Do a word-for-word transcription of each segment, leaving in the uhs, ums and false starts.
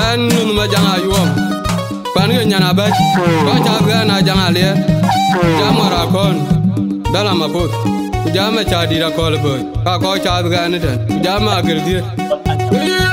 Ɛn Ŋuth Majaŋ Ayuɔm, kuan ke nyan abɛ̈c, kɔc ca bï ɣɛn Ajaŋ Aliɛɛr, ku jam Ŋɔr Akɔ̈ɔ̈n, Dal Amapoth, ku jam Macädït Akɔ̈l Bööc, ka kɔc ca bï ɣɛn ëtɛ̈n, ku jam Agir Dhiëth. Ku ye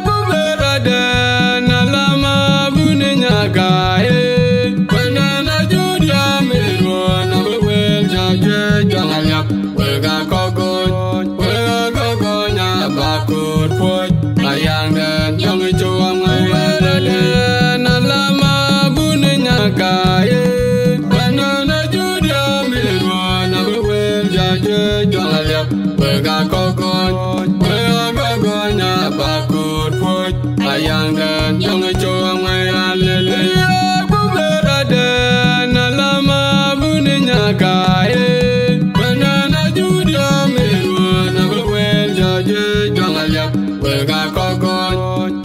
ku bɛ̈ɛ̈r adɛ̈n, alama buni nyaka, ee, kuɛ̈n ɛn ajut ya mïth ruɔ̈ɔ̈n, abï wël ca juëc jɔŋ aliap. Wek aa kɔc gɔny, wek aa kɔc gɔny, aa bä koor puɔ̈c, ayaŋdɛn jɔŋ ë cök aŋuɛ̈i. Wɛ̈ɛ̈r adɛ̈n, alama buni nyaka, ee, kuɛ̈n ɛn ajut ya mïth ruɔ̈ɔ̈n, abï wël ca juëc jɔŋ aliap. Wek aa kɔc gɔny, wek aa kɔc gɔny, aa bä koor puɔ̈c, ayaŋdɛn jɔŋ ë cök aŋuɛ̈i raan lëlë. Ye ku bɛ̈ɛ̈r adɛ̈n, alama buni nyaka, ee, kuɛ̈n ɛn ajut ya mïth ruɔ̈ɔ̈n, abï wël ca juëc jɔŋ aliap. Wek aa kɔc gɔny,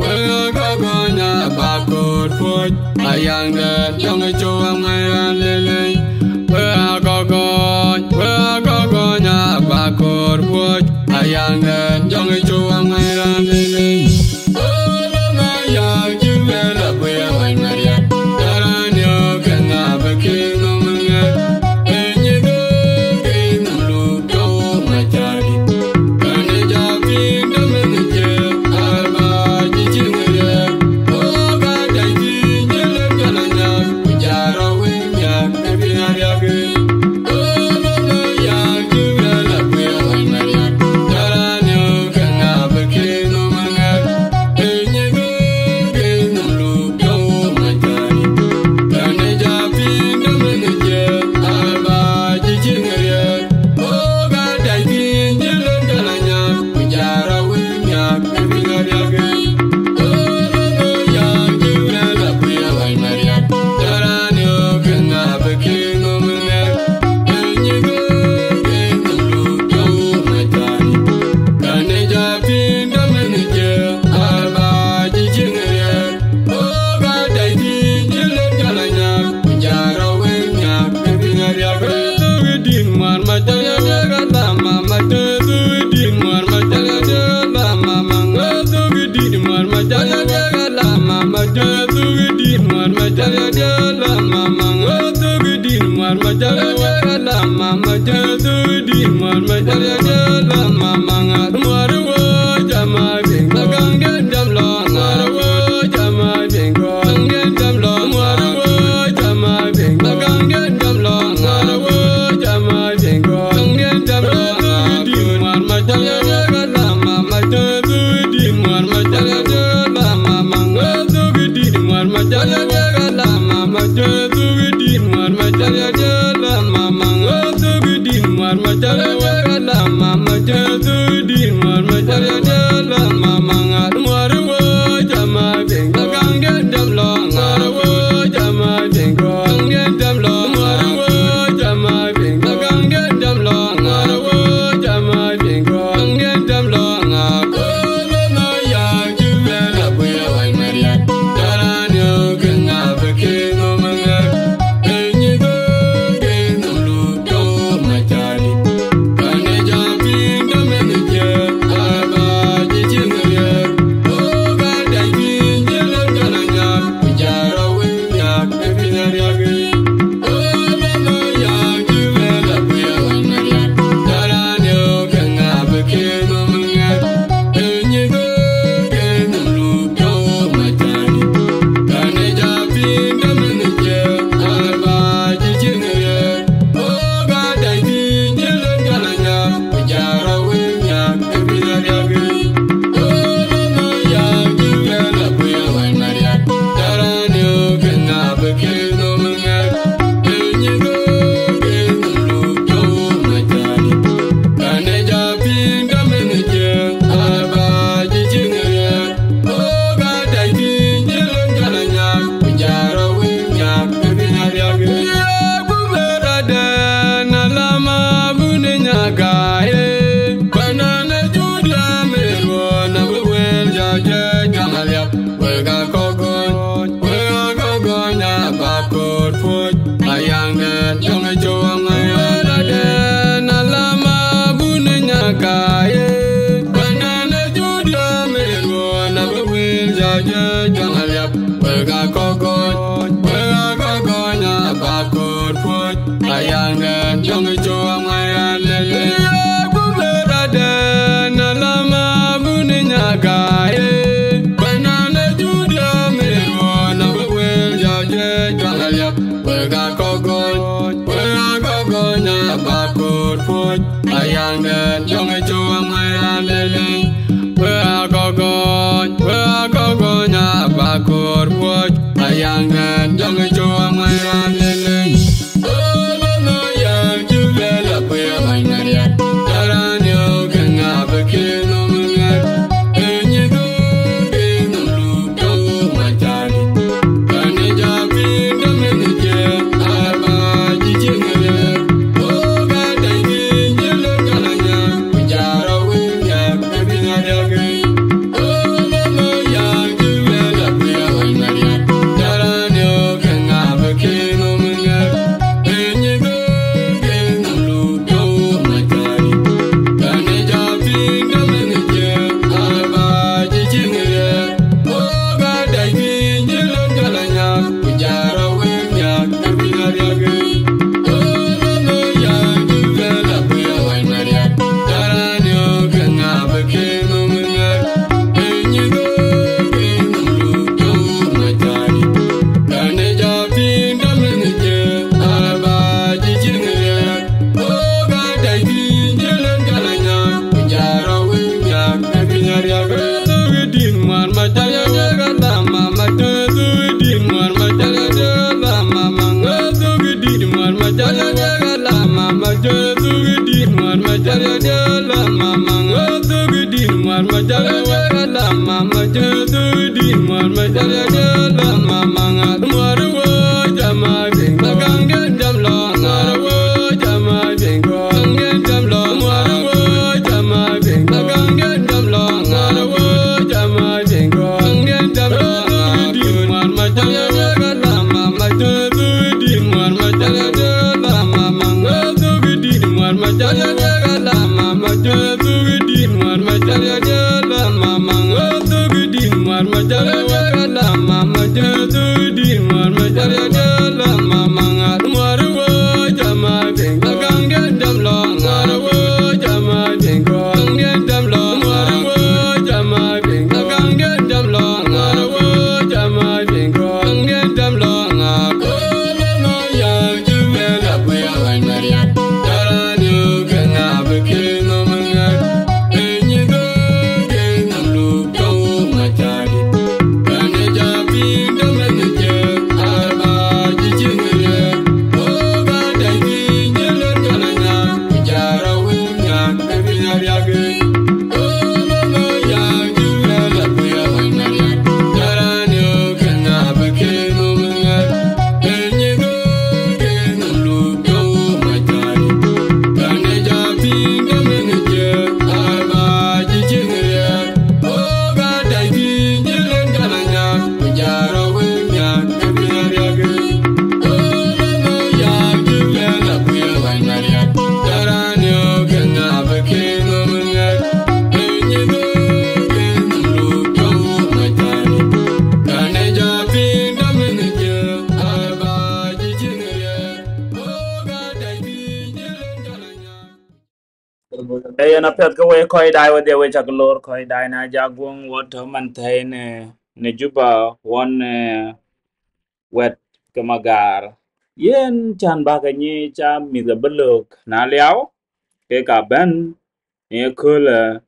wek aa kɔc gɔny, aa bä koor puɔ̈c, ayaŋdɛn jɔŋ ë cök aŋuɛ̈i raan lëlë. Wek aa kɔc gɔny, wek aa kɔc gɔny, aa bä koor puɔ̈c, ayaŋdɛn jɔŋ ë cök aŋuɛ̈i raan lëlë. Olo na ya cï bɛ̈n la bï ya ɣɔny Mariam, dara niö ke ŋa bï kï nöm ŋɛ̈r. Ë nyi bï ke nöm luk jɔ Macädït. Kɛn ë ja piŋ dämën ë jiëë, arba cï cïn ë riɛɛk. Ɣok aa dai piny, jël ë jɔl anyath, ku ja rɔ̈u wëi miäk ë piny ariäk. Ayang den jong e chuang mai ran lele. We a go go, we a go go nya ba kor wo. Ayang den jong e chuang mai ran lele. Oh no no ya ju be la we a mai na ya. Taran yo ke nga be ke no me nga. Enyi do ke no lu do ma chani. Ee, yen apiɛth ke wek kɔc daai wedhie, wek cak lor kɔc daai na jak guɔŋ wɔ tɔ man thɛi në në Juba wɔn, eh, wɛt ke Magaar. Yen can bä ke nyi ca mïth ke bï lök na liau, ke ka bɛ̈n në köölë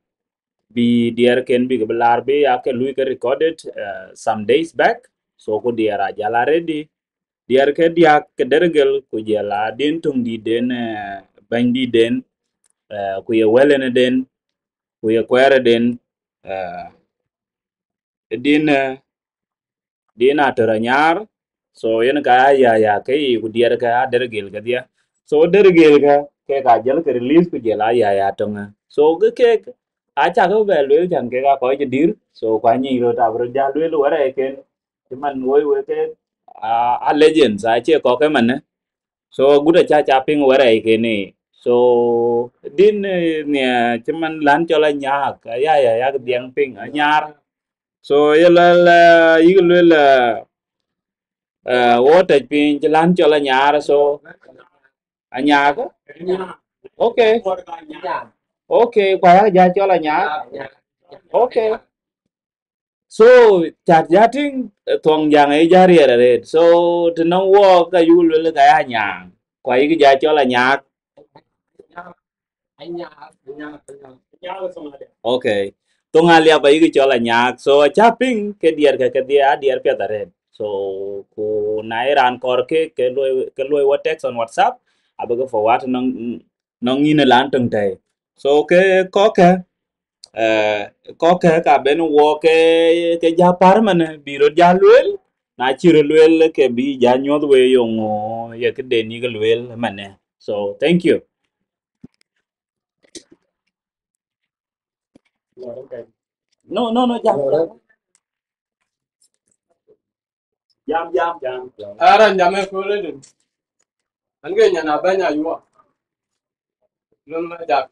bï diɛɛrken bï ke bï laar bï ya ke lui ke recorded, eh, some days back. So ku diɛɛr a jal already. Diɛɛr ke diäk ke Dergel ku jɛl a din töŋ dïtden, eh, bɛ̈ny dïtden, eh, ku ye wëlënëden, ku ye kuɛɛrëden, eh, din, eh, din Atör Anyaar. So yen ka ya ya ya ke yi ku diɛɛr ke a Dergel kedhie. So Dergel ke, ke ka jɛl ke release ku jɛl a ya ya töŋë. So ke kek a cak bɛ lueel can kek a kɔc cï dïr. So ku anyic röt abï röt ja lueel wärɛɛcken, cï man woi wek ke a, a legends, acie kɔ̈k ëmënë. So agut acä ca piŋ wärɛɛcken ë. So din, eh, nia cï man län cɔl Anyaak, aya ya yak dhiɛŋ piŋ Anyaar. So ye luel, eh, yïk luel, eh, eh, wo tɛc piny cï län cɔl Anyaar, so Anyaak. Okay. Okay, ku aya ja cɔl Anyaak. Okay. So cat ja tïŋ, eh, thuɔŋ jaŋ ë ja riɛɛr arëët. So të nɔŋ wɔɔk ka yuk luel ka ya Anyaak, ku ayïk ja cɔl Anyaak. Anyaar, anyaar, anyaar, anyaar Somalia. Okay. Thoŋ Aliap ayï cɔl Anyaar. So acä piŋ ke diɛɛr ke kedhie, a diɛɛr piɛth arëët. So ku na ye raan kɔɔr ke, ke luɔi, ke luɔi wɔ text on WhatsApp, abï ke forward nɔŋ, nɔŋ yïn ë lan töŋ tɛ̈i. So ke kɔ̈kkë, eh, kɔ̈kkë ka ben wɔ ke, ke ja pär manë, bï röt ja lueel, na cï röt lueel ke bï ja nyuɔ̈th we yeŋö ye këden yïk lueel manë. So thank you. No, no, no, jam, jam. Jam, jam, jam, jam. Ara jam e kole din. An ke nyana banya yuɔ. Lon ma jak.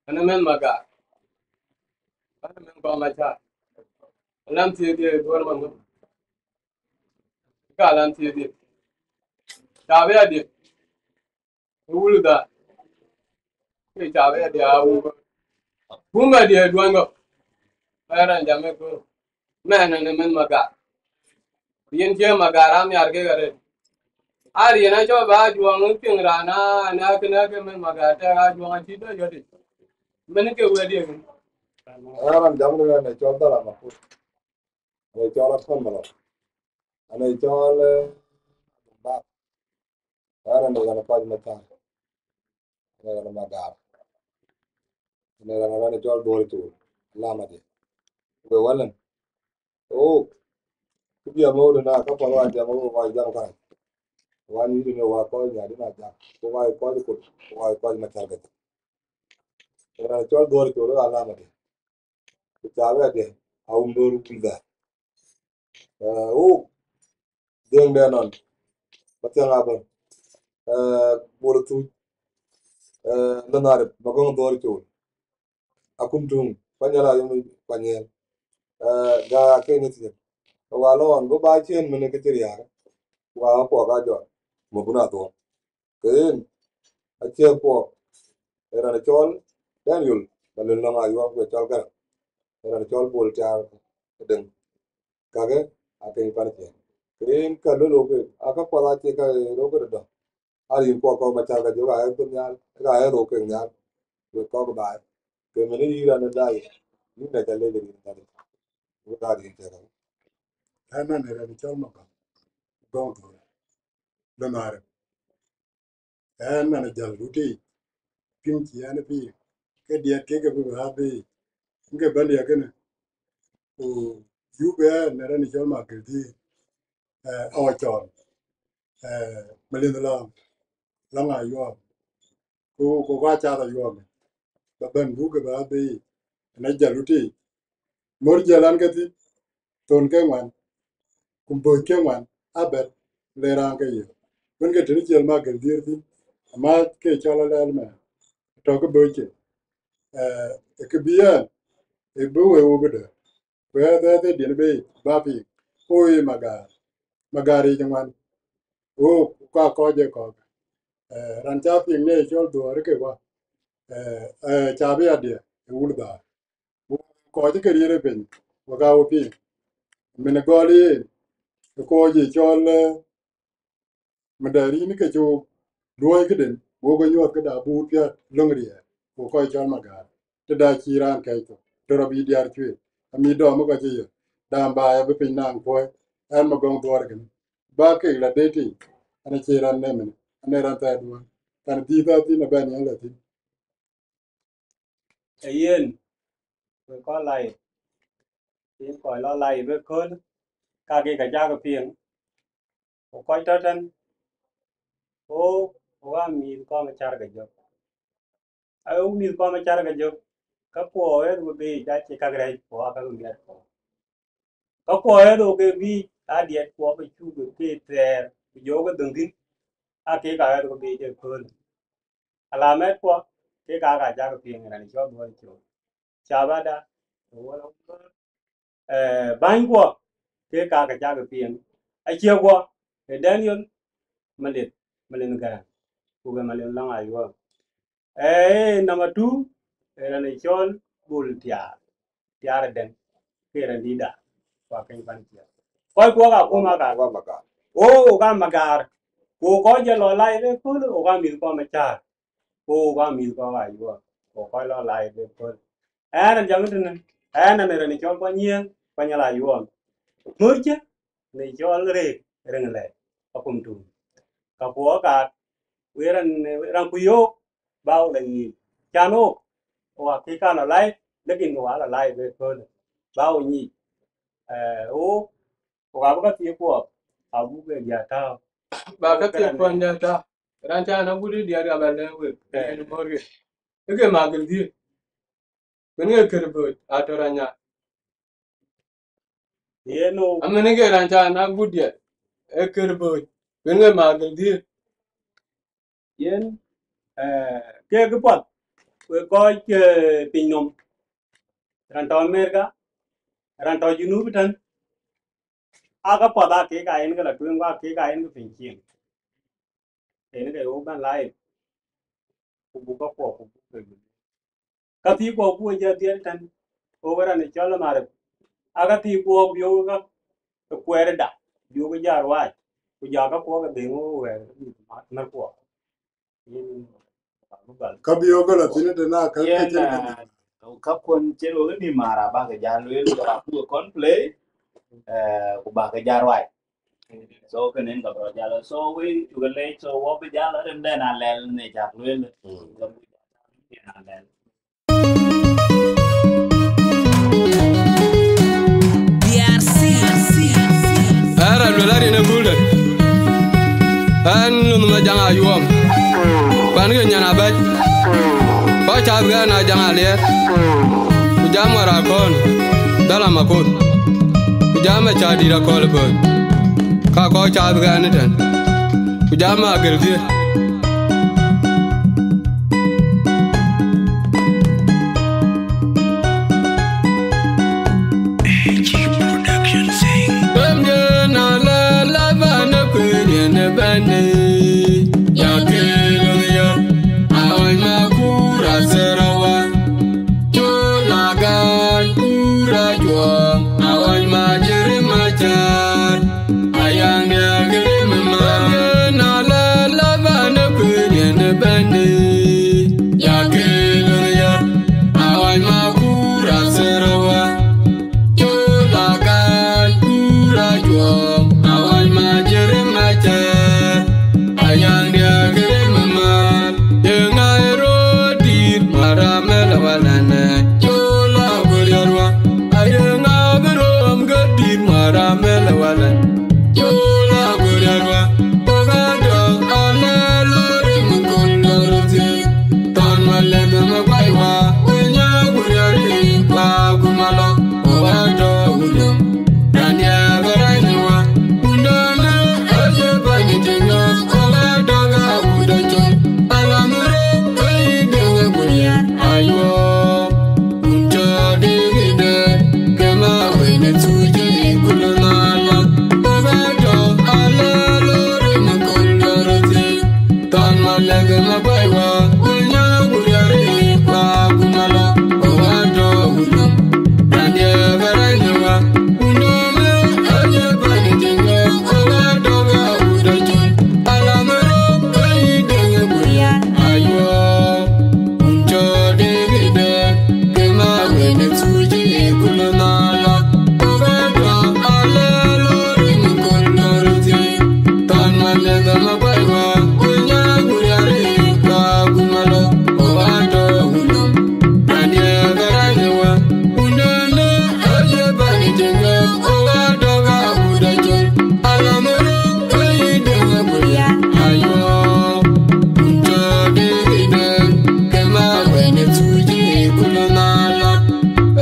Ana men maga. Ana men ko ma cha. Lam ti di duor ma ngu. Ka lam ti di. Ta be adi. Wul da. Ke ca bɛ dia wu. Kuma dia duango. Ara jam e ko. Mɛn ne men maga. Yen ke maga ram yar ke gare. Ari na cho ba juang ping rana na ke na ke men maga ta ga juang ti do yodi. Men ke we dia. Ara jam ne ne cho dala ma ko. Ne cho la kon ma lo. Ane cho le ba. Ara ne ga ko ma ta. Ane ɣɛn Magar. Ane ɣɛn ɣɛn cɔl Duɔ̈ɔ̈r Col. Alamadiɛ̈. Ku wälën. Oo. Kë biɛm ɣööt ëna, ka pɔ̈l wa jam ɣööt wa jam kärac. Wa nyïïr ënë wa kɔc nya dï na jam. Ku wa kɔc Kuɔl, ku wa kɔc Macäl kedhie. Ɣɛn cɔl Duɔ̈ɔ̈r Col, alamadiɛ̈. Ku ca bɛ diɛ̈, a wum döör wum dhɛ̈ɛ̈r. Eh, wok, dhiëŋ dɛ nɔn, Mathiaŋ Abɛ̈n, eh, Bol Thuc, eh, Lënharip, Magɔŋ Dhuɔ̈ɔ̈r Col, Akum Tuŋ, Panyala Yom Panyɛl, eh, Gaa Keny Thiek. Wa lɔ ɣɔn, go ba ciën mënë ke cï riääk, wa kuɔk a jɔt, Mabun Adhuɔ̈k. Ke yen, acie kuɔk, ee raan cɔl Daniel, Malin Lɔŋ Ayuɔm, ku cɔl Garaŋ, ee raan cɔl Bol Tiaar Deŋ. Kakë akeny pan ciɛɛŋ. Ke yen ka luel wok, aka kuɔth acie ka rok ke dɔ̈. Arin kuɔk kɔ̈k Macäl ka jök, aɣɛr thok nhial, ka aɣɛr rok kek nhial, wek kɔ̈k baai. Ke mën yï raan ë daai, yïn na ca lec rin Nhialic. Wek aa rin cä ka. Ɣɛn ë raan cɔl Magɔŋ, Gɔŋ Dhuɔ̈ɔ̈r, Lënharip. Ɣɛn man jäl rut yic, piŋ cï ɣɛn piŋ, ke diɛt kek ke bï bɛ ɣäth bei, ke bɛ̈n diɛt kënë, ku yup ɣɛn në raan cɔl Magël Dhiëëth, eh, Ɣɔcɔl, eh, Malin Lɔŋ, Lɔŋ Ayuɔm, ku, ku ka cath Ayuɔm, bä bɛ̈n buk ke bɛ ɣäth bei, ɣɛn jäl rut yic, mör jäl ɣɛn ke thïn, thon ke ŋuan, ku bööc ke ŋuan, abɛ̈t le raan ke ye. Wën ke tënë ciɛl Magël Dhiëëth thïn, ama ke cɔl alɛɛl mɛ, tɔ̈ ke bööc ke. Eh, ke bï ɣɛn, ë bï wëu bï dë. Ku ɣɛɛth ɣɛɛth ë diɛn bei, bä piŋ, ku ye Magar, Magar yic ŋuan. Wok, ku ka kɔc ë kɔ̈k. Eh, raan ca piŋ ne cɔl Dhuɔ̈ɔ̈r ke wa. Eh, eh, ca bï adiɛ̈, ë wul dhaar. Ku kɔc ke riëër ë piny, wek aa we piŋ. Min gɔl yen, ë kɔc ë cɔl, eh, Madɛɛrin ke cuk luɔ̈i këden, wok ë nyuɔ̈th këda buut piɛth löŋ riɛɛr, ku kɔc cɔl Magar. Tëda cï raan kɛ̈c thok, të rɔ bï diäär cuëëc, amï dɔm ë kɔc ë yök, dam baai abï piny naŋ puɔ̈i, ɣɛn Magɔŋ Dhuɔ̈ɔ̈r kënë. Ba kek la deet tei, ɣɛn acie raan nɛmën, ɣɛn ee raan thɛɛrduɔ̈n, kan dhiëth aa thïn abɛ̈n yɛn la thïn. Ee yen, wek kɔc live, yen kɔc lɔ live ëkööl, ka kek ka cak piŋ, ku kɔc tɔ̈ tën, ku, ku aa mïth kɔm ë cär ke jök. Aa mïth kɔm ë cär ke jök, ka kuɔ ɣɛɛth we bei, acie kak rɛɛc kuɔ, aa kak miɛt kuɔ. Ka kuɔ ɣɛɛth we ke biic, aa diɛt kuɔ ke cuk ke thɛɛr, ku jɔ ke dhöŋ thïn, aa kek aa ɣɛɛth we bei ëkööl. Alamat kuɔ, kek aa ka cak piŋ raan cɔl Dhuɔ̈ɔ̈r Col. Ca bä da, eh, bäny kuɔ, kek aa ka cak piŋ. Acie kuɔ, ee Daniel Malith, Malith Garaŋ, ku ke Malith Lɔŋ Ayuɔm. Eh, number two, ee raan cɔl Bol Tiaar, Tiaar Deŋ, ke raan dïïtda, ku akeny pan ciɛɛŋ. Kɔc kuɔ ka kum aka. Wok aa Magar. Wok aa Magar. Ku kɔc jɔ lɔ live ëkööl, wok aa mïth kɔm ë cär. Ku wok aa mïth kɔ̈k Ayuɔɔm, ku kɔc lɔ live ëkööl. Ɣɛn ë jam tënë, ɣɛn ë raan cɔl Kuany Yiëëŋ, Kuany Ayuɔɔm. Mörcë në cɔl Reek Reŋ Lɛɛc, akum tuum. Ka kuɔɔk kaak, wek raan, raan ku yöök, ba wok la nyic. Can wok, wok akï kan lɔ live, lakin wok aa lɔ live ëkööl. Ba wok nyic. Eh, wok, wok abï ka thiëëk kuɔɔk, abuk ke ja tääu. Ba ka thiëëk kuɔɔk ja tääu. Raan ca na gut diɛt ka ba lɛ̈k wek, eh, yen mörkë. Ë ke Magël Dhiëëth. Kën ke kër bööc, atɔ̈ raan nya. Yen wok. Amën ke raan ca na gut diɛt, ë kër bööc. Kën ke Magël Dhiëëth. Yen, eh, ke kë path, wek kɔc, eh, piny nɔm. Raan tɔ̈ Amerika, raan tɔ̈ Junub tɛ̈n. Aa ka path aa kek aa yen ke la tueŋ, ku aa kek aa yen ke piny cieŋ. Yen ke wok bɛ̈n live, ku buk ka kuɔɔk, ku buk ke. Ka thiëëk kuɔɔk buk jɔ dhiɛl tɛ̈n, wok raan cɔl Marep. Aa ka thiëëk kuɔɔk bï wok ka kuɛɛrda, bï wok jɔ ruaac, ku jɔ ka kuɔɔk ke dhëŋ wok wɛɛr, mär kuɔɔk. Yen, ka bï wok la thïn tënë ka, ka yen, cïn ka, eh, ka kuɔn cïn wok ni mara ba ke ja lueel, ba ku kɔn play, eh, ku ba ke ja ruaac. So, kënë ka bï rɔt jal. So, we cuk leec, so, wok bï jal rin den alɛl në cak lueel. Mm. Ka bï jal rin alɛl. Ara luel arin e gulde. An lum ma jaŋ Ayuɔɔm. Pan ke nyan abaj. Kɔc cath ke an a jaŋ Aliɛɛr. Ku jam wara kɔn. Dala makot. Ku jam a ca dït akɔl bööc. Ka kɔc cath ke an tɛ̈n. Ku jam Magël Dhiëëth. Production sing. Bem yen ala la bana kwerin bani. Ya kelo ya. Awai ma kura serawa. Chola gan kura juang. Awai ma jere ma jar. Ayang dia gele mama. Bem yen ala la bana kwerin bani. Ya kelo ya. Awai ma kura serawa. Chola gan kura juɔm, awai ma jere ma jar. Ayang dia gere ma mar, yenga e rodit, mara mela walane. Chola guriarwa, ayenga berom gadit, mara mela walan. Chola guriarwa, ogato, ala lori mukondoro ti. Ton malebe ma baiwa, wenya guriari, pa kumalo. Owato wudum, rania baraniwa, undana aje bani tinga, owato ga wuda chon, alamuro, kai denge guria, ayo, unto digide, kema wene tuji kulunala, owato ala lori makondoroti. Ton malege ma baiwa, wenya guriari, pa kumalo, owato wudum. Randie baraniwa, unome, aje bani tinga, owato ga wuda chon. Alamaro, kai denge guria, ayo. Unto digide, kema wene tuji kulunala. Owato ala lori makondoroti. Ton malebe ma baiwa, wenya guriari, pa kumalo, owato wudum. Randie baraniwa, undana, aje bani tinga, owato ga wuda chon. Alamaro, kai denge guria, ayo. Unto digide, kema wene tuji kulunala.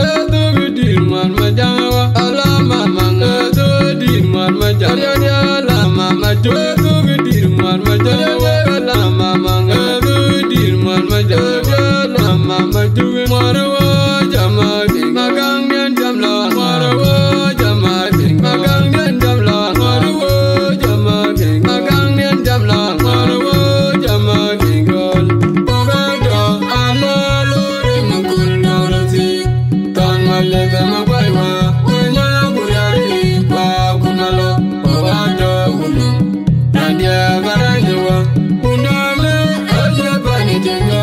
Edhug dir muar ma jaŋ wa, ala mama ŋa. Edhug dir muar ma jaŋ wa, ala mama jo. Edhug dir muar ma jaŋ wa, ala mama ŋa. Edhug dir muar ma jaŋ wa, ala mama jo. Muar wo jama king, ma gaŋ nien jam la. Muar wo jama king, ma gaŋ nien jam la. Muar wo jama king, ma gaŋ nien jam la. Muar wo jama king gol. Ogato ala lori mukundoroti. Ton malebe ma baiwa, wenya guriari, pa kumalo, owato wudum. Randia baraniwa, undana, aje bani tinga,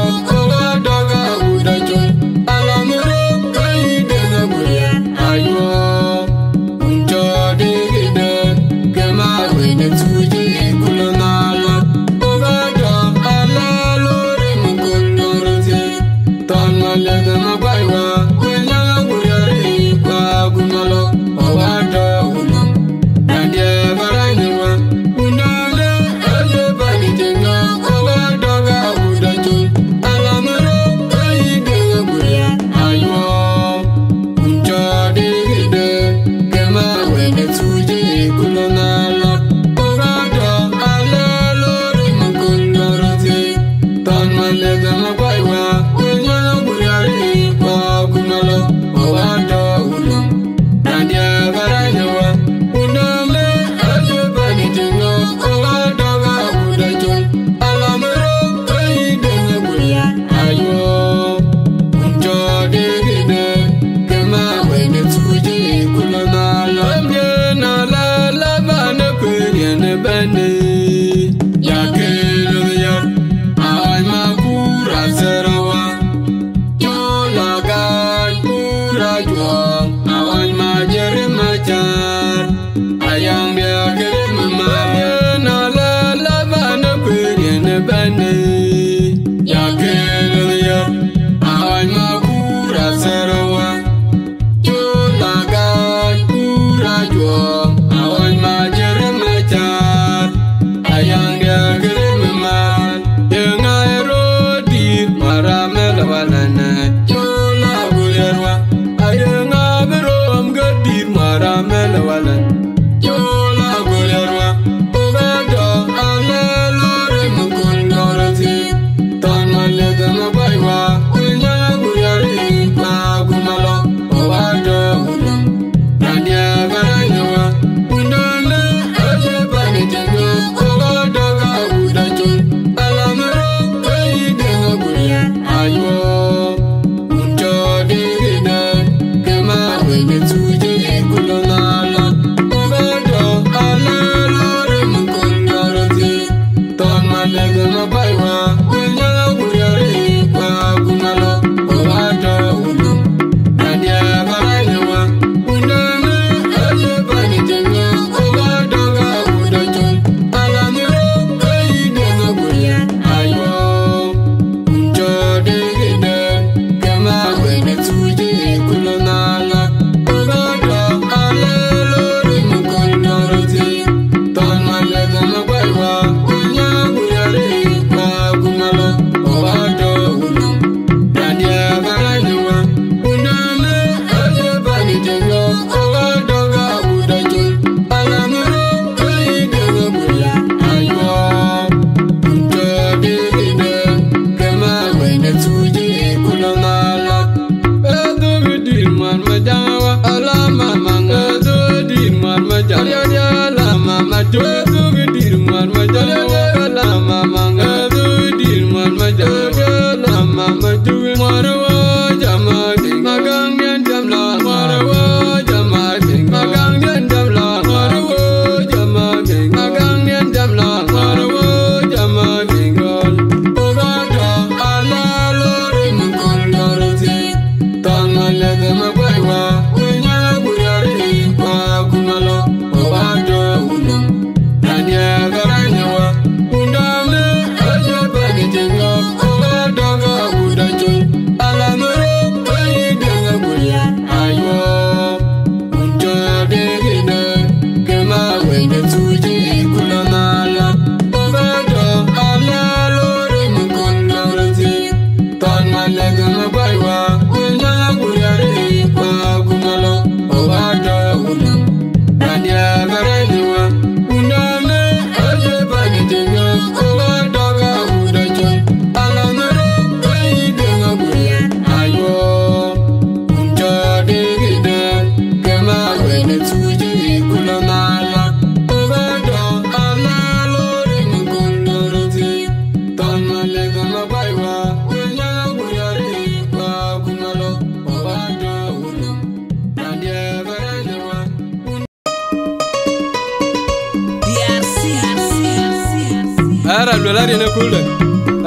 Ɛɛr aluel ariɛn ë kulde,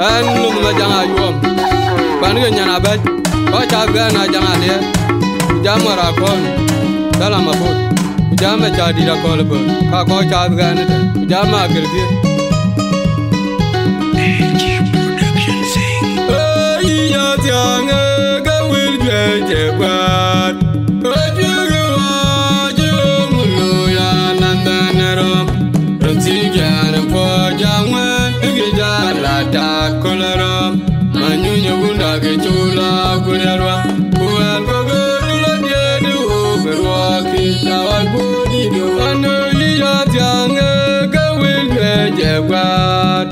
ɛn Luth Majaŋ Ayuɔɔm, pan ke nyan abɛ̈c, kɔc cath ke ɛn Ajaŋ Aliɛɛr, ku jam ŋɔr akɔ̈ɔ̈n, dal amaputh, ku jam acä dït akɔ̈l ë böl, ka kɔc cath ke ɛn ëtɛ̈n, ku jam akër dhiëth. Thiäŋë ke wël juëc ë kuɛɛt, ë juëc ë ɣɔɔc ë ɣöŋ ë looi an, an, dhɛn ë röm. Röt thiëc ɛn ë puɔc aŋuɛ̈ɛ̈n, ë kë jal a tak köl ë röm. Manyuny ë wunda ke col a ku riɛl wä, ku wɛl kɔ̈k ë röl adiëëdë ɣöök ë ruɔɔk, kë ca ɣɔc guöör dït ë wä. An, ë yï ya thiäŋë ke wël juëc ë kuɛɛt.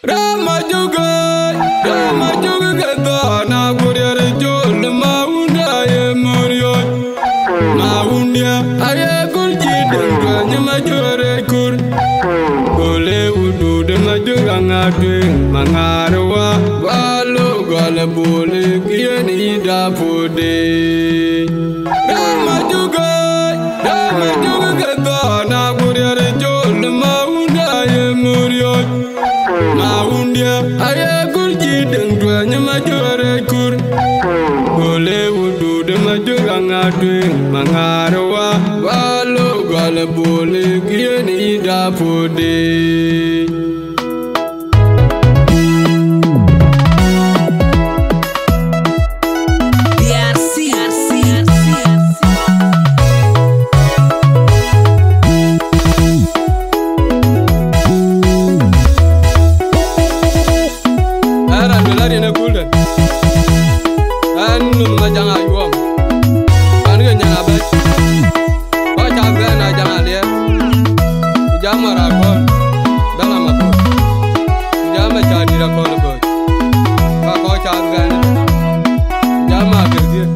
Rama juge, rama juge ke thɔn a kuriɛr col ma wunda ye muriot. Ma wundia aye kul ci den tuany ma jore kur. Kole wudu de ma juge ŋa tueŋ ma ŋar wa. Wa lo gɔl bole kien ida pode. Rama juge, rama juge ke thɔn a kuriɛr col ma wunda ye muriot. Ma wundia aye kul ci den tuany ma jore kur. Kole wudu de ma juge ŋa tueŋ ma ŋar wa. Wa lo gɔl bole kien ida pode. Ë raan duël ariɛn ë kulden. Ɣɛn nɔm Majaŋ Ayuɔm. Ɣɛn ke nyan abɛ̈c. Kɔc cath ɣɛn Ajaŋ Aliɛɛr. Ku jam ŋɔr akɔ̈l. Dala Mapur. Ku jam ë ca dït akɔ̈l ë bööc. Ka kɔc cath ɣɛn ëbɛ̈n. Ku jam maa kek dhiëth.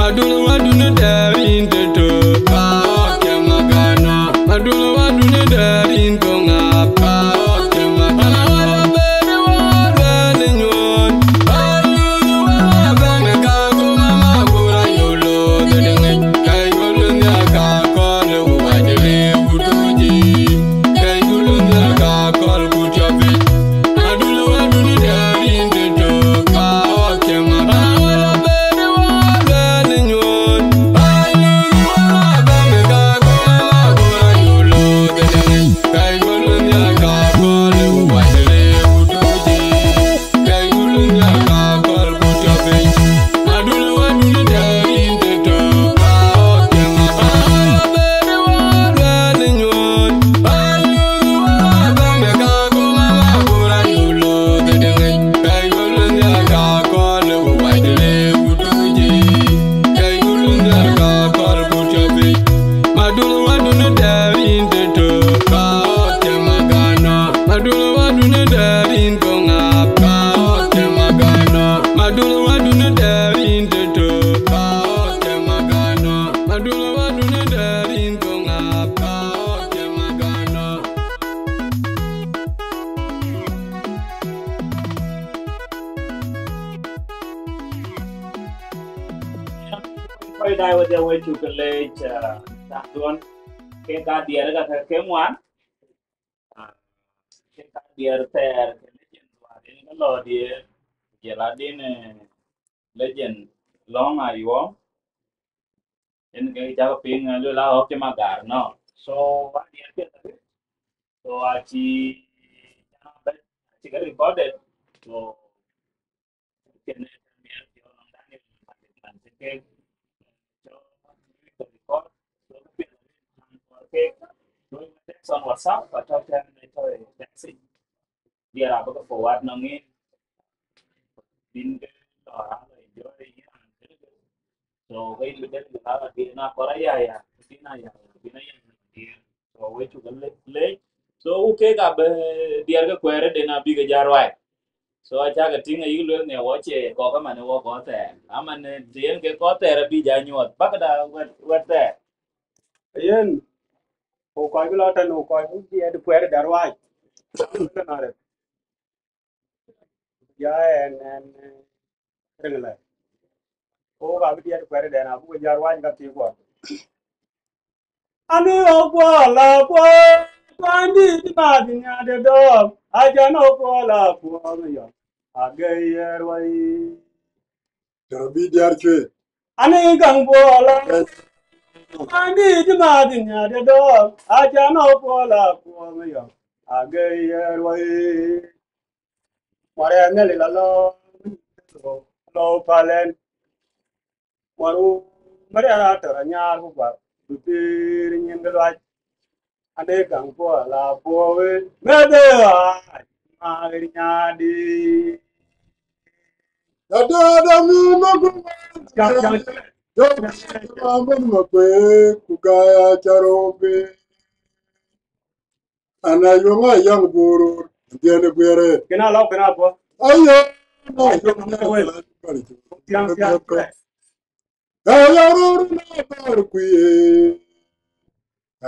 Adul wadun darin teto, ka oke magana. Adul wadun darin tongap, ka oke magana. Wala beri wala nyuon. Adul wala bana ka kuma magura yolo dedeng. Kai gulun ya ka kole wajere utuji. Kai gulun ya ka kol kutiopi. Kɔc daai wedhie, wek cuk ke leec, ah, thaŋduɔn. Ke ka diɛɛr ka ke, ke ŋuan. Ah, ke ka diɛɛr thɛɛr ke legend duaar en ke lɔ diɛɛr. Jɛl adin, eh, legend lɔŋ ayuɔm. En ke cak piŋ, eh, luel a ɣɔk cï magar nɔ. So, wa diɛɛr piɛth arëët. So, aci, aci ke recorded. So, kene miɛl piɔ̈u nɔŋ Daniel Madiŋ man cï kek cɔl record. So, ke piɛth arëët man kɔɔr kek. So, text on WhatsApp, atɔ̈ tɛ̈n ë tɔ̈ ë text. Diɛɛr abï ke forward nɔŋ yïn. Bïn ke lɔ raan lɔ enjoy yïn raan kënë. So, ke yïn bï dek lɔ raan bï na kɔɔr aya ya, bï na ya, bï na ya diɛɛr. So, wek cuk ke le-, leec. So, ku kek abï diɛɛr ke kuɛɛrden abï ke ja ruai. So, acä ke tïŋ ayï lueel ne wɔ cie kɔk aman wɔ kɔc thɛɛr. Aman, eh, të yen ke kɔc thɛɛr abï ja nyuɔɔth. Bäkda wɛt, wɛt thɛɛr. Yen, ku kɔc bï lɔ tɛ̈n, ku kɔc bï diɛɛr kuɛɛrden ruai. Ya ɛn, ɛn, eh, riŋ lɛ. Ku ka bï diɛɛr kuɛɛrden abuk ja ruai ka thii kuɔ. Ani okuɔl akuɔl, kuandït madhïn nyande dɔm, acan okuɔl akuɔl yɔm, agei yer wai. Tɔrɔ bï diɛɛr cuëë. Ani gaŋ buɔl, kuandït madhïn nyande dɔm, acan okuɔl akuɔl yɔm, agei yer wai. Muɔrɛ Nhialic la lɔ, lɔ palɛn. Muɔru Maria Rator anyar ku guar, ku pïïr nyin ke luac. Ade gaŋ puɔl a puɔ̈u, mɛdhe ɣaac, maɣer nyadi. Adada mi magu. Jam, jam. Jam, jam. Maman makwe, ku gaya charobe. Ana yöŋ a yäŋ bor, dhiɛn ë guiëër ë. Kena lɔ, kena bɔ. Ayo, na yöŋ a yäŋ bor. Thiaŋ, thiaŋ, thiaŋ. Ayo ror na bär kuye.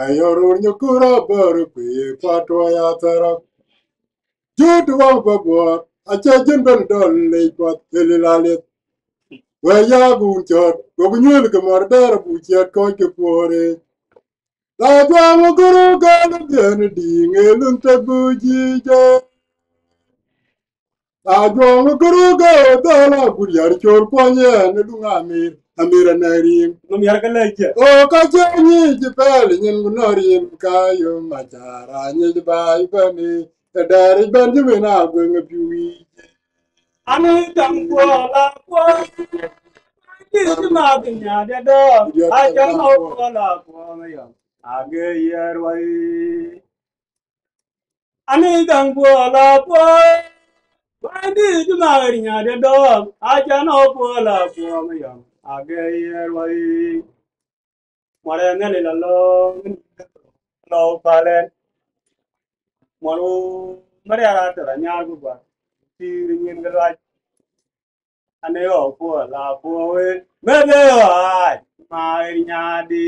Ayo ror nyukur a bär kuye, patwa ya thera. Jut wang ba buɔt, acha jin ben dɔl lec buɔt, theli la lieth. Wɛ ya gun cɔt, goku nyuel ke mɔr dɛɛr bu ciɛt kɔc ke puɔre. La juaŋ guru gal diɛn diŋ e lun te bu jic. La juaŋ guru gal dɔl a gut yar col kuɔny yɛn e luŋ amir, amir anɛ rim. Nom yar ke lɛc jɛ. O ka cɛ nyi ji pɛl nyin ku nɔ rim ka yo macar a nyi ji ba ibɛni. E dɛɛr Benjamin a gueŋ e piu wic. Ani taŋ kuɔl a kuɔl. Ani ma bi nya de dɔ. Acan a kuɔl a kuɔl ya. Age yer wai. Ani taŋ kuɔl a kuɔl. Wai di ma nya de dɔ. Acan a kuɔl a kuɔl ya. Age yer wai. Muɔrɛ Nhialic la lɔ, lɔ palɛn. Muɔru Maria Rator anyar ku guar. Pïïr nyin ke luac. Ane ɣɔ̈k puɔl a puɔ̈u ë meth ë ɣɔ̈c ma ɣer nyadi.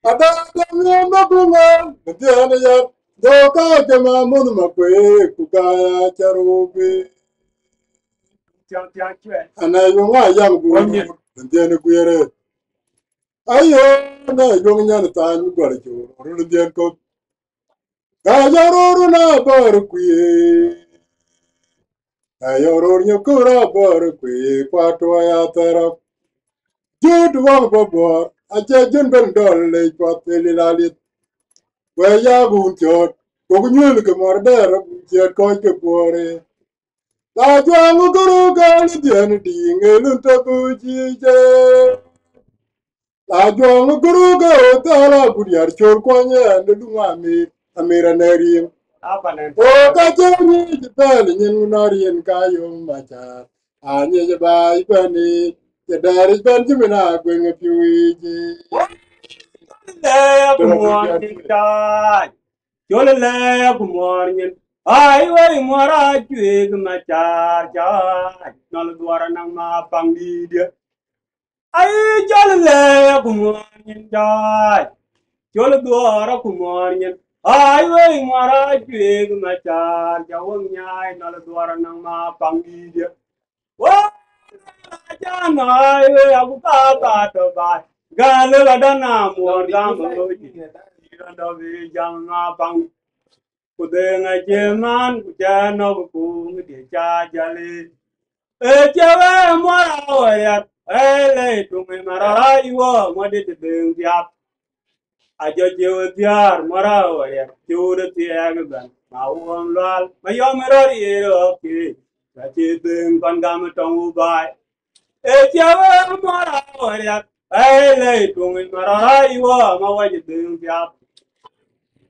Ada dɔm yom na buŋa, bï dhiɛn yat, dhoka jama munh ma kueek, ku gaya ca rubi. Tiang tiang cuɛ. Ana yuŋ a yaŋ bu, bï dhiɛn guiëre. Ayo, na yuŋ nyan thany gɔl cu, run dhiɛn kop. Ka jɔror na bär kuye. Ka jɔror nyokura bär kuye, kwa tuɔɔc athɛrɔ. Jut wak bä buɔɔr, acie jun ben dɔl lec puɔth e lil alit. Wɛ ya gun cɔɔt, kok nyuel ke mɔr dɛɛr, ciɛt kɔc ke buɔɔre. La juaŋ guru kɛn dhiɛn diŋ e lun te bu jic e. La juɔŋ guru ke thɛl abut yar col kuɔny ɛn de luŋ amir, amir anɛ riŋ. O ka cä nyic pɛl nyin ŋun arien ka yom macar. A nyic baai bɛn ic, cɛ dɛɛr ic bɛn cï min a gueŋ ë piu ic. Lɛɛk muɔɔr nyin cac, col lɛɛk muɔɔr nyin. Ai wei muɔɔr a cuek macar cac, nɔl duɔr anaŋ ma paŋ dïïtdiɛ. Ai, col lɛɛk ku muɔɔr nyin jai, col dhuɔɔr ku muɔɔr nyin. Ai, wei muɔɔr a cuek macar, ca wek nyai nɔl dhuɔɔr anaŋ ma paŋ dïïtdiɛ. Wek acan ai, wei aku ka ba tɔ bai. Gal lëk adɔn a muɔɔr gam ɣööc, rɔndɔ bi jam ma paŋ. Ku dheŋ acie man, ku cä nɔ̈k kuŋ dië ca jäli. Ee cä wee muɔr awäriat, ee lei tuŋ ë marɔr ayuɔ, muɔdit dheŋ thiap. Ajɔ cie we thiaar muɔr awäriat, cï wut ë thiɛɛk ëbɛ̈n, ma wuɔm lual, ma yɔm ë rɔt ye rɔɔk thiëëc, ka cï dheŋ kɔn gam ë tɔŋ wu baai. Ee cä wee muɔr awäriat, ee lei tuŋ ë marɔr ayuɔ, ma wä cï dheŋ thiap.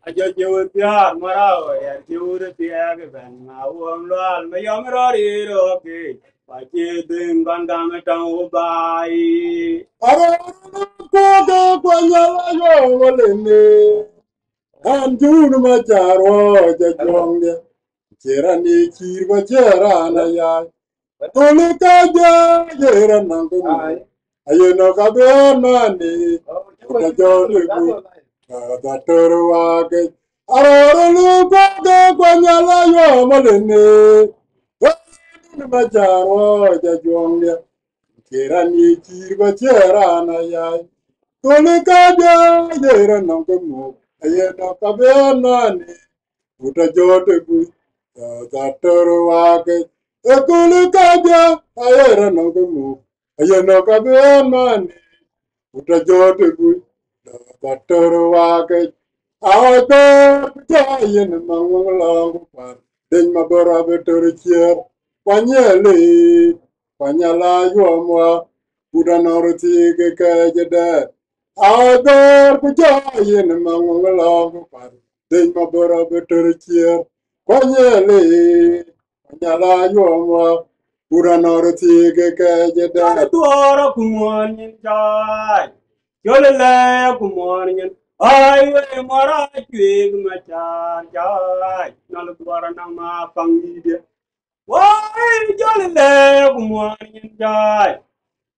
Ajɔ cï we thiaar muɔr awäriat, cï wut ë thiɛɛk ëbɛ̈n, ma wuɔm lual, ma yɔm rɔt ye rɔɔk thiëëc, wa cï dheŋ kɔn gam ë tɔŋ wu baai. Arɔɔr kuɔɔk kuany ala yɔɔm alene. An cï wun ma ca ruɔɔc ajuɔŋdiɛ. Cie raan ye cïïr, ba cie raan aya. Tuli ka jɛ ye raan naŋ ke muk. Aye nɔ ka bɛ̈n mani. Ka jɔ de ku. Ka da tör wake. Arɔɔr lu kuɔɔk kuany ala yɔɔm alene. Wun ma ca ruɔɔc ajuɔŋdiɛ. Cie raan ye cïïr, ba cie raan aya. Tuli ka jɛ ye raan naŋ ke muk. Aye nɔ ka bɛ̈n mani. Ku tɔ jɔ de ku, tɔ tɔ tör wake. E kuli ka jɛ, aye raan naŋ ke muk. Aye nɔ ka bɛ̈n mani. Ku tɔ jɔ de ku, tɔ tɔ tör wake. A ɣɔc bɛ̈ɛ̈r ku jɔ yen maŋ weŋ lɔɔŋ ku kuar. Deny ma bɔ̈ rɔt bï tör ciëër. Kuany ye lit, kuany ala yuɔm wa. Ku tɔ nɔŋ röt thiik ke kɛɛc ë dɛɛr. A ɣɔc bɛ̈ɛ̈r ku jɔ yen maŋ weŋ lɔɔŋ ku kuar. Deny ma bɔ̈ rɔt bï tör ciëër. Kuany ye lit, kuany ala yuɔm wa. Ku tɔ nɔŋ röt thiik ke kɛɛc ë dɛɛr. Col dhuɔɔr ku muɔɔr nyin jai. Col lɛɛk ku muɔɔr nyin. Ai wei muɔr a cuek ma car jai. Nɔl dhuɔɔr anaŋ ma paŋ dïïtdiɛ. Wai col lɛɛk ku muɔɔr nyin jai.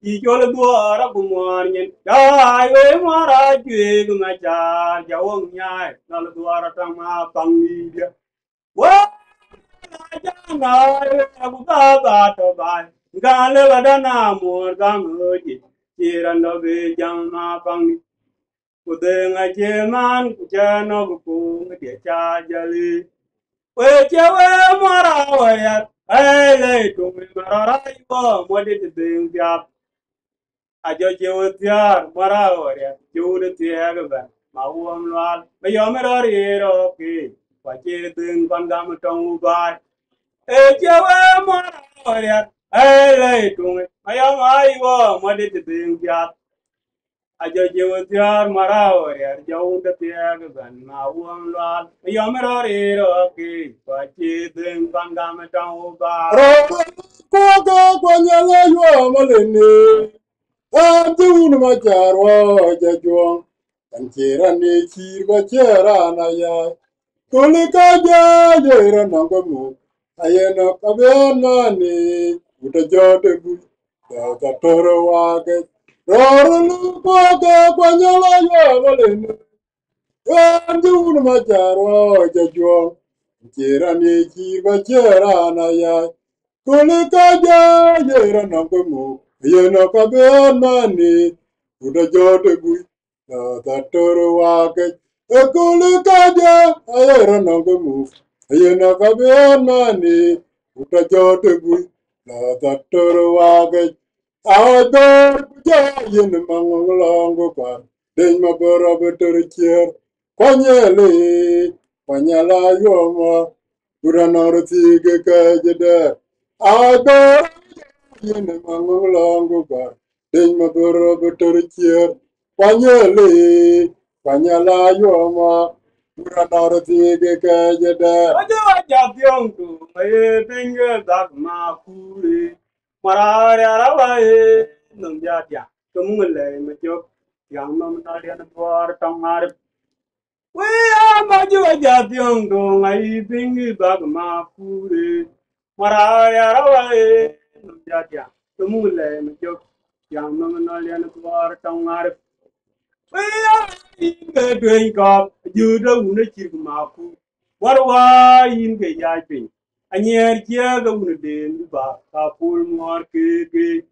Ci col dhuɔɔr ku muɔɔr nyin jai. Wei muɔr a cuek ma car ca wok nyai. Nɔl dhuɔɔr anaŋ ma paŋ dïïtdiɛ. Wek acan ai wek aku ka ba tɔ bai. Gal lëk adɔn a muɔɔr gam ɣööc, ci rɔndɔ bi jam ma paŋ. Ku dheŋ acie man, ku cä nɔ̈k kuŋ dië ca jäli. Wek cie wek muɔr awäriat, ee lei tuŋ ë marɔr ayuɔ, muɔdit dheŋ thiap. Ajɔ cie we thiaar muɔr awäriat, cï wut ë thiɛɛk ëbɛ̈n, ma wuɔm lual, ma yɔm ë rɔt ye rɔɔk thiëëc, ku acie dheŋ kɔn gam ë tɔŋ wu baai. Ee cie we muɔr awäriat, ee lei tuŋ ë, ma yɔm ayuɔ, muɔdit dheŋ thiap. Ajɔ cie we thiaar muɔr awäriat, jɔ wun de thiɛɛk ëbɛ̈n, ma wuɔm lual, ma yɔm ë rɔt ye rɔɔk thiëëc, ku acie dheŋ kɔn gam ë tɔŋ wu baai. Rɔɔk kuɔɔk kuany ala yuɔm alene. An cï wun ma ca ruɔɔc ajuɔŋ, an cie raan ye cïïr, ba cie raan aya. Kuli ka jɛ ye raan nɔŋ ke muk, aye nɔk abï an mani. ku tɔ̈ jɔt ë guc, tɔ̈ tɔ̈ tɔ̈r ë waak ë. Rɔɔr ë luk kuɔɔk ke kuany ala yuɔɔk alënë. Ɣɛn cï wun Macar wä cä juɔ̈ɔ̈ŋ, cï raan ye cïï bä cï raan aya. Kööl ë kɔc ë ye raan nɔm ke muk, yen ë ka bï ɣɛn mani, ku tɔ̈ jɔt ë guc, tɔ̈ tɔ̈ tɔ̈r ë waak ë. Ë kööl ë kɔc ë ye raan nɔm ke muk, yen ë ka bï ɣɛn mani, ku tɔ̈ jɔt ë guc, tɔ̈ tɔ̈ tɔ̈r ë waak ë. Aa bɛ̈ɛ̈r ku jɔ yen maŋ lɔŋ ku kuar, deny ma bï rɔt bï tɔ̈r ciëër, kuany ë lei, kuany ala yuɔɔm wä, ku raan nɔm röt thiëëk ë kɛ̈ɛ̈c ë dɛ̈ɛ̈r. Aa bɛ̈ɛ̈r yen maŋ lɔŋ ku kuar, deny ma bï rɔt bï tɔ̈r ciëër, kuany ë lei, kuany ala yuɔɔm wä, ku raan nɔm röt thiëëk ë kɛ̈ɛ̈c ë dɛ̈ɛ̈r. Aja aja thiɔŋ tu, ma ye piny ke dhak ma kuri. Mara ya rawa e, num ya dia, ke mung le me jok, yang num na dia na tuar tong arep. We ya ma ju aja thiɔŋ tu, ma ye piny ke dhak ma kuri. Mara ya rawa e, num ya dia, ke mung le me jok, yang num na dia na tuar tong arep. Wëë, yïn ke tueny kɔ̈k, Juda wun acïk maku. Wär wä yïn ke yac piny. Anyiɛɛr ciëëk ë wun den bä ka pul muɔɔr keek.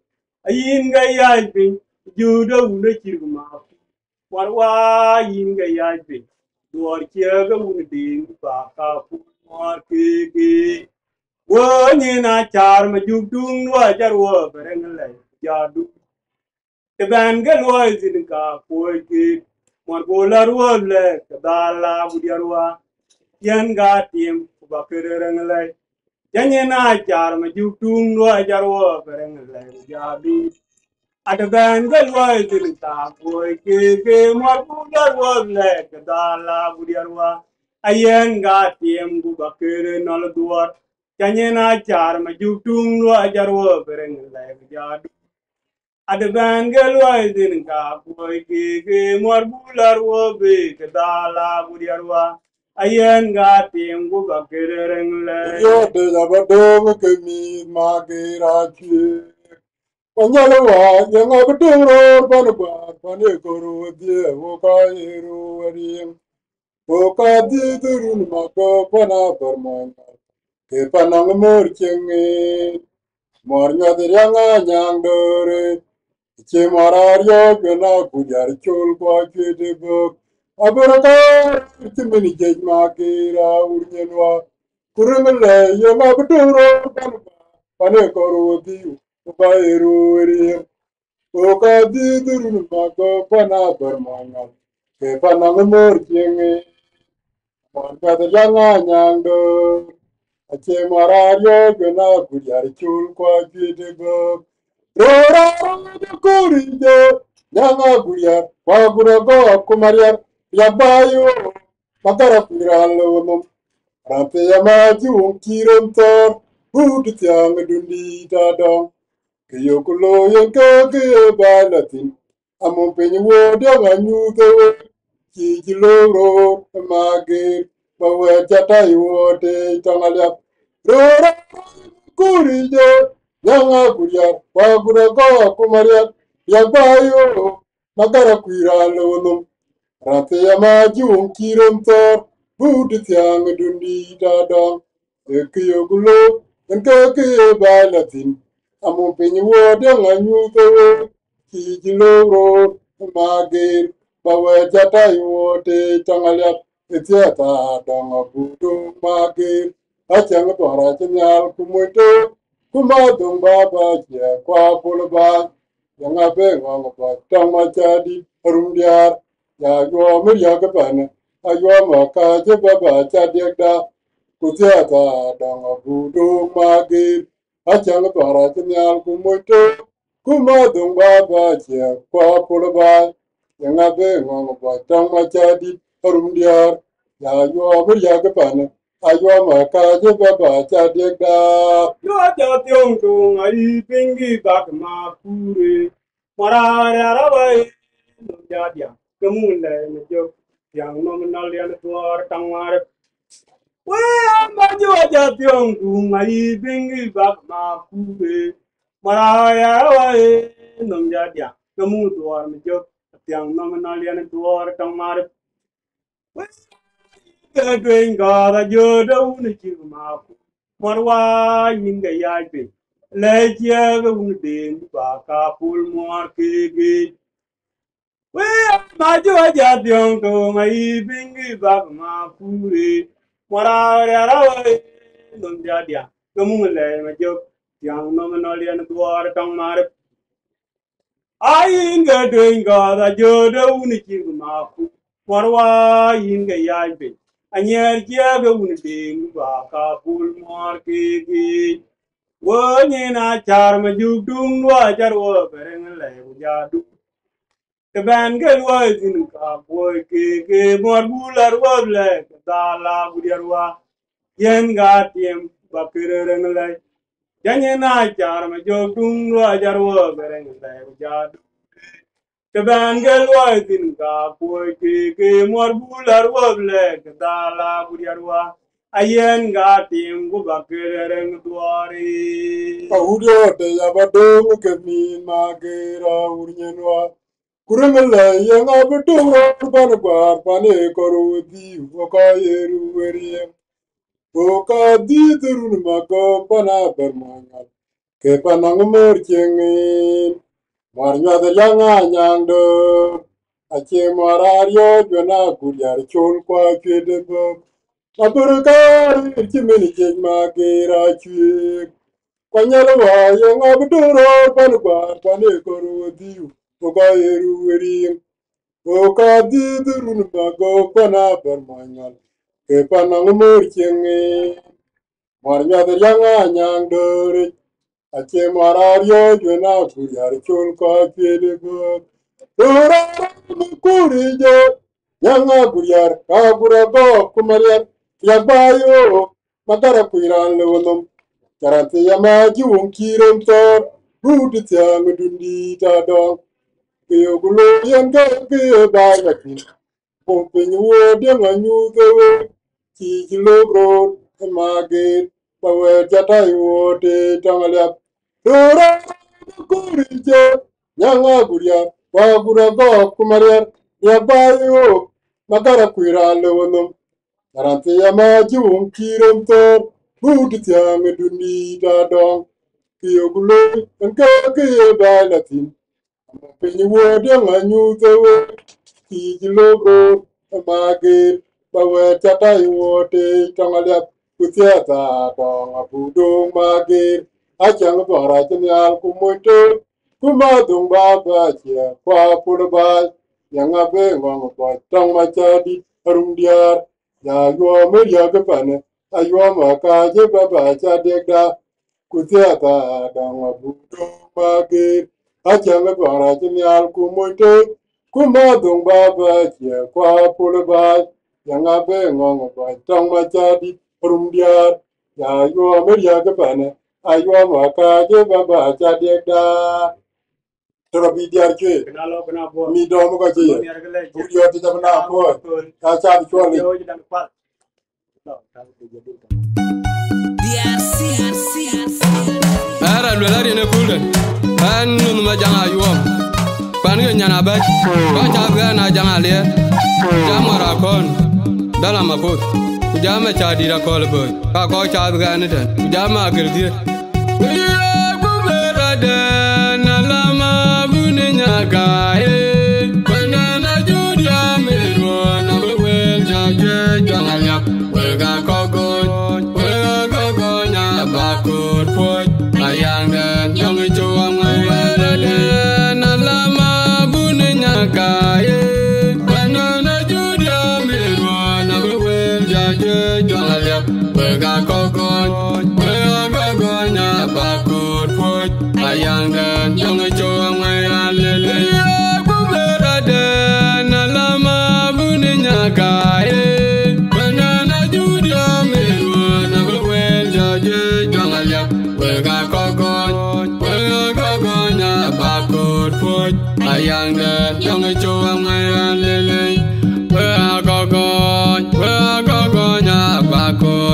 Ayïn ke yac piny, Juda wun acïk maku. Wär wä yïn ke yac piny. Duɔɔr ciëëk ë wun den bä ka pul muɔɔr keek. Wëë nyin acar ma juk tuŋ duɔc aruɔɔp ë reŋ lɛc jadu. Të bɛ̈n ke luɔi thïn ka kuɔ̈c keek, muɔ̈r ku la ruɔ̈ɔ̈p lɛ̈k ke dhal la ku diɛt wä, yɛn ka tim ku bä kërë reŋ lɛ̈i. Jany en aa car ma juk tuŋ luɔi ca ruɔ̈ɔ̈p ë reŋ lɛ̈i ku ja duut. A të bɛ̈n ke luɔi thïn ka kuɔ̈c keek, ke muɔ̈r ku la ruɔ̈ɔ̈p lɛ̈k ke dhal la ku diɛt wä, a yɛn ka tim ku bä kërë nɔl dhuɔɔr. Jany en aa car ma juk tuŋ luɔi ca ruɔ̈ɔ̈p ë reŋ lɛ̈i ku ja duut. Adï bɛ̈n ke luɔi dhïn ka kuɔ̈c keek, ke muɔ̈r buk la ruɔ̈ɔ̈p bï ke dhal la ku diɛt wä, a yɛn ka tim ku bä kërë reŋ lɛ̈i. Riɔ̈ɔ̈c dec abä döŋ ke mïïth ma gëër acuëëk. Ku nyal wä, yeŋa bï döŋ röör pan guaar pan ë kor wedhie, wo ka ye röör weriëŋ. Ku ka dhiëëth run ma gɔ̈k pan abär mɔny, ke pan nɔŋ mör cieŋ ŋeet. Muɔr nyuäth riaŋ anyaŋ dööri, cie muɔr ariɔ̈ɔ̈c ben akuc ar col ku acuet ë bök. Abër ka cï min jiëc ma gëër awur nyin wä, ku riŋ lɛ̈i yeŋa bï döŋ röör pan guaar pan ë kor wedhie, ku ka ye röör weriëŋ. Ku ka dhiëëth run ma gɔ̈k pan abär mɔny, ke pan nɔŋ mör cieŋ ŋeet. Muɔr nyuäth riaŋ anyaŋ döör, acie muɔr ariɔ̈ɔ̈c ben akuc ar col ku acuet ë bök. Röör aröör ë kor yic, nyaŋ aguliar ku agut agɔɔk ku mariar, riak bä yöök, ma gär akuc raan lëu nɔm. Raan thëëc ama cï woŋ cï rem thɔ̈ɔ̈r, buk të thiäŋ ë dundït adɔŋ. Kë yok looi yen ke kë ye baai la thïn, amum piny wuɔ̈ɔ̈t diäŋ anyuuth ë wek, cï cï looi röör ë ma gëër, ba wɛ̈ɛ̈t ca tai wuɔ̈ɔ̈t tëëc tɔŋ aliap. Röör aa kuur yic ë, nyaŋ agut yar, ku agut agɔɔk ku marial, riak bä yöök, ma gär akuc raan lëu nɔm. Raan thëëc ama cï woŋ cï rem thɔ̈ɔ̈r, buk të thiäŋ ë dundït adɔŋ. Ee kë yok looi, yen ke kë ye baai la thïn. Amum piny wuɔ̈ɔ̈t diäŋ anyuuth ë wek, cï cï looi röör ë ma gëër, ba wɛ̈ɛ̈t ca tai wuɔ̈ɔ̈t tëëc tɔŋ aliap, ë thiäth adɔŋ agut döŋ ma gëër. Acäŋ bɔ̈ rac nhial ku moc tök, ku ma döŋ bä bä ciɛk ku apol baai. Yeŋa bë ŋɔ̈ŋ bɔ̈ tɔŋ ma ca dït arum diäär, ya yuɔɔm ë riäk ë panë, ayuɔɔm akääc ë bä bä ca diɛkda, ku thiäth adɔŋ agut döŋ ma gëër. Acäŋ bɔ̈ rac nhial ku moc tök, ku ma döŋ bä bä ciɛk ku apol baai. Yeŋa bë ŋɔ̈ŋ bɔ̈ tɔŋ ma ca dït arum diäär, ya yuɔɔm ë riäk ë panë, ayuɔɔm akääc ë bä bä ca diɛkda. Yuɔɔc jɔ thiöŋ tuŋ ayï piny kï bak ma kuure, muɔr ariar awäi, nöm jɔ diäŋ ke muk lɛ̈i me jök, thiäŋ nöm nɔl riɛn ë thuɔɔr taŋ ŋuan rep. Wee, ama jɔ ja thiɔŋ duŋ, ayi biŋ bak ma kuure. Mara ya wa e, nom ja dia, ke mu duɔr mi jok, thiang nom nɔ lian duɔr tɔŋ mar. Wee, ke dueny gɔɔr a jɔ de wun cik ma ku. Mɔr wa yin ke yac piny. Le cie ke wun den ba ka pul muɔr ke ge. Wee, ma jɔ ja thiɔŋ duŋ, ayi biŋ bak ma kuure. Mɔra riara wa e, nom ja dia, ke mu le ma jok, thiang nom nɔ lian duɔr tɔŋ mar. Ayin ke dueny gɔɔr a jɔ de wun cik ma ku. Mɔr wa yin ke yac piny. Anyiɛɛr cie ke wun den ba ka pul muɔr ke ge. Wo nyin a car ma juk duŋ dua car wo bereng le ku ja du. Ke bɛn ke luɔi thin ka kuɔi ke, ke muɔr bul a ruɔp lɛ, ke dhal a ku diɛr wa. Yen ka tiɛm ba kërë reŋ lɛc. Jany na car ma jok duŋ luɔi jar wɔ ke reŋ lɛc ku ja du. Ke bɛn ke luɔi thin ka kuɔi ke, ke muɔr bul a ruɔp lɛ, ke dhal a ku diɛr wa. A yen ka tiɛm ku ba kërë reŋ duɔɔri. Awut yɔ te ya ba döŋ ke min ma ke ra wur nyen wa. Ku rem lɛ yeŋa bï döŋ rɔt pan guaar pan ë kɔr wëdhiu, wä kɔc ë ru wëriëŋ. Ku ka dhiëth run ma gɔ̈k pan abɛ̈r muɔny ŋal, ke pan nɔŋ mör cieŋ en. Muɔr nyuäth riaŋ anyaŋ döör, acie muɔr a riɔ̈ɔ̈c wën a ku riar col kua cuet ë bök. Abïr kaar cï min jiëc ma geer a cuëëk. Ku anyɛl wä yeŋa bï döŋ rɔt pan guaar pan ë kɔr wëdhiu, ku kɔc ë ru wëriëŋ. Ku ka dhiëth run ma gɔ̈k pan abɛ̈r muɔny ŋal, ke pan nɔŋ mör cieŋ en. Muɔr nyuäth riaŋ anyaŋ dööric, acie muɔr a riɔ̈ɔ̈c wën a ku riar col kɔc cuet ë bök. Döör a rɔt mi kuur ë jɔ, nyaŋ a ku riar, ka ku rɔ gɔɔk ku mariar, riak ba yook. Magara kuc raan lëu nɔm, caran thiëc ama cï wun cï rem thɔɔr, ruu të thiääŋ ë dundït adɔŋ. Ke yok looi yen ke ke ye baai la thïn. Ku piny wuɔɔr diëŋ anyuuth ë wëu, cï cï lok roor ë mageet, ba wɛɛt ca tai wuɔɔr tëë tɔŋ aliap. Röör ë kuur ë jɔ, nyaŋ a ku riar, ku a ku rɔ gɔɔk ku mariar, riak ba yook. Magara kuc raan lëu nɔm. Raan thiëc ama cï wun cï rem thɔɔr, ruu të thiääŋ ë dundït adɔŋ. Ke yok looi yen ke ke ye baai la thïn. Piny wuɔɔr diëŋ anyuuth ë wëu, cï cï lok roor ë mageet, ba wɛɛt ca tai wuɔɔr tëë tɔŋ aliap. Ku thiatha dɔŋ abuk döŋ mageer, acaŋ bɔ̈ rac nhial ku mony tëë, ku ma dhoŋ ba ba ciɛɛr, ku apol baai. Yeŋa bï ŋɔŋ bɔc tɔŋ ma ca dït arum diäär, ya yuɔɔm ë riäk ë panë, ayuɔɔm akac ë ba ba ca diɛkda. Ku thiatha dɔŋ abuk döŋ mageer, acaŋ bɔ̈ rac nhial ku mony tëë, ku ma dhoŋ ba ba ciɛɛr, ku apol baai. Yeŋa bï ŋɔŋ bɔc tɔŋ ma ca dït arum diäär, ya yuɔɔm ë riäk ë panë, ayuɔɔm akac ë ba ba ca diɛkda. Tërɔ bï diäär cuëëk. Mi dɔm kɔc cï ye. Wut yɔt të jam na puɔ̈l, ka cath cuɔl yic. Ɣɛn raan luel ariɛn ë kuldɛn, ɣɛn nönh ma jaŋ ayuɔɔm, pan ke nyan abɛ̈c, kɔc cath ɣɛn a jaŋ aliɛɛr, jam ŋɔr akɔ̈n, dal amakoth, ku jam ë ca dït akɔ̈l ë bööc, ka kɔc cath ɣɛn ëtɛ̈n, ku jam agir dhiëth. Ku ye ku bɛ̈r adɛn alama buni nyaka, eh, kuɛndan ajut ya mi ruɔn abï wel ja juëc jɔŋ aliap. Wek akɔk gɔny, wek akɔk gɔny abakot puɔc, ayaŋdɛn jɔŋ icu aŋɔc. Wek adɛn alama buni nyaka, eh, kuɛndan ajut ya mi ruɔn abï wel ja juëc jɔŋ aliap. Wek akɔk gɔny, wek akɔk gɔny abakot puɔc, ayaŋdɛn jɔŋ icu aŋɔc alele. Ye ku bɛ̈r adɛn alama buni nyaka, eh, kuɛndan ajut ya mi ruɔn abï wel ja juëc jɔŋ aliap. Wek akɔk gɔny, wek akɔk gɔny abakot puɔc, ayaŋdɛn jɔŋ icu aŋɔc alele. Wek akɔk gɔny, wek akɔk gɔny abakot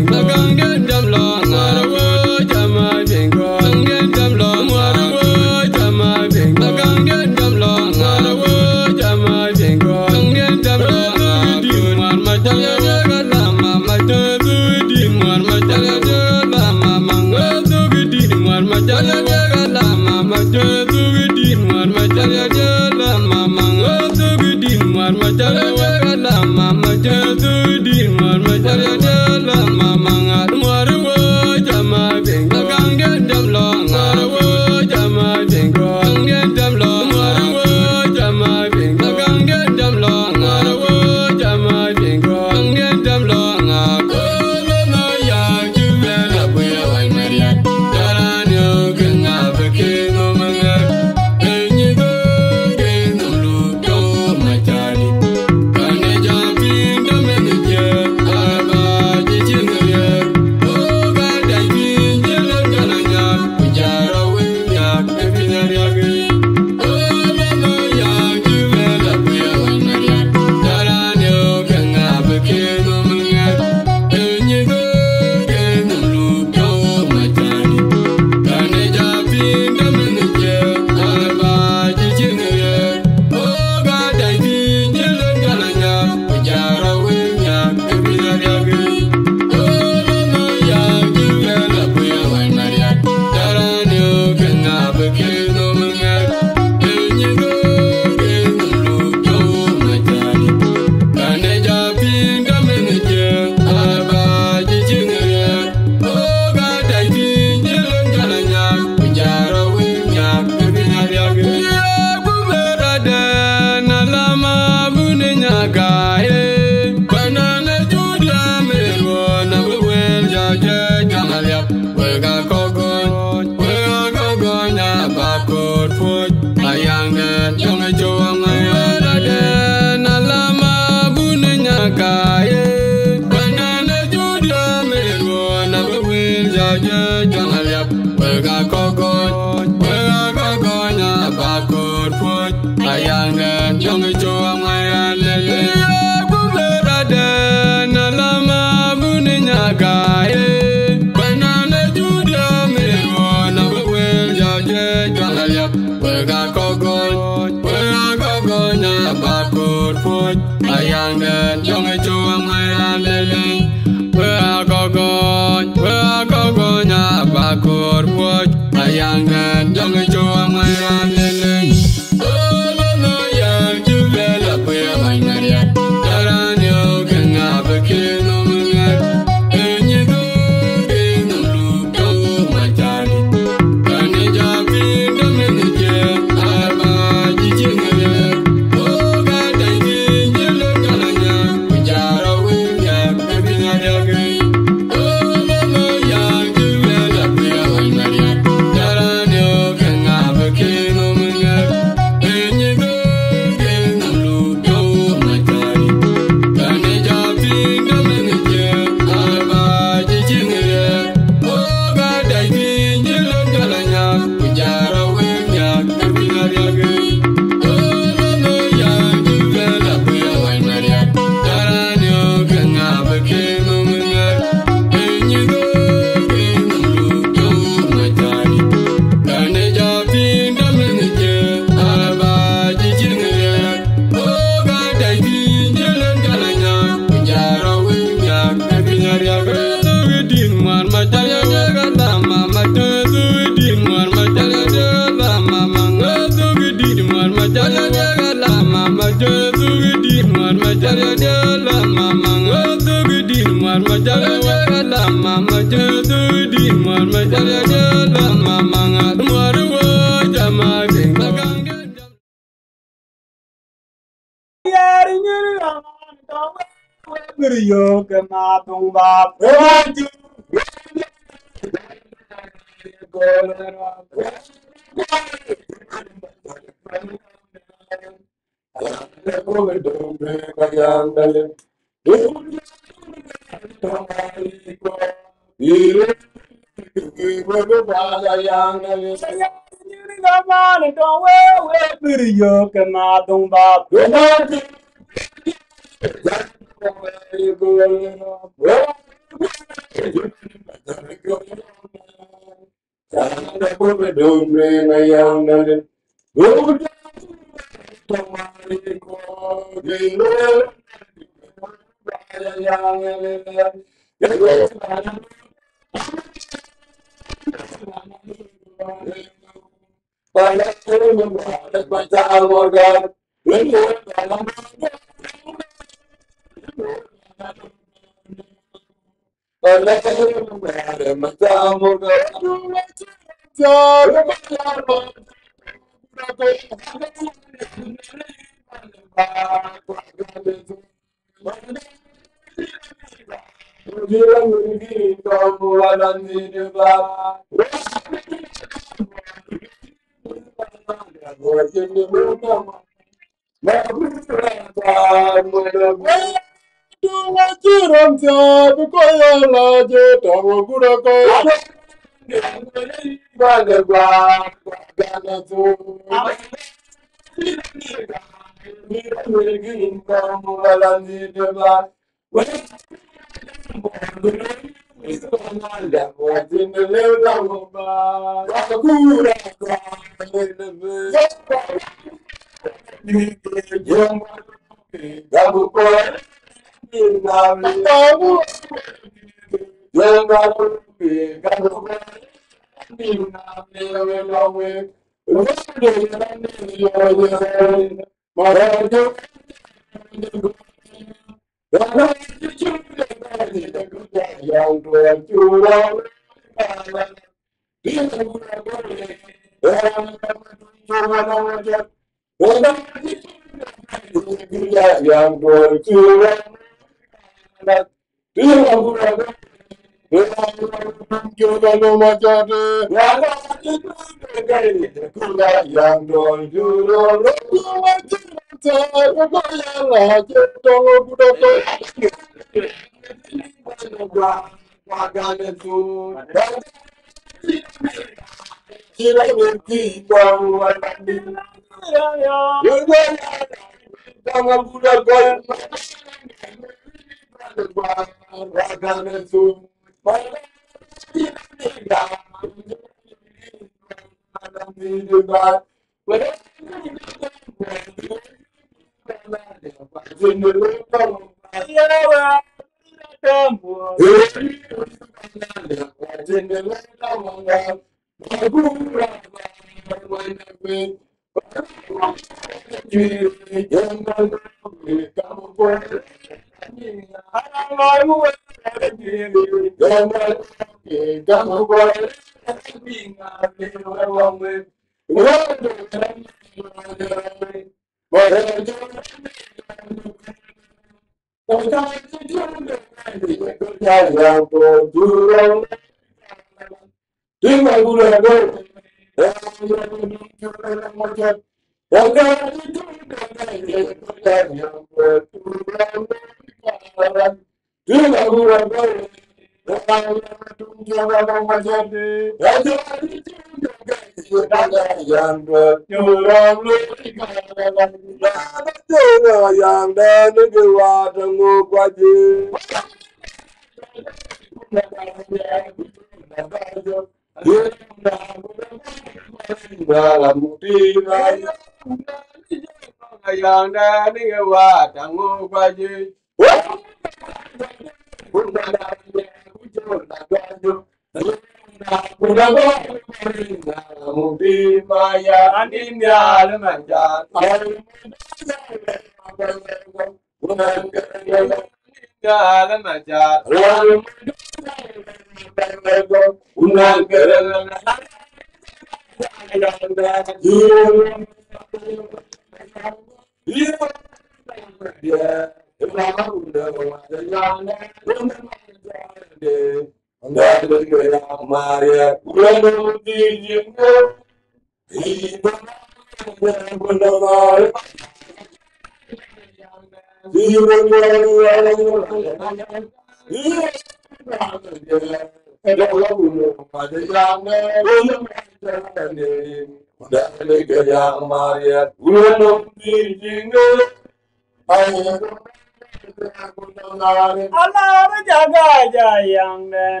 Alaar jaga ja yaŋ nɛn.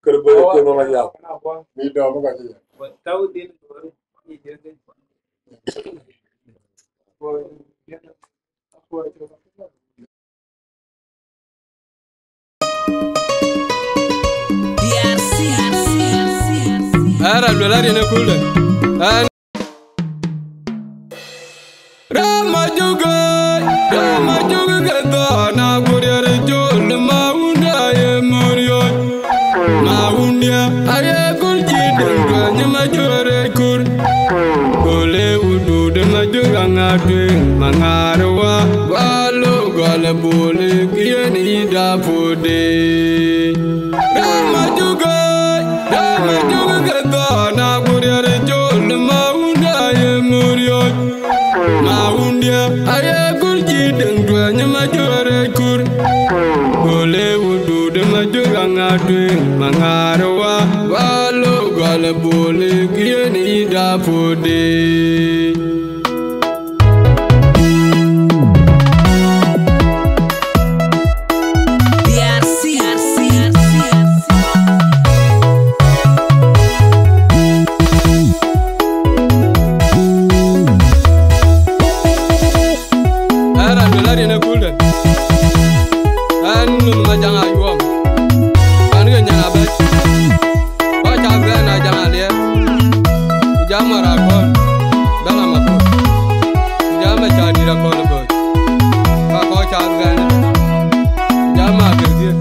Kërë bɛ̈ɛ̈i cï mama yap. Ni dɔm ka cï ya. Ara luel ariɛn ë kulde. An. Rama jugë, rama jugë ke thɔn, a kuriɛr col, ma wunda ye muriɔc. Ma wundia, aye kul cï dëŋ tuany, ma jurë kur. Kole wudut, ma jugë aŋa tueŋ, ma ŋaar wa, wa lo gɔl boli, kien ida pode. Rama jugë, rama jugë ke thɔn, a kuriɛr col, ma wunda ye muriɔc. Ma wundia, aye kul cï dëŋ tuany, ma jurë kur. Kole wudut, ma jugë aŋa tueŋ, ma ŋaar wa, wa lo gɔl boli, kien ida pode. Ara luel ariɛn ë kulde. An num ma jaŋ ayuɔm. An ke nyan abɛc. Kɔc ca bɛ̈n a jaŋ aliɛɛr. Ku jam mär akɔ̈l. Dala makut. Ku jam ma ca dït akɔ̈l ë gɔ̈c. Ka kɔc ca bɛ̈n. Ku jam ma gërdhië.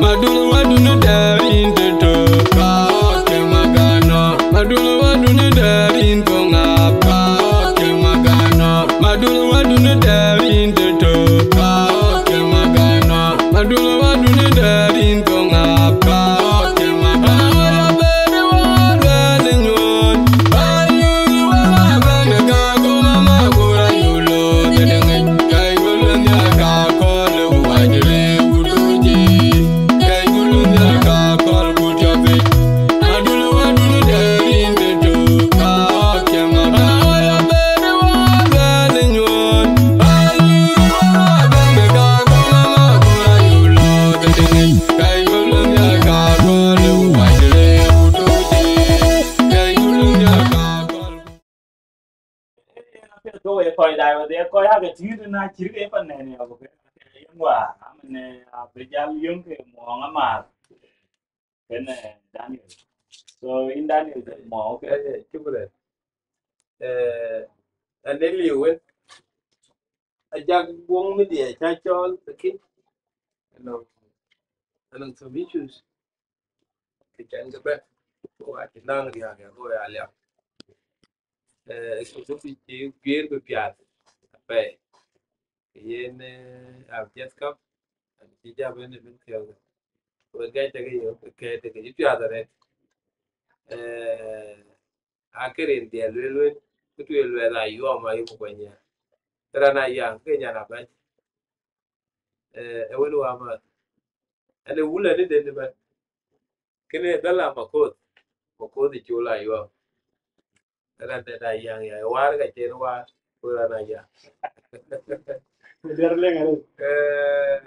Madun wadun dɛrin tëtö ka ɔɔk cï magano. Madun wadun dɛrin thoŋ ap ka ɔɔk cï magano. Madun wadun dɛrin tëtö ka ɔɔk cï magano. Madun wadun dɛrin thoŋ ap ka ɔɔk cï magano. Abɛ̈n wä bɛ̈n nyuɔɔn. Ayuku wä bɛ̈n ka ku mama ku rayulo. Tëdëŋ kai ku luny ya ka kɔl ku wajire ku tuji. Apiɛth ke wek kɔc daai wedhie, kɔc ake tïŋ na cït ke ye pan nɛn ya, ku ke ye ŋuaar, amɛn, abï jal yöŋ ke muɔɔŋ amääth. Kën, eh, Daniel. So, in Daniel, muɔɔŋ, okay. Eh, eh, cï ku rɛt. Eh, An ë liu wën, ajak buɔŋ media cä cɔɔl, lakin anɔŋ, anɔŋ some issues kë cän ke bɛ̈n, ku acï naŋ riääk ya, go ya liap. Eh, ku bï cï guiëër bï piath apɛi. Yen, eh, I've just come, and cï jam ënë bï thiɔ̈k. Wek gɛc tëkë yök, ke tëkë cï piath arëët. Eh, akërin dhiɛl lueel wën, kë tueŋ luɛɛl ayuɔm ayï ku kuany ya. Raan aya, ke nyan abɛ̈ny. Eh, ë wën wä mäth. Ɛn ë wulë ni den bɛ̈n. Kënë dhal a Makoth. Makoth ë col ayuɔm. Raan dɛ̈t aya ya, ë waar ka cen waar, ku raan aya. Diɛr leŋ arëët. Eh,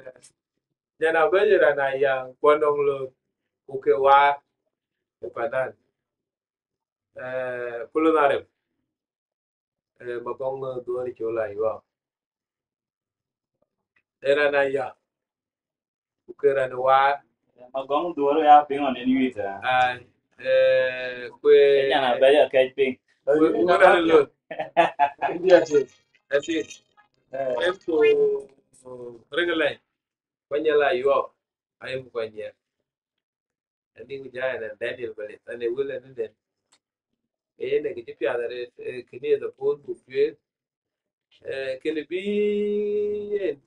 nyan abɛ̈ny raan aya, kuɔn nɔŋ lo, ku ke waar, ku pandan. Eh, ku lo na rem. Eh, Magɔŋ, eh, dhuɔ̈ɔ̈r col ayuɔm. Ë raan aya. Ku ke raan waar. Magɔŋ dhuɔ̈ɔ̈r ya piŋ ɣɔn en yuic, eh. Ai, eh, kue Ë nyan abɛ̈ny akɛc piŋ. Kue, kue raan lon. India tï. Ë tï. Eh. Ë ku ring lɛc. Kuany la yuɔm. Ai, ku kuany ya. Ënë ku jai na Daniel Bɛ̈lith, ënë wël ënë den. Ënë kë cï piath arëët, eh, kënë ë the post buk cuëër. Eh, kënë bï yen,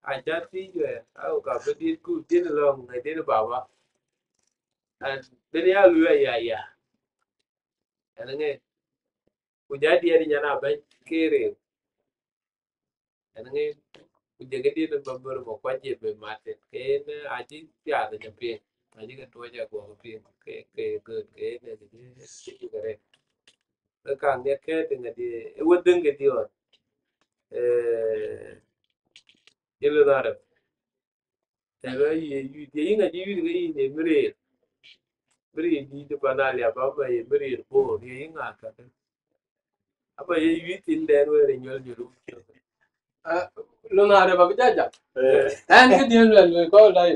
aca thiëc wɛ̈ɛ̈r, au ka bï diɛt ku diɛt lɔ̈ŋ, eh, diɛt baba. And bï ya luui aya ya. Ënë ŋe, ku ja diɛt nyan abɛ̈ny ke rëër. Ënë ŋe, ku jëkë diɛt bä bär bä kuac ye bï mat thïn. Ke yen, eh, acï piath aca piŋ. Acï ke tuɔɔc aguɔ ke piŋ. Ke, ke good, ke yen, eh, kë cï, cï ke rɛt. Ke kaŋ ye kɛ̈ɛ̈t ŋa diɛ, ë wä dhëŋ ke diɔɔt. Eh, ye lë dhɔ̈ɔ̈r. Tɛ̈ bä ye yuic, ye yïn ŋa cï yuic ke yïn ye mïrëër. Mïrëër dïït ë pan Aliap, ama ye mïrëër Bor, ye yïn ŋa kakë. Ama ye yuic thïn dɛn wëër ë nyɔl nyɔl. Ah, lon arëp abï jajak. Eh. Ɛn kë diën luɛl luɛl kɔ̈u dai.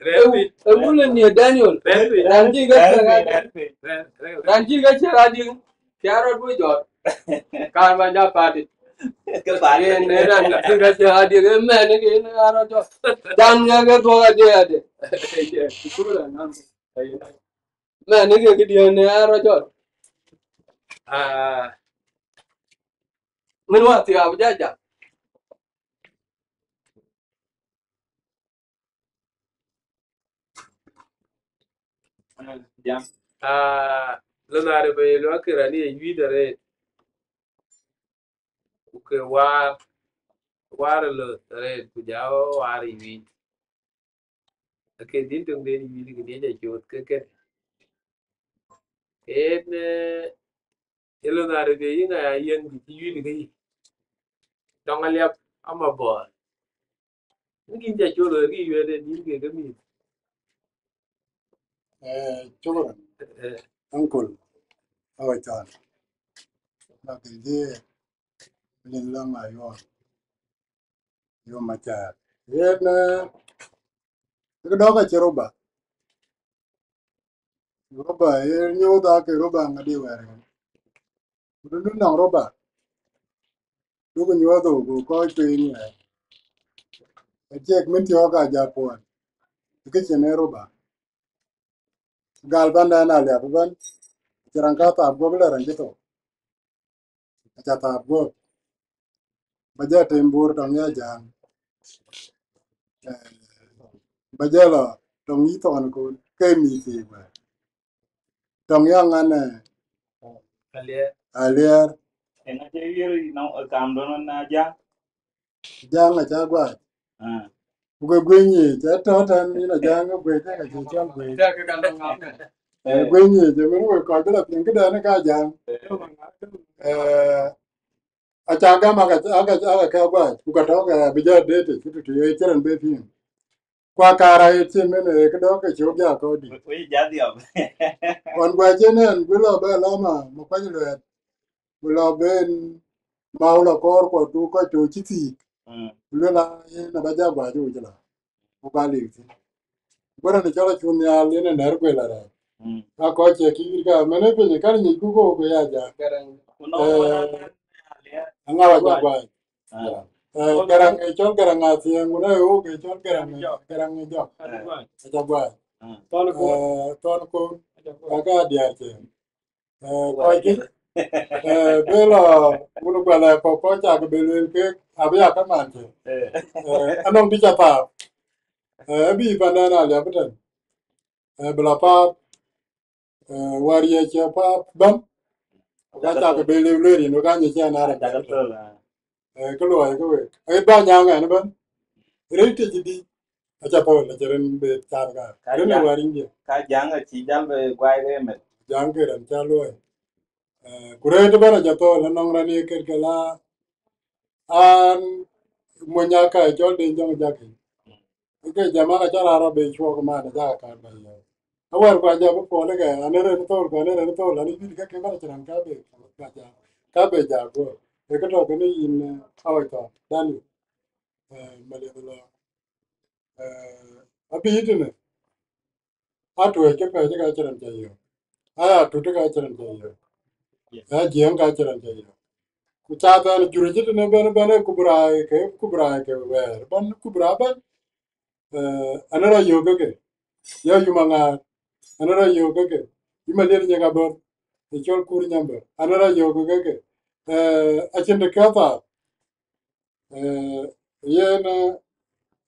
Rɛ̈ɛ̈r piny. Ë wulë ni Daniel. Rɛ̈ɛ̈r piny. Raan cï ke Rɛ̈ɛ̈r cï piny, raan rɛ̈ɛ̈r piny, rɛ̈ɛ̈r, rɛ̈ɛ̈r. Raan cï ke cï raan diëŋ. Cï a rɔt bï jɔt. Kaar ba ja patic. Ke patic. Yen ë raan cï ke cï raan diëŋ, ë mɛn ë ke yen a rɔt jɔt. Dan ŋɛk ke thuɔk adï adï. Shukran, nam. Mɛn ë ke këdiën ë a rɔt jɔt. Ah. Min wa thiaak abï jajak. Jam. Ah, lon arëp ë luakkë raan ye yuic arëët. Ku ke waar, waar ë löth arëët, ku ja waar ë yuic. Ake din töŋ den yuic, ke diɛc acoth ke kën. Ken, eh, ye lon arëp ë yïn aya yɛn kë cï yuic ke yï. Tɔŋ Aliap ama bɔɔr. Yïn kïn ca col wëër kï yuɛɛt en yïn ke ke mïth. Eh, shukran. Eh. Uncle, how are you? Lakin je, lin la ma yuɔn. Yo ma cha. Yen, eh, ke dɔk acï roba. Roba, yen nyuɔɔth ake roba ŋa di wɛɛr. Ku dun nɔŋ roba. Duku nyuɔɔth ku kɔc piny wɛɛr. Acek min thiɔɔk a ja puɔn. Ke cin ë roba. Gal bän dɛn Aliap bän. Cï raan ka thap guɔ̈p lɛ raan cï thou. Aca thap guɔ̈p. Ba jɛ tem Bor tɔŋ ya Jaŋ. Eh, ba jɛ lɔ tɔŋ yï thɔn ku ke mïth thii wɛɛr. Tɔŋ ya ŋan, eh, Aliɛɛr. Aliɛɛr. Ëŋa cï wiɛɛr nɔŋ, eh, kam dɔn na Jaŋ? Jaŋ aca guac. Ah. Ku ke guëny yic, ë tɔ̈ tɛ̈n yïn a Jaŋ ke guëc, ke cï cɔl guëc. Eh, guëny yic, ëmën wek kɔc bï lɔ piŋ këdɛn ka Jaŋ. Eh, aca gam aka, aka, aka ke guac, ku ka tɔ̈ ke abï jɔ deet, ku tutu ye cï raan bï piŋ. Ku akaar aye cï mën, eh, këdɔ̈k ke cï wok ja kɔ̈ɔ̈dï. Wek, wek ja dhiɔp. Ɣɔn guac en ɛn, bï lɔ bɛ lɔ ma, ma kuany luɛɛt. Bï lɔ ben ma wulɔ kɔɔr kuɔ tu kɔc tu cï thiik. Mm. Luel a yen aba ja guac wuc la. Ku ba lik thïn. Bï raan cɔl acun nhial yen ë nɛ̈r guel arɛɛc. Mm. Ka kɔc cï kï yïr ka, mɛn ë piny kan nyic ku ko ku ya ja. Ku nɔŋ, eh, wala, ya, ya. Aŋa wa Ajaguai. Ajaguai. Eh, Garaŋ, eh, cɔl Garaŋ Athiɛɛŋ, wun aye wok, eh, cɔl Garaŋ, eh, Garaŋ Jɔk. Ajaguai. Ajaguai. Ah. Thɔn Kon. Eh, Thɔn Kon. Ajaguai. Kaka diäär cï. Eh, kɔc kï, eh, bï lɔ, wun guɛl, eh, kɔc, kɔc cak bï lueel kek, abï ya ke man cï. Eh. Eh, anɔŋ bï ca paap. Eh, bï pandɛn aliap tɛ̈n. Eh, bï lɔ paap. Eh, wäär ye cï paap bɛ̈n. Ka cak bï lueel, lueel rin, ka nyi cï an arɛ̈m. Eh, kë luɔi ke wek. Aɣet bä Anyaŋ ɛn ëbɛ̈n. Rëër tëc dï. Aca thöl, aca rin bï thaar ka. Ka rin Jaŋ, wäär rin dië. Ka Jaŋ acï jal bï guai ke meth. Jaŋ ke rɛn ca luɔi. Eh, ku rëër të bɛ̈n aca thöl, anɔŋ rɛn ye ket ke la. An, mony aka cɔl den jɔŋ jakï. Ke jama ka ca raan rɔt bï cuɔk man, aca ka kaar bä yɔ̈ɔ̈k. Awär kua jɔ bï puɔl ëke, an ë rɛn thöl, ku an ë rɛn thöl, an ë juëc ke ke bä cïn raan ka bï, ka bï ja, ka bï ja guöör. Ee kë tɔ̈ kënë yïn, eh, awäc thɔn, Daniel, eh, Maliɛth lɔ. Eh, abï yï tënë, atuɔ̈c ke pɛ̈c ka cïn raan ca yɔ̈ɔ̈k. Aya tut ka cïn raan ca yɔ̈ɔ̈k. Yes. Aya jiɛɛŋ ka cïn raan ca yɔ̈ɔ̈k. Ku ca bɛ̈n jur cï tënë bɛ̈n, bɛ̈n ë kubra ke, kubra ke wɛɛr, bɛ̈n kubra bɛ̈n. Eh, an rɔt yöök ke ke, ya yum aŋaar, an rɔt yöök ke ke, yï Maliɛth Nyek Abör, ë cɔl Kur Nyambör, an rɔt yöök ke ke. Eh, acïn të kë thaar. Eh, yen, eh,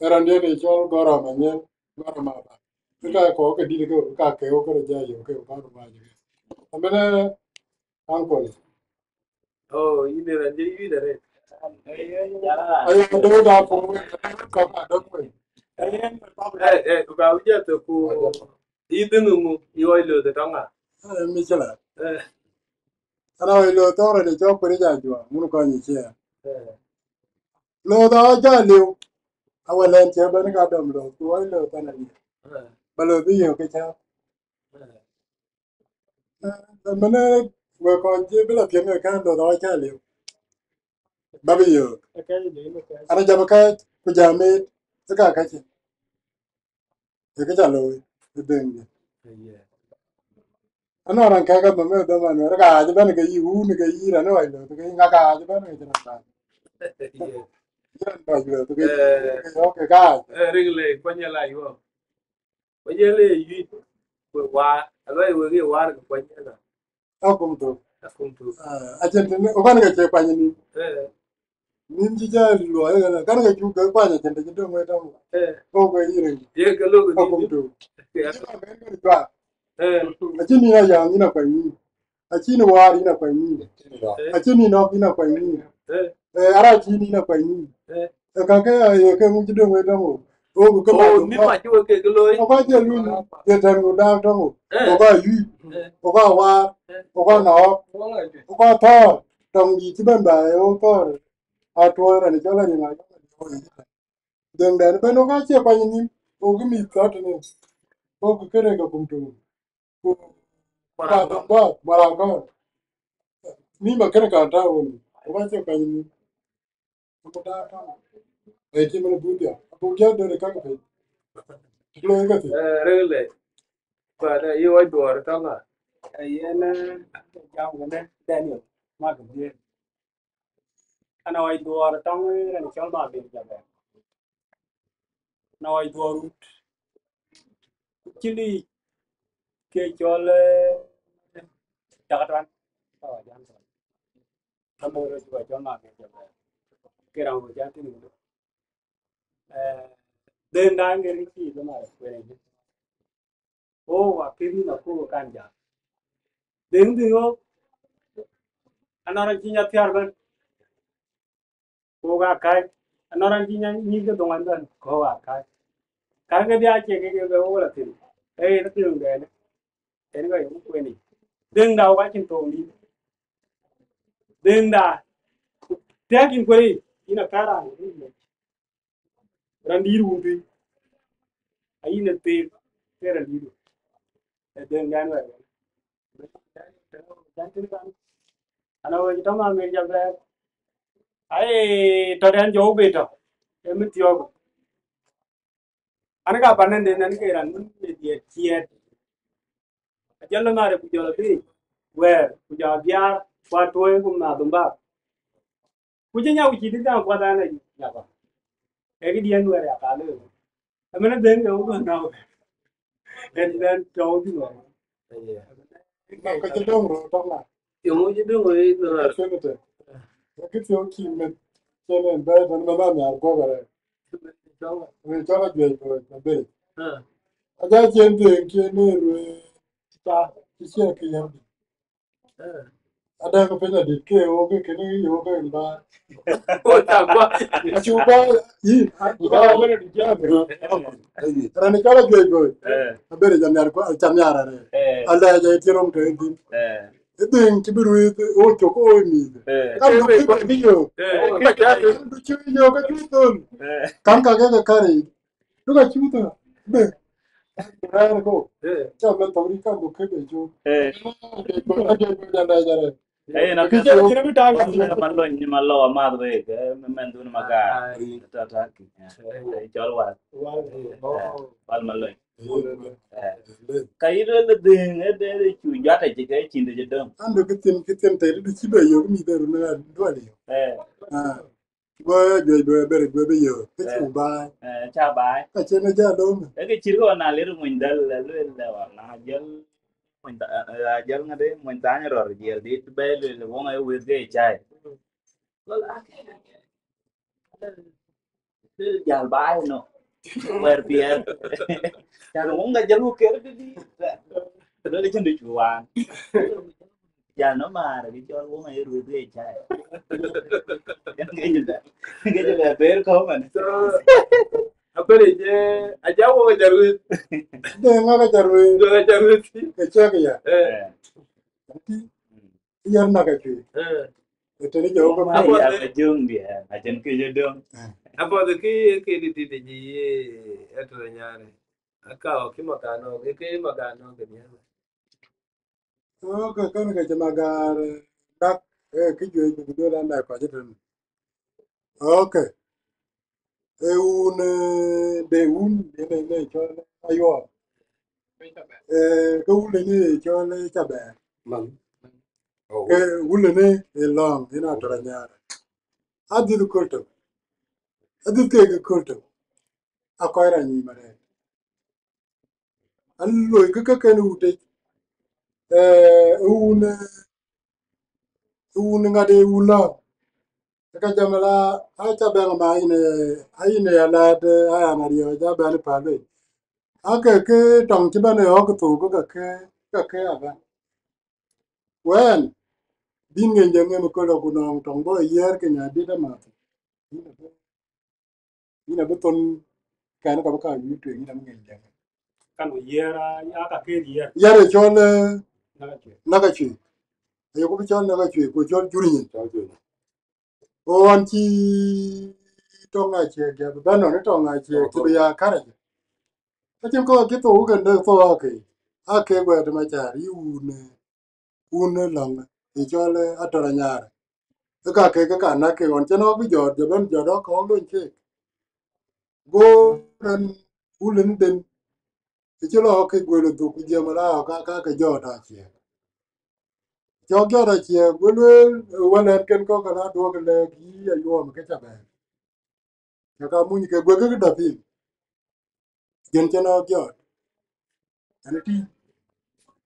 raan diɛ̈n ë cɔl Gɔ̈rɔm Anyiɛl, Gɔ̈rɔm Aba. Ke ka kɔɔr ke dït ke, ka ke wok ke rɔt ja yöök ke, ka rɔt mac ke. Amënë, uncle. Oh, yïn ë raan jɔ yuic arëët. Ayo, döŋ da puɔ̈u wek, kɔ̈k adöŋ wek. Eh, eh, ku ka wïc athök ku yï dhëŋ ŋu, yï ɣɔc lööth ë tɔŋ ŋa? Eh, mi cï la. Eh. Ana ɣɔc lööth tɔŋ rɔt ë cɔk kuëër ja juɔ̈ɔ̈r, ŋun kɔny ë ciɛɛr. Eh. Lööth aa ja liu. Awä lɛn cï bɛ̈n ka dɔm lööth, ku ɣɔc lööth ɛn aliu. Eh. Ba lööth bï yöök ke cääk. Eh. Mënë wek kɔc cï bï lɔ piɛŋ ë kɛ̈n lööth aa ca liu. Ba bï yöök. An, jam kɛ̈c, ku jam ëët, ë ka kɛ̈c. Ë kë ca looi, ë dhëŋ dï. Anɔŋ raan kɛ̈k ka nhom ë dhom anuɛɛr, ka aac bɛ̈n ke yï, wun ke yï, raan ë wac lööth ke yï, ŋa ka aac bɛ̈n ke cïn raan. Yïn raan ë wac lööth ke yï, ke yɔ̈ɔ̈k ke ka aac. Eh, ring le, kuany la yuɔm. Ku jël ë yuic, ku waar, aluɔi wek ye waar, ku kuany ëna. Akum thök. Akum thök. Ah, acïn tënë, ku kɔn ke cie kuany nïm. Eh. Nïm cï jɔ luɔi ëna, kɔn ke cuk ke kuany acïn të cï döŋ wei tɔŋ. Eh. Ku ke yï rëŋ. Ye ke lok nïm. Akum thök. Ye. Yïn aba ben ke juak. Eh. Acïn nïn ayɔ̈ɔ̈ŋ yïn akuany nïm. Acïn waar yïn akuany nïïm. Eh. Acïn nïn nɔ̈k yïn akuany nïïm. Eh. Eh, ara cïn yïn akuany nïïm. Eh. Eh, kakë aye ke ŋuc döŋ wei tɔŋ ɣo. Ɣok ke, oh, mac nïm mac wek ke looi. Ɣok acï luny ye tɛ̈n ŋu daak tɔŋ ɣo. Eh. Ɣok ayuic. Eh. Ɣok awaar. Eh. Ɣok anɔ̈k. Ɣok athɔ̈ɔ̈r. Tɔŋ dït cï bɛ̈n ba ye ɣok thɔ̈ɔ̈r. Atuɔɔc rɛn cɔl ariŋ ayɔ̈k. Döŋdɛn ëbɛ̈n ɣok acie kuany nïïm. Ɣok mïth thɔ̈ɔ̈r tënë. Ɣok kënë ke kum tök. Ku Mara Gɔ̈ɔ̈r, Mara Gɔ̈ɔ̈r. Mïïm akënë kan tääu wën, ku ba cï kuany mïïm. Ku da tɔ̈u. Ee cï mën abuk diäk. Abuk diäk dönë kakë piny. Cï looi käthïn. Eh, rëër le. Kuan, eh, yï wac duɔɔr tɔ̈ ŋa? Eh, yen, eh, jam kënë Daniel, Mark Dier. Ana wac duɔɔr tɔ̈ŋ, eh, rɛn cɔl Mabir Jabɛr. Na wac duɔɔr rut. Cï liic ke cɔl, eh, Cakatuan. Ka wac an, ka mɔ̈u rɔt cï wac cɔl Mabir Jabɛr. Ke raan wä jam tïŋ. Eh, dhënda ŋer cï bï mar kueer. Ɣok akëc nïn akɔ̈k kan jam. Dhëŋ dhïn ɣok, anɔŋ raan cï nya thiäär bɛ̈n, ku ɣok aa kääc. Anɔŋ raan cï nya nyïïr ke dhoŋuan bɛ̈n, ku ɣok aa kääc. Kän kedhie acie kek en bɛ ɣok la thïn, ee yen dhëŋdɛn, en ɣɔc ɣok kueeni. Dhëŋda ɣok acïn thok nïïm. Dhëŋda, tɛ̈k yïn kueer, yïn akɛ̈n raan. Raan dïït wun tui, ayïn ë theek ke raan dïït wun. Ee dhëŋ dan wɛ̈ɛ̈r. Ana wec tɔ̈ Mabir Jabɛr. Ai, tɔ̈ dɛn jɔu be tɔ̈. Ee mi thiɔ̈k. An ka panen den an ke raan min ë diɛt ciɛɛt. Ajɔl Mabir ku jɔl abï wɛ̈ɛ̈r, ku jɔl abiaar, ku atuɔ̈i ku madhum bak. Ku cï nyaku cï dït gam kuath an, nya kɔn. Ee kë diɛn wɛɛr ya ka lëu. Ëmën adhëŋ ke wok nɔ̈k. And then tɔ̈u thïn wɔ. Ka cï döŋ röt tɔŋ na. Yeŋö cï döŋ röt tɔŋ na? Cïn të. Kë thiɔ̈k cï meth cïn en bɛ̈ɛ̈i tën meth anhiar guɔ̈p arëët. Rin cɔl ajuëc kɔc abëëc. Aja cien dhëëŋ cien ë ruëëc cï ciɛk kë yäm. Adɛ̈ŋ piny adït ke wok ke kënë yök en ba. Acu ba yïn. Rani cɔl ajuëc kɔc. Abëëc anhiar, anhiar arëët. Alɛɛc ë tiɛ̈r rom tɔ̈ en thïn. Ë dhëëŋ cï bï ruëëth ë ɣöö cök ë ɣöö mïth. Ka duk cï bï yök. Ka duk cï bï yök ka cï thöl. Kan ka ke ke kär yic. Duk acï bï thöl. Bë. Rɛ̈ɛ̈r ko. Ca meth thɔ̈k rïc ka duk ke be cök. Ake bï jal lɛc arëët. Ee, na kï cï bï taŋ. Malony ni malɔ amath wek, eh, mɛn dhun magar. Tata ki. Eh, cɔl wal. Wal. Eh, wal malony. Ka yï luel dhëëŋ, eh, de, de cu juat acï ke cïn de cï döŋ. An, du kë thiin, kë thiin tëë, du cï be yök mïth de run ë duɔl yök. Eh. Ah. Go ya juëc, go ya ber, go be yök. Kë cu baai. Eh, ca baai. Ka cïn ë jal döŋ. Ee kë cït kɔn na lir muny dal, luel lɛ wa, na jël muny da-, eh, eh, jël ŋade, muny thany rɔr, jël dit bɛ̈ɛ̈i luel, wöŋ aye wëth ke cai. Gol, ah, jal baai no. Wɛr piɛth. Can wöŋ ka jël wä ker di di. Lele cïn dï cu wan. Jal no maar, kë cɔl wöŋ aye ruëth ke cai. Yen ke jël dɛ. Ke jël dɛ ber kɔ̈u man. So, abëëc, eh, aja wöŋ aja ruëth. Dë ŋa ka ca ruëth. Dë ŋa ca ruëth. Ke cɛk ya. Eh. Ëtɛ̈n, yär näk acuëëc. Eh. Ëtɛ̈n jɔ wok. Apuɔth ya ë, ka jöŋ diɛɛr, acïn kë jɔ döŋ. Eh. Apuɔth kë ye kë dït dït jï ye ëtɛ̈n nyaarë. Aka ɔ kï makan ɔ, kë kë makan ɔ kë diɛɛr. Okay, kën ke cï magar, eh, dak, eh, kë juëc bï duel an dak kɔc ëtɛ̈n. Okay. Ee wun, eh, de wun, ënë, ënë cɔl Ayuɔɔm. Eh, ke wun ënë cɔl Cabɛɛr. Man. Oh. Ke wun ënë ë lɔ̈ŋ, ënë atɔ̈ anyaar. Adhith köl tök. Adhith kek köl tök. Akɔc rany nyïm arëët. Aloi kë ke kën wut tec. Eh, wun, eh, wun ŋat ë wun lɔ̈ŋ. Ka jam la, a ca bɛ̈n ma yïn, a yïn ya lɛ̈ɛ̈t, a ya na riɔ̈ɔ̈c, a bɛ̈n päl wei. A ke ke tɔŋ cï bɛ̈n ë ɣɔ̈k thok, ke ke, ke ke abɛ̈n. Wɛ̈n, bïn ŋeny jɛ ŋem ë köl ku nɔŋ tɔŋ bɔ̈ yiɛɛr ke nya dit amath. Yïn abï thon kɛn ka bï ka yï tueŋ, yïn abï ŋeny jɛ. Kan ku yiɛɛr, a, a ka ke yiɛɛr. Yiɛɛr ë cɔl, eh, näk acuëëc. Aye ku bï cɔl näk acuëëc, ku cɔl jur nyin. Ɣɔn cï tɔŋ aciëk, ya bï bɛ̈n nɔn tɔŋ aciëk, cï bï ya kärɛc. Acïn kɔc cï thou kën dek thou ake, ake guɛɛt ë macar, yï wun, wun ë lɔ̈ŋ, ë cɔl, eh, atɔ̈r anyaar. Ë ka ke, ke ka näk ke ɣɔn cïn ɣɔ̈k bï jɔt, jɔ bɛ̈n jɔt ɣɔ̈k kɔ̈k lony keek. Go rɛn wulëniden, ë cï lɔ ke guël ë dhuk ku jiɛm ala ka, ka ke jɔt aciëk. Cɔk jɔt aciëk, go lueel, eh, wälɛn kën kɔ̈k ala duɔ̈k lɛ̈k yï Ayuɔɔm ke ca bɛ̈ɛ̈r. Ca ka muny ke guek ke dap piny. Jën cïn ɣɔ̈k jɔt. Ɛn tïŋ.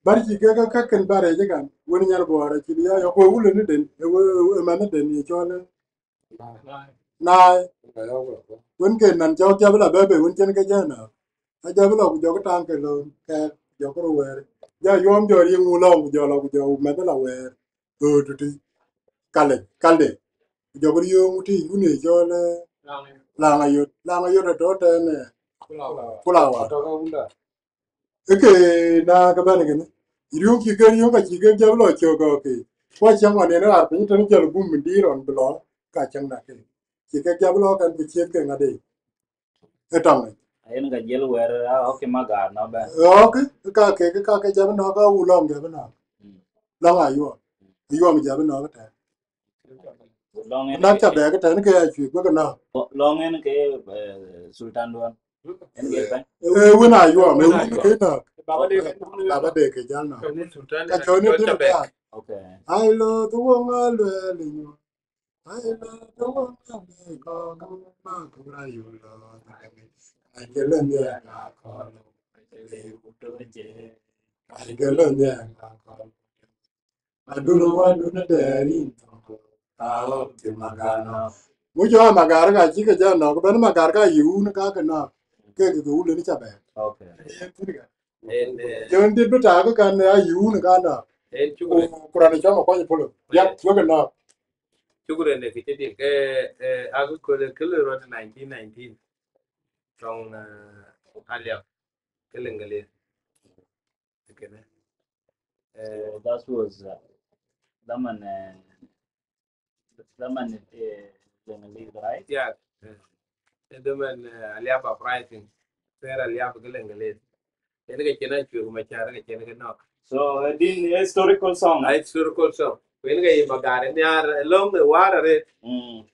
Bär cï ke ka, ka kën bär ëcï kan, wën nyan Bɔɔr acï bï ya yɔ̈k, we wulëniden, ë we, ë mɛnhden ye cɔl, eh, Naai. Wën ke nan cɔk jabï la bɛ̈ bei, wën cïn ke jɛn na. A jabï la ku jɔkï taŋ ke lon, kɛɛr, jɔkï röt wɛɛr. Ja Ayuɔɔm jɔ riŋ wun lɔŋ, ku jɔ la ku jɔ mɛth la wɛɛr. Ɣöö tïtï. Kalde, kalde. Ku jɔkï riööŋ wun tï, wun ye cɔl, eh, Laŋ Ayot. Laŋ Ayot atɔ̈ tɛ̈n, eh, Kulawa. Ë ke na ke bɛ̈n kënë, riöŋ cï ke riöŋ ka cï ke jɔl lɔ cök, okay. Ku acäŋ ɣɔn en ɣar piny tën jɔl gum dïïr ɣɔn bï lɔ, ka cäŋ na ke. Cï ke jɔl lɔ kan bï ciëth ke ŋadë. Ë tɔŋ. Ayen ka jël wɛɛr, a, okay, magar nɔ bɛ̈n. Okay, ka ke, ka ke jɔl nɔ, ka wu lɔŋ jɔl nɔ. Mm. Lɔŋ Ayuɔɔm. Ayuɔɔm jɔl nɔ ke tɛ̈n. Lɔŋ en na ke ca bɛ̈ɛ̈k tɛ̈n ke ya cuëc guek nɔ. Lɔŋ en ke, eh, Sultan duɔn. En ke bɛ̈n. Eh, wën Ayuɔɔm, eh, wën ke nɔ. Baba de ke jal nɔ. Ka cɔn ni dïn ka. Okay. Ai lo the wong a luel ni. Adun wadun deri. Talo ti magana. Mujo magar ka chike jana, ben magar ka yun ka kana. Ke ke ule ni chabe. Okay. Jon dit bita ka kan ya yun kana. En chukure. Kurani chama kwa polo. Ya, chuke na. Chukure ne kichidi ke, eh, aku kole kele rot nineteen nineteen. Tong, eh, Aliap. Kele ngale. Kene. Eh, that was, uh, zaman, eh, zaman, eh, Leŋalith, right? Yeah. Eh, zaman, eh, Aliap uprising. Sera Aliap ke Leŋalith. Ene ke chena chwe kuma chara ke chena ke nok. So, eh, din historical song. A historical song. Ene ke magar ni ar long the war are. Mm.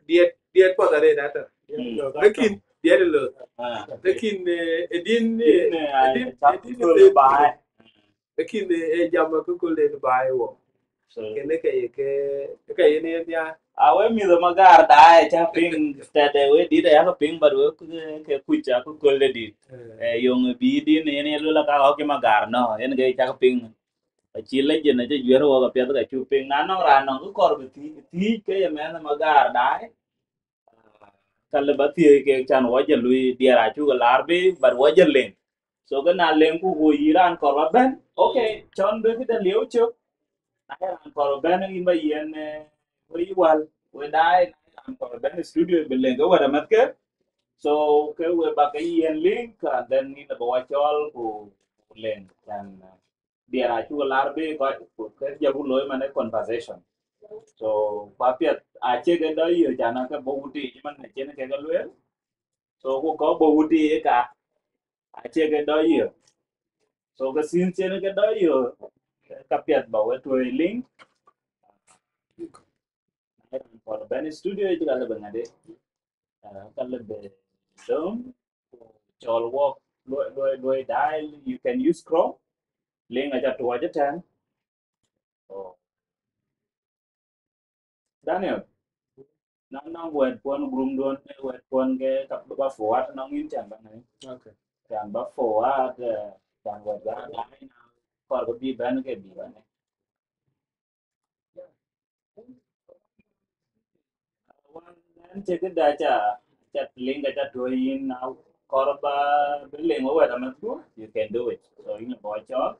Diet, diet puɔth arëët ata. Mm. Lakin diet ë lööth. Ah. Lakin, eh, ë din, eh, din, eh, ë din, ë din ë thëëth. Lakin, eh, ë jam akököl en baai wɔ. So, kene ke ye ke, ke ye ne nhiaar. A we mïth magar daai ca piŋ, tɛde we dit aya ke piŋ, but we ke, ke kuc akököl de dit. Eh. Eh, yöŋ bï din en ye luel aka ɣɔ̈k cï magar nɔ, en ke ca ke piŋ. Acï legend acï juër wok apiɛth ka cuk piŋ. Na nɔŋ raan nɔŋ kë kɔr bï thiëc, thiëc ke ye mɛnh magar daai, ka lë ba thiëëc kek can wɔ jɔ lui diɛɛr acuk ë laar bï, but wɔ jɔ leŋ. So ke na leŋ ku ku yï raan kɔr ba bɛ̈n, okay, cɔn bï këde lieu cök. Na ye raan kɔr ba bɛ̈n yïn ba yiɛn, eh, we yï wäl, we daai, na ye raan kɔr ba bɛ̈n studio bï leŋ ke wɛ̈t amɛ̈thke. So ke we ba ke yiɛn link, and then yïn ba wɔ cɔl ku, ku leŋ, can, eh, diɛɛr acuk lar bï kɔc, ku ke jɔku looi man ë conversation. So, kua piɛth, acie ke dɔ yï, can ake bɔ̈ wutic man acïn ke ke lueel. So, ku kɔ̈k bɔ̈ wutic ë ka, acie ke dɔ yï. So, ke since cïn ke dɔ yï, ka piɛth ba we tuɔ̈i link. Na ye raan kɔr bɛ̈n studio yic ka lëbë ŋadë, ah, ka lëbë döŋ, cɔl wok, luɔi, luɔi, luɔi dial, you can use Chrome, link aca tuɔɔc ëtɛ̈ɛ̈n. Oh. Daniel, na nɔŋ wɛ̈t puɔ̈n group duɔ̈n, wɛ̈t puɔ̈n ke ka ba forward nɔŋ yïn can ba ŋäi. Okay. Can ba forward, eh, can wɛ̈t ba daai na kɔr ke bï bɛ̈n ke bï ba ŋäi. Wan cï këda ca, ca link aca tuɔ̈i yïn, na kɔr ba bï link wɛ̈t amɛ̈thku, you can do it. So yïn bɔ̈ cɔl.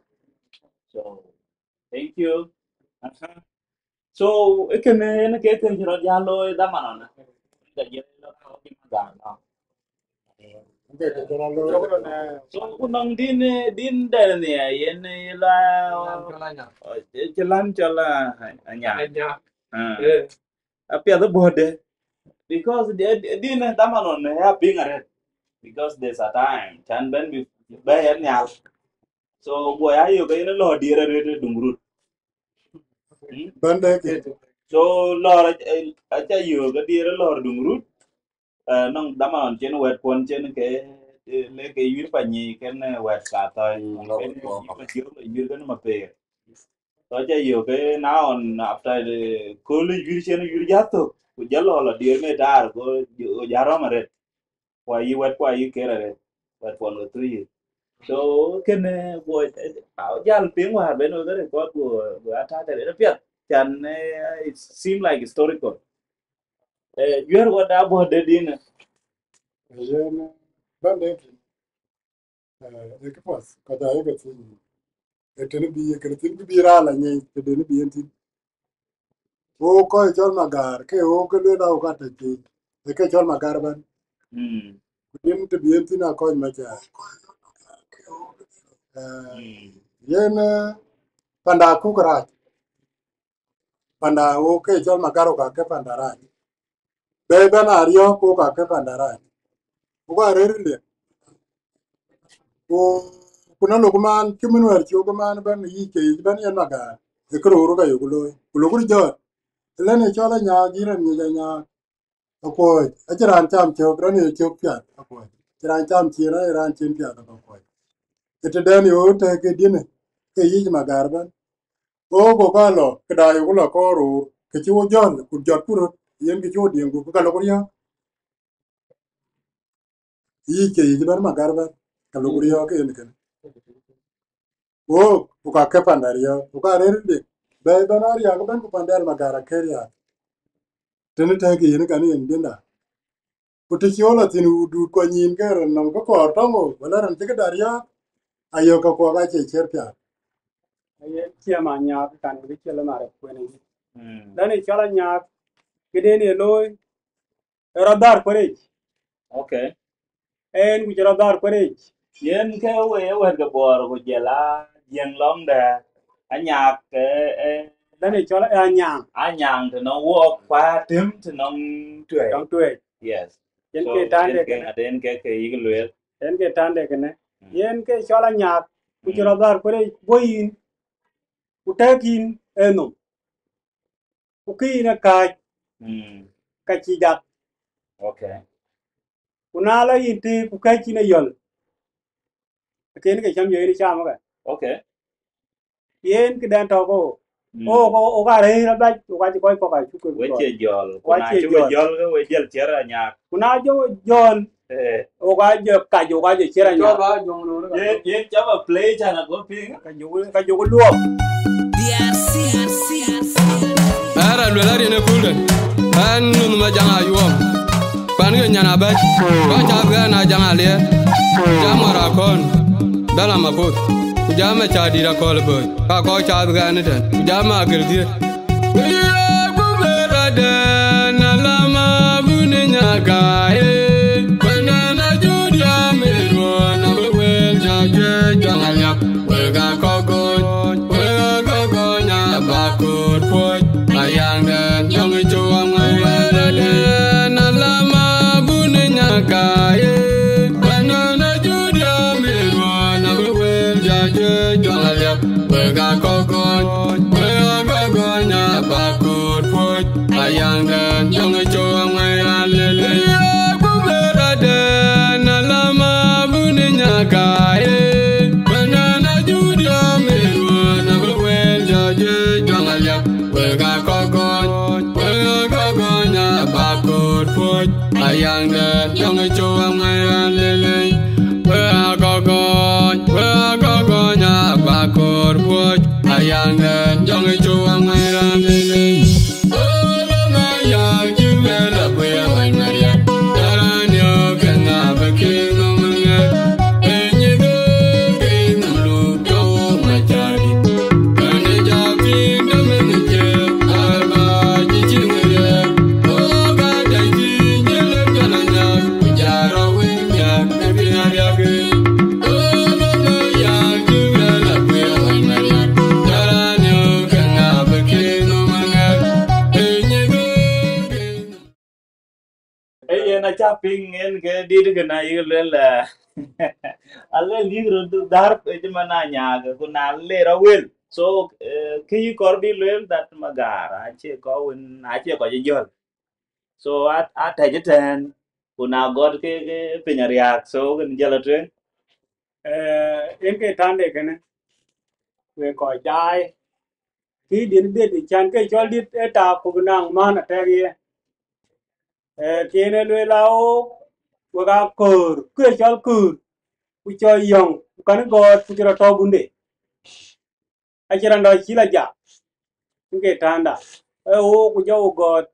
So, thank you. Aha. So, ë kënë en ke kën cï rɔt jäl looi dhaman ënë. Ka jël lɔ ka wä cï magar nɔ. So, ku nɔŋ din, eh, din dɛn nhiɛɛr yen, eh, ye la, eh, cï län cɔl, ah, Anya. Anya. Ah. Eh. Apiɛth ë bɔ̈de. Because di-, di-, din, eh, dhaman ënë ya piŋ arëët. Because there's a time can bɛ̈n bï bɛ̈ɛ̈i nhial. So, guɔ ya yök ke yen lɔ̈ɔ̈r diɛɛr arëët ë Duŋrut. Mm? Bɛ̈n dɛ ke. So, lɔ̈ɔ̈r, eh, aca yök ke diɛɛr lɔ̈ɔ̈r Duŋrut. Eh, nɔŋ dhaman cïn wɛ̈t puɔ̈n cïn ke, eh, le ke yuir Panyic kën, eh, wɛ̈t ka thɔ̈i. Mm, kën lɔ̈ɔ̈r yuir Panyic, yuir kën Mapeer. So, aca yök ke na ɣɔn after the kööl yuir cïn yuir jä thök, ku jä lɔ lɔ diɛɛr me taar, go, go jä rɔ̈m arëët. Kua yï wɛ̈t kua yï ker arëët, wɛ̈t puɔ̈n ke thöc yï. So, kënë, eh, guɔ, eh, a jäl piŋ wäär ben wek record, guɔ, guɔ attack arëët apiɛth. Can, eh, it seem like historical. Eh, juɛ̈r wɔ da bɔ̈ de din. Yen, eh, bɛ̈n de kï. Eh, ë këpath, ka da ye ke thïn. Ë tënë bï ye kën thïn, kë bï raan la nyɛny, tëdënë bï yen thïn. Wo kɔc cɔl Magar, ke wo ke lueel au ka tɔ̈ piny. Ë ke cɔl Magar bɛ̈n. Mm. Ku yen të bï yen thïn a kɔc Macar. Eh, mm, yen, eh, panda kuk rac. Panda wo ke cɔl Magar wo ka ke panda rac. Bɛ̈ɛ̈i bɛ̈n a riɔ̈ɔ̈k ku ka ke panda rac. Ku ka rëër ënde. Ku, ku na lok man, cï min wɛ̈ɛ̈r cök man bɛ̈n yic ke yic bɛ̈n yen Magar. Ë kërë wur ka yok looi. Ku lok röt jɔt. Ëlënë cɔl Anyaak, yïn rɛn ŋic Anyaak. Akuɔ̈c, acïn raan cam cök, rɛn ye cök piath, akuɔ̈c. Acïn raan cam cin, rɛn ye raan cin piath, akuɔ̈c. Ë tëdɛn ye ɣöö tɛ̈k ke dinë, ke yic Magar bɛ̈n. Go, go ka lɔ, këda yok lɔ kɔɔr roor. Kë cï wo jɔl, ku jɔt ku röt, yen kë cï wo diɛŋ, ku ka lok riɔ̈ɔ̈k. Yic ke yic bɛ̈n Magar bɛ̈n, ka lok riɔ̈ɔ̈k yen kënë. Wo, ku ka ke panda riɔ̈ɔ̈k, ku ka rëër dik. Bɛ̈ɛ̈i bɛ̈n a riääk bɛ̈n ku panda Magar akë riääk. Tënë tɛ̈ɛ̈k yen kan yen diɛnda. Ku të cï wo lɔ thïn, wo duut kɔc nyïn ke rɔt nɔm ke kɔɔr tɔŋ wo, wala rɔn cï këda riääk, ayök ke kuɔk acie ciɛ̈r piath. Aye ciɛm anyaak kan kë cï lɔ mar kuën yic. Mm. Lɛn ë cɔl anyaak, këden ye looi, ë rɔt dhär kuëric. Okay. En ku cï rɔt dhär kuëric. Yen ke we ë wɛ̈t ke Bor ku jɔl a Jiëŋ lɔŋde, anyaak, eh, eh, Lɛn ë cɔl ë anyaŋ. Anyaŋ të nɔŋ wuɔk, ku atem të nɔŋ tuɛɛc. Tɔŋ tuɛɛc. Yes. Yen ke tande yen ke kënë. Ŋaden ke ke yïk lueel. Yen ke tande kënë. Mm. Yen ke cɔl anyaak, ku cï rɔt dhär kuëric bɔ̈ yïn, ku tɛ̈k yïn ë nhom. Ku kë yïn ë kääc, mm, ka cï jat. Okay. Ku na la yïn tëë ku kɛ̈c yïn ë yɔl, kënë ke cäm jɔ yïn ë cam ëkë. Okay. Yen këdɛn tɔ̈ ke wo. Mm. Wo, wo, wo ka rëër abac, wo ka cï kɔc kɔ̈k acuk ke we jɔl. Cie jɔl. Ku na cï we jɔl ke we jël ciɛ̈r anyaak. Ku na jɔ we jɔl, eh, wo ka jɔ kac, wo ka jɔ ciɛ̈r anyaak. Yen, yen cɔk a play can a go piŋ. Ka jɔ, ka jɔ luɔp. Ɛn raan luel ariɛn ë kulden, ɛn nunh ma jaŋ ayuɔɔm, kuan ke nyan abɛ̈c, kuan cath ke ɛn a jaŋ aliɛɛr, jam ŋɔr akɔ̈ɔ̈n, dal amakoth, ku jam acädït akɔ̈l ë bööc, ka kɔc cath ke ɛn ëtɛ̈n, ku jam agël dhiëth. Ku ye ku bɛ̈ɛ̈r adɛ̈n, alama buni nyaka, eh, kuɛn ɛn a jut ya mï ruɔ̈n, abï wël jɔ juëc jɔŋ aliap. Wek aa kɔc gɔny, wek aa kɔc gɔny, aa bä koor puɔ̈c, ayaŋdɛn jɔŋ ë cök aŋuɛ̈i raan lëlëën, alama buni nyaka ye. Bɛ̈nydɛn ë Judia mï ruɔ̈ɔ̈n, abï wël jɔ juëc jɔŋ aliap. Wek aa kɔc gɔny, wek aa kɔc gɔny, aa bä koor puɔ̈c. Ayaŋdɛn jɔŋ ë cök aŋuɛ̈i raan lëlëc. Ku bɛ̈ɛ̈r adɛ̈n, alama buni nyaka ye. Bɛ̈nydɛn ë Judia mï ruɔ̈ɔ̈n, abï wël jɔ juëc jɔŋ aliap. Wek aa kɔc gɔny, wek aa kɔc gɔny, aa bä koor puɔ̈c. Ayaŋdɛn jɔŋ ë cök aŋuɛ̈i raan lëlëc. Wek aa kɔc gɔny, wek aa kɔc gɔny, aa bä koor puɔ̈c. Ayaŋdɛn jɔŋ ë cök aŋuɛ̈i raan lëlëc. Ee yen acä piŋ en ke dït kënë ayï luel, eh, alel yïk röt dhär, eh, cï man anyaak, ku na le rɔ wel. So, eh, kë yï kɔr bï luel that Magar acie kɔc wën, acie kɔc ë jɔl. So, a, a tɛ̈c ëtɛ̈ɛ̈n, ku na gɔt ke, ke piny ariääk, so kën jɔl atueŋ. Eh, yen ke tande kënë, wek kɔc daai, kï dït dït can ke cɔl dït ë taak ku bï naŋ man atɛ̈k ye. Eh, kën ë lueel a ɣook, wek aa köör, kë cɔl köör, ku cɔl yɔ̈ŋ, ku kɛn gɔɔt, ku cï rɔt tɔ̈u bunde. Acïn raan dɔ̈ cï la jak, yen ke tanda, ee ɣook ku jɔ wo gɔɔt,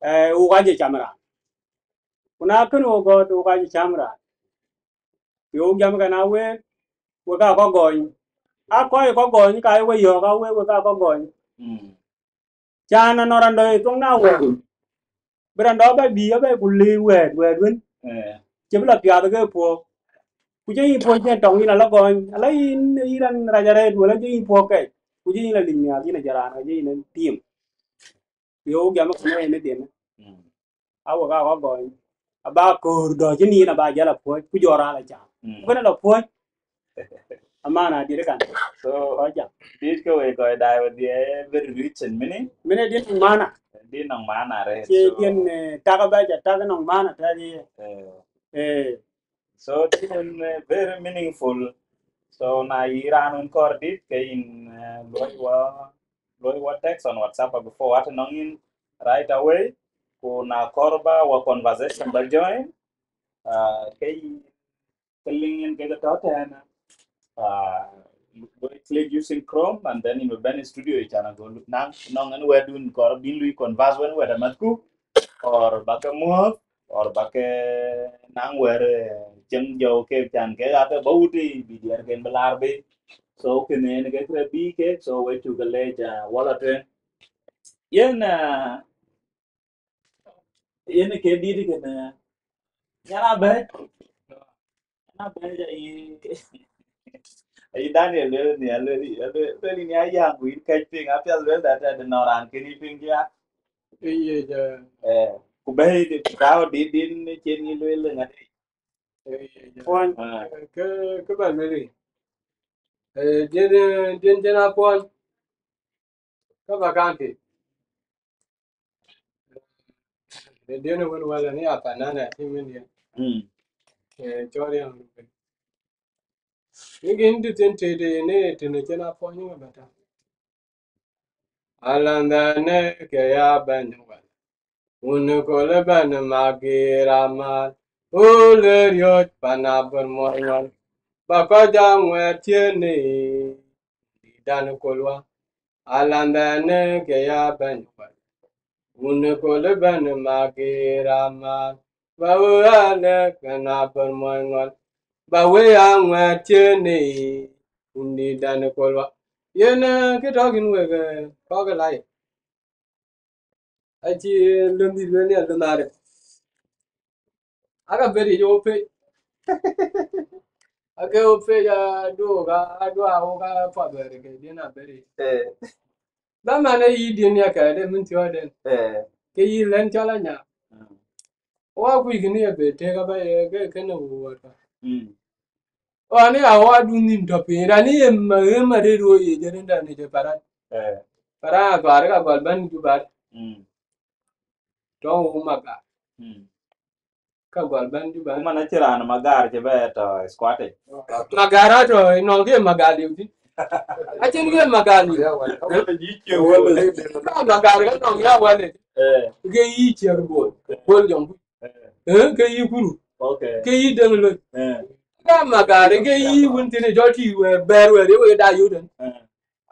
eh, ɣook aa jɔ cam raan. Ku na kën wo gɔɔt, ɣook aa jɔ cam raan. Ku ye wo jam kɛn a week, wek aa kɔc gɔny. A kɔc ë kɔc gɔny, ka ye we yɔ̈ɔ̈k a week, wek aa kɔc gɔny. Mm. Can anɔŋ raan dɔ̈ ë thoŋ na wɛ̈ɛ̈t. Bï raan dɔ̈ bɛ bï abɛ ku lëë wɛ̈ɛ̈t, wɛ̈ɛ̈t wën. Eh. Cï bï la piath ke puɔ̈k. Ku cï yïn puɔ̈k cïn tɔŋ yïn ala gɔny, ala yïn, yïn raan rac arëët, wala cï yïn puɔ̈k kɛc. Ku cï yïn la lim nhial, yïn a jɔl raan, ka cï yïn tim. Ku ye wo jam kënë yen ë diɛn. Mm. A wek aa kɔc gɔny. Aba köör dɔ̈ cïn yïn aba jal apuɔ̈c, ku jɔ raan la cam. Mm. Ku kënë la puɔ̈c. Amana dït kan. So, kɔc jam. Dït ke wek kɔc daai wedhie, eh, very rich in meaning. Mene dït nɔŋ mana. Dït nɔŋ mana, right? Cie so dïn, eh, tak abɛ ca tak nɔŋ mana tak ye. Eh. Eh. So, dït en, eh, very meaningful. So, na yï raan wën kɔɔr dït, ke yïn, eh, luɔi wɔ luɔi wa text on WhatsApp before, wa tɔ̈ nɔŋ yïn right away. Ku na kɔɔr ba wa conversation ba join, ah, ke yï ke link yen ke tɔ̈ tɛ̈n. Ah, we click using Chrome and then yïn bï bɛ̈n studio yic, can ago naŋ nɔŋ ɛn wɛ̈tdun kɔɔr bïn lui converse wën wɛ̈t amäthku, or ba ke muɔ̈th, or ba ke naŋ wɛ̈t, eh, cieŋ jɔu ke can ke ake ba wut bï diɛɛrken bï laar bei. So kënë yen ke kërë bï kek, so we cuk leec, ah, wala tueŋ. Yen, ah, yen ke dït kënë, nyan abɛ̈c, nyan abɛ̈c ayï, ayï Daniel lueel ni, lueel, lueel, lueel ni ayaŋ ku yïn kɛc piŋ, apiɛth lueel that, that nɔŋ raan kën yï piŋ ya. Eye, ja. Eh, ku bɛ̈i dï, ku tääu dït din cïn yï lueel ŋadï. Eye, ja. Puɔny, ah, ke, ke ba lueel. Eh, din, eh, din, din apuɔny. Ka ba kan ti. Ë diɛn wën wala ni apanana ti min diɛn. Mm. Eh, cɔɔr yɛn. Ni gin di tin te de ne tin cen apuɔny ŋa bata. Alandhane ke ya bɛ̈ny wal. Wun kol bɛ̈n magir amal. Ule riɔc pan abor mɔnyɔl. Ba kɔc aŋuɛt tieni. Dït dan kolwa. Alandhane ke ya bɛ̈ny wal. Wun kol bɛ̈n magir amal. Ba we alɛ kɛn abor mɔnyɔl. Ba we aŋuɛt tieni. Wun dït dan kolwa. Yen, eh, kë tɔ̈ kïn wek, eh, kɔc ke lai. Acï lëndït wën ya lënare. Aka beri jo pe. Ake o pe ya do ga, do a o ga pa beri ke din a beri. Eh. Da mane yi din ya ka de min tio den. Eh. Ke yi len chala nya. Mm. Wa ku yi ni ya be te ga ba ye ke ke ne wo wa. Mm. Ɣɔn ya ɣɔɔdun nïm tɔ̈ piny, raan ye ma, ye ma rëër ɣöö ye jël rinda në jë paran. Eh. Paran athuaar ka gɔl bɛ̈n Juba. Mm. Tɔŋ wu magar. Mm. Ka gɔl bɛ̈n Juba. Ku man acï raan magar cï bɛ tɔ̈ squad yic. Magar atɔ̈ nɔŋ ke magar liu thïn. Acïn ke magar liu. Ka magar ka nɔŋ ya wale. Eh. Ke yï ciɛr bol. Bol jɔŋ. Eh. Eh, ke yï kuru. Okay. Ke yï deŋ loi. Eh. Ka magar ke yï wun thïn jɔ tï wɛ bɛɛr wɛ de wek da yöt. Eh.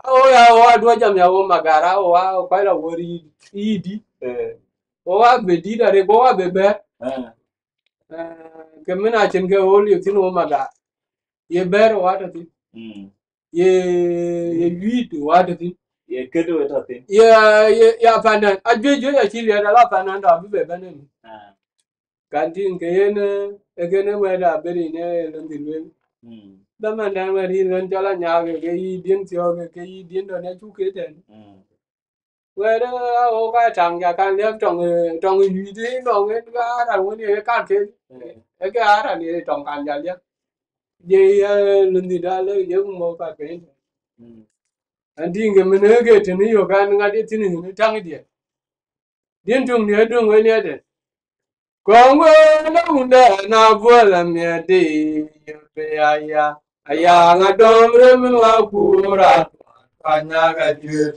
A wo ya wo aduɔ jam ya wo magar a wo a kɔc la wor yï, yï dï. Eh. Wo a be dït arek wo a be bɛɛr. Eh. Eh, ke min a cin ke wo liu thïn wo magar. Ye bɛɛr wo a tɔ thïn. Mm. Ye, ye yuiit wo a tɔ thïn. Ye ket wo tɔ thïn. Ye, ye, ya pandan. A juëc juëc a cï liɛɛt ala pandan dɔ abï be bɛ̈n en. Ah. Kan tïŋ ke yen, eh, e kene wɛ̈t aberi ne lon dhi luel. Mm. Dhaman dan wɛ̈t yïn lon cɔl anyaak ke, ke yï din thiɔ̈k ke, ke yï din dɔn ya cuk ke tɛn. Mm. Wɛ̈t, eh, a wo ka taŋ ja kan liɛp tɔŋ, eh, tɔŋ yuiit nɔŋ en ka aran wën ye kan ke. Mm. E ke aran ye tɔŋ kan ja liɛp. Je, eh, lon dhi dal, eh, je ku mɔ ka ke. Mm. An tïŋ ke min e ke tënë yök an ŋat ye thïn yen taŋ diɛ̈. Din tuŋ diɛ̈ duŋ wen yɛtɛ. Kɔŋ wën a wundɛ na buɔl amiɛt dï be aya. Aya ŋa dɔm rem wa kuur a tuan ka nyak a juet.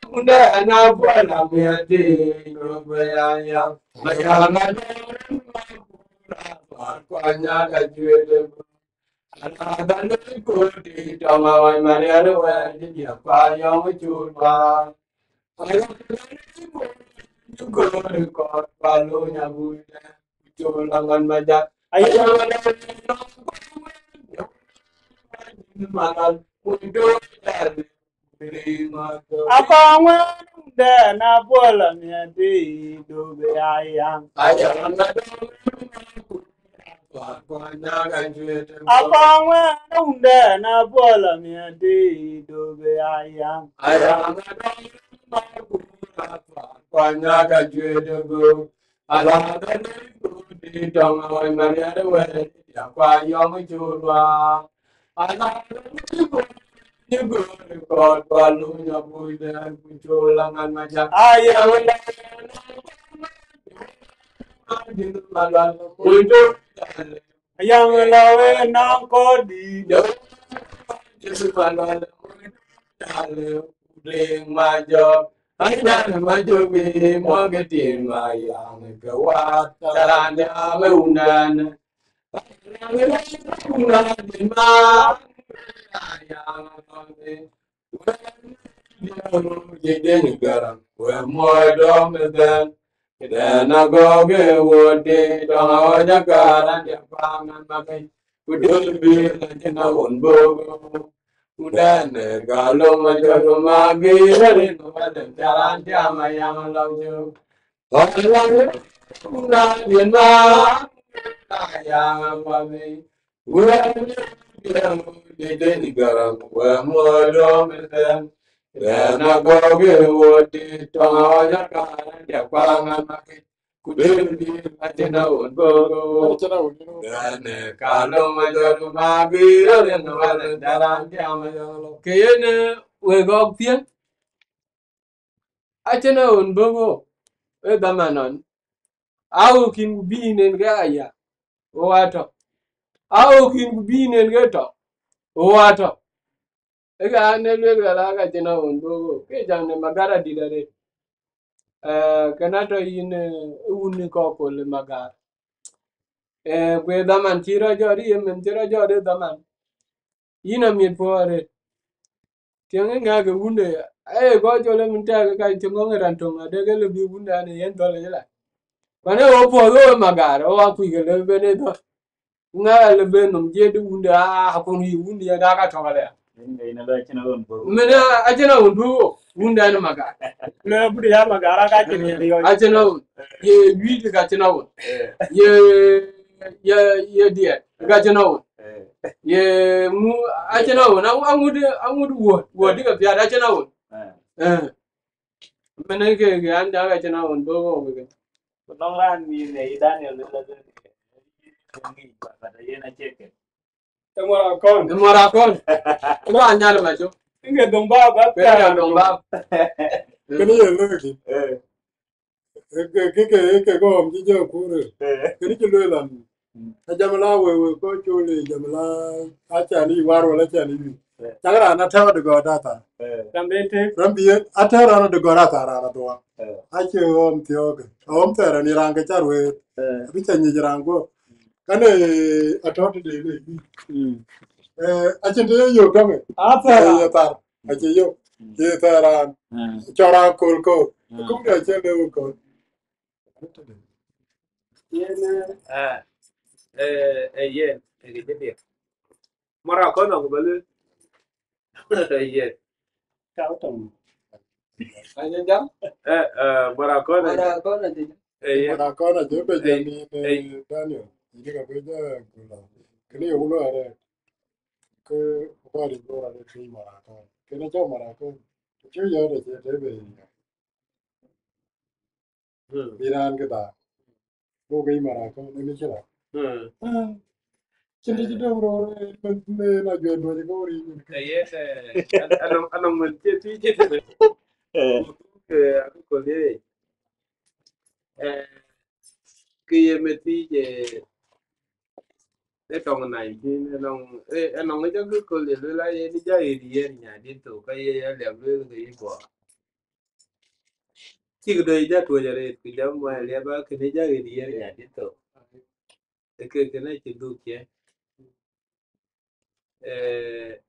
Wundɛ na buɔl amiɛt dï be aya. Aya ŋa dɔm rem wa kuur a tuan ka nyak a juet. Ala dhan koti tɔŋ awany marial wɛɛr jidiɛ̈ pa yɔŋ cur ba. Ala dhan koti gori kɔt pa luny abui dɛ cur la ŋɔn majak. Ayɔŋ dhan nɔŋ malal kuc dor dal. Akɔŋ wën dɛn a buɔl amiɛt dï do be a yaŋ. Akɔŋ wën dɛn a buɔl amiɛt dï do be a yaŋ. Ala dhan koti tɔŋ awany marial wɛɛr jidiɛ̈ pa yɔŋ cur ba. Ala dhan koti gori kɔt pa luny abui dɛ ku cur la ŋɔn majak. Ayɔŋ dhan Ayɔŋ la we nɔŋ kodi. Dal, Kudeŋ Majök, Anyar Majök, Mɔ̈k Tim Mayaŋ, ke wat, Taran Jam ë wundan. Wundan ma, Mayaŋ, Jidin Garaŋ, we muɔɔc dɔm ë dhɛn. Këdɛn agɔ̈k ë wot, tɔŋ awɔc akar, an, jam paŋ an, makic, ku döl bï, an, cïn awun böök. Ku dɛn, eh, ka lom ma jɔt, ku ma gïïr, rin ku wɛ̈t, an, jam, an, jam, ayaŋ lɔŋ cök. Ɣɔn lɔŋ, ku na diën ma, ayaŋ aguɔ̈th. Wɛ̈t, jam, jidin Garaŋ, we muɔɔc dɔm ë dhɛn. Rɛ̈ɛ̈r na gɔ̈k ë wot, tɔŋ awɔc akar, an, jam paŋ an, makic. Ku döl bï, acïn awun böök. Acïn awun böök. Ɣɛn, eh, ka lom ma jɔt, ku ma bï rɔt rin wal, an, jam, an, jam, an, jam. Ke yen, eh, wek gɔ̈k piɛŋ, acïn awun böök, ë dhaman nɔn. Awukin ku bï nen ke aya, wo atɔ̈. Awukin ku bï nen ke tɔ̈, wo atɔ̈. Ë ka an, ë lueel, lueel, aka cïn awun böök, ke jaŋ de Magar adït arëët. Eh, kënë atɔ̈ yïn, eh, ë wun ë kɔc köl ë Magar. Eh, ku ë dhaman cï rɔt jɔt, ye mën cï rɔt jɔt ë dhaman. Yïn amiɛt puɔ̈u arëët. Tiɛŋ ë ŋɛk ë wunde, ee gɔc cɔl ë mën tɛ̈ɛ̈k, ka cï ŋɔ̈ŋ ë raan töŋ, adek ë lë bï wunde an, ë yen dhɔl ë cï la. Kuan ë wo puɔ̈th, wo ë Magar, wo akuc ke lë ben ë dhɔl. Ŋa lë ben nɔm jiëët wunde, aa, akun yï wunde, ya dak atɔ̈k alë. Yen, yen alo acïn awun böök. Mën, aa, acïn awun böök, wunde an, Magar. Lë bï ya Magar, aka cïn yï yɔc. Acïn awun. Ye juic ka cïn awun. Eh. Ye, ye, ye diɛt ka cïn awun. Eh. Ye ŋu, acïn awun, aŋ-, aŋut, aŋut wuɔ̈t, wuɔ̈t dï ke piath, acïn awun. Eh. Eh. Mën ke, ke an, dak acïn awun böök, böök ke. Ku nɔŋ raan mïth në yï Daniel, lë la, lë, lë, lë, but yen acie ke. Ë mɔr akɔn. Ë mɔr akɔn. Ë mɔr anyar ma cök. Inge döŋ bap, bap. Kën ya döŋ bap. Kën ye lëkë. Eh. Kë, kë, kë, kë, kë gɔ̈ɔ̈m cï jɔ kur. Eh. Kën cï lueel an. Mm. A jam la we, we ko col, jam la, acan yï war wala acan yï. Eh. Cak raan atɛ̈ɛ̈u de gɔ̈t athar. Eh. Ram ben tek. Ram bï yen, atɛ̈ɛ̈u raan de gɔ̈t athar, raan adhuɔ̈k. Eh. Acie ɣɔ̈ɔ̈m thiɔ̈k. Ɣɔ̈ɔ̈m thɛɛr ni raan ke car wëët. Eh. Abï ca nyic raan guɔ̈p. Kane atɔ̈ tëde le. Mm. Eh, acïn të ye yök tɔŋ. Athɛɛr. Eh, ye thar. Acie yök. Mm. Ye thɛɛr raan. Mm. Cɔl raan köl köl. Mm. Kum de acie lëu köl. Yen, eh, eh, eh, yen, eh, kë cï diɛt. Mɔr akɔn aku bä lueel. Eh, yen. Ka utɔŋ. Aye jam? Eh, eh, mɔr akɔn. Mɔr akɔn aye jam. Eh, yen. Mɔr akɔn aye be jam ni, eh, Daniel. Yïn ka be jam kula. Kini yo kulo are. Ke bari bora de fi mɔr akɔn. Kini cho mɔr akɔn. Cho ya de che de be. Hmm. Bï raan kë dhaar. Go ke yï mara kɔn ë mïcï la. Hmm. Ah, cïn të cï döŋ röör, eh, mën, mën ajuɛɛr duɔ̈c ke wor yïn. Eh, yes, eh, an-, anɔŋ, anɔŋ mën cï tïc cï tënë. Eh. Eh, akë köl ye. Eh, kë ye meth tïc, eh, ë tɔŋ nineteen, anɔŋ, eh, anɔŋ ë cä kë köl ye lueel aye ni jɔ ɣet yen nya dit thok, ka ye ya liap lueel ke yï bɔ̈. Cïk dɔc jɔ tuɔ̈c arëët, ku jɔ muɔi aliap, a kënë jɔ ɣet yen nya dit thok. Ë ke kënë acï dhuk cië. Eh,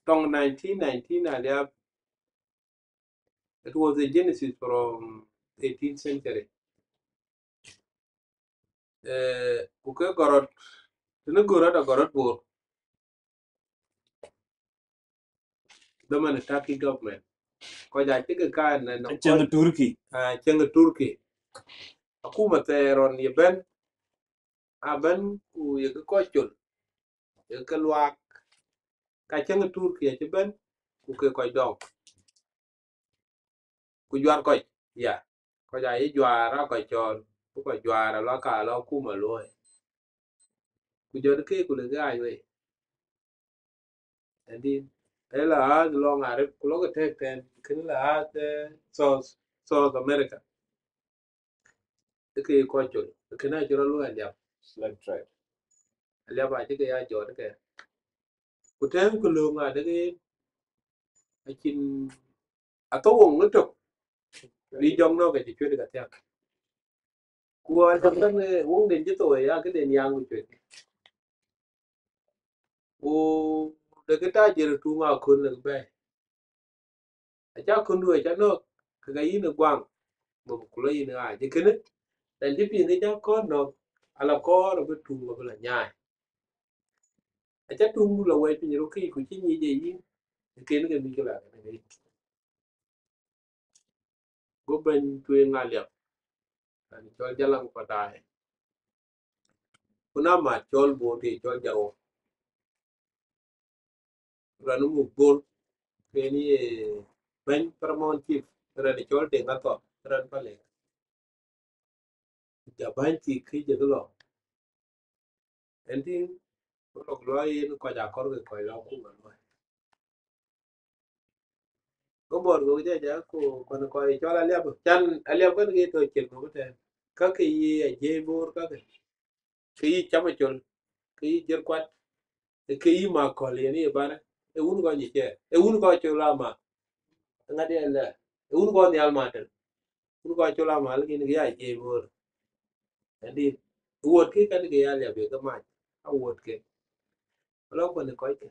tɔŋ nineteen nineteen aliap, it was a genesis from eighteenth century. Eh, ku ke gɔrɔt, tënë gɔrɔt a gɔrɔt Bor. Dhaman Turkey government. Kɔc acï ke kaan në, në cieŋ kɔc Turkey. Ah, cieŋ Turkey. Akuma thɛɛr ɣɔn ye bɛ̈n, a bɛ̈n ku ye ke kɔc col, ye ke luaak. Ka cieŋ Turkey acï bɛ̈n, ku ke kɔc dɔm. Ku juar kɔc, ya. Kɔc ayï juar, a kɔc cɔɔl, ku kɔc juar, alɔ ka lɔ akuma luɔi. Ku jɔt ke ku le ke aa wei. Ëndï, ë la ɣaath lɔŋ arëp, ku lɔ ke tɛ̈k tɛ̈n, kënë la ɣaath, eh, South, South America. Ë ke ye kɔc col, kënë acï rɔt luɔi aliap. Slave trade. Aliap acï ke ya jɔt ke. Ku tɛ̈ɛ̈m ku lööŋ adek yen, Acïn athou woŋ ëtök, bï jɔŋ nɔ̈k acï cuet ka thiäk. Ku ɣɔn tök tënë woŋden cï thou aya këden yaŋ ku cuet. Ku de kë tajir tuŋ aköl lëk bɛ̈ɛ̈i. Aca köndu aca nɔ̈k, ke ka yïn ë guaŋ, bï ku lɔ yïn ɣaac. Ee kënë, rɛn cï piŋ ke ca kɔɔr nɔ̈k, ala kɔɔr abï tuŋ abï la nyaai. Aca tuŋdu la wɛɛc piny röt kïc, ku cï nyic ee yïn, ë ken ke mïc ke la kënë ke yïn. Go bɛ̈ny tueŋ Aliap, raan cɔl Jalaŋ Padaai. Ku na mat cɔl Bor të cɔl Jarou. Raan muk Bor, ken ye bɛ̈ny paramount chief, raan cɔl Deŋ Athɔn, raan Palek. Ja bäny thik kë jëkë lɔ. Ëntïn, ku lok luɔi yen kɔc akɔr ke kɔc lɔ akuma luɔi. Go Bor go jɛ jɛ ku kɔn kɔc cɔl Aliap. Can Aliap kën ke tɔ cil muk tɛ̈n. Ka ke yï Ajiëc Bor ka ke. Ke yï Cam Acol. Ke yï Jiël Kuat. Ke yï Makɔl yen ye bana. Ee wun kɔc nyic cɛ. Ee wun kɔc col ama. Ŋat yen lɛ. Ee wun kɔc nhial ma tɛ̈n. Wun kɔc col ama lëk yen ke ya Ajiëc Bor. Ëntïn. Wuɔt ke kan ke ya Aliap ye ke mac. A wuɔt ke. Lɔ kɔn kɔc ke.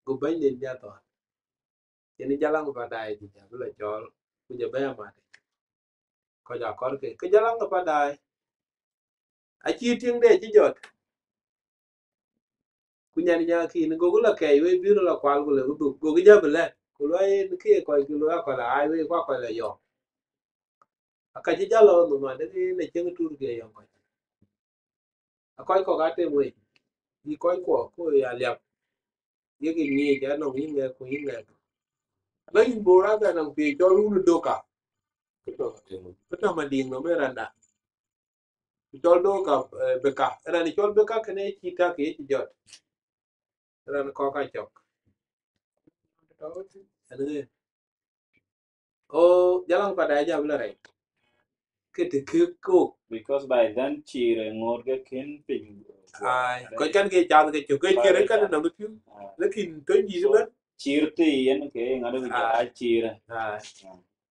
Go bɛ̈ny den ja thɔn. Yen Jalaŋ Padaai cï jal bï la cɔɔl, ku jɔ bɛ̈ɛ̈i amat. Kɔc akɔr ke, ke Jalaŋ Padaai. Acï tiŋde cï jɔt. Ku nyan nyakin, goku la kɛɛc wei bï rɔt la kual ku lek dhuk. Goku jɔ bï lɛ̈k. Ku luɔi en ke kɔc ke luɔi akɔl aa ai wei ku akɔl ayɔ̈ɔ̈k. Aka cï jal lɔ nhom adek en acieŋ Turkey yɔ̈ɔ̈k kɔc. Akɔc kɔ̈k atem wei, bï kɔc kuɔ, ku ya Aliap. Yek nyic anɔŋ yïn ŋɛk ku yïn ŋɛk. Lɔ yïn Bor ake anɔŋ piny cɔl wun Doka. Kë tɔ Madiŋ nɔm ë randa. Cɔl Doka, eh, Beka. Raan cɔl Beka kënë cï tak ye cï jɔt. Raan kɔ̈k acɔk. Ɛn ŋë. O, Jalaŋ Padaai jam la rɛc. Ke të kek kok. Because by then cïr ŋoot ke kën piny. Ai, kɔc kan ke cath ke cök, ke cïr kan nɔm piu. Lakin töny dït bɛ̈n. Cïr të yen ke ŋadë ku jɔl a cïr. Ai.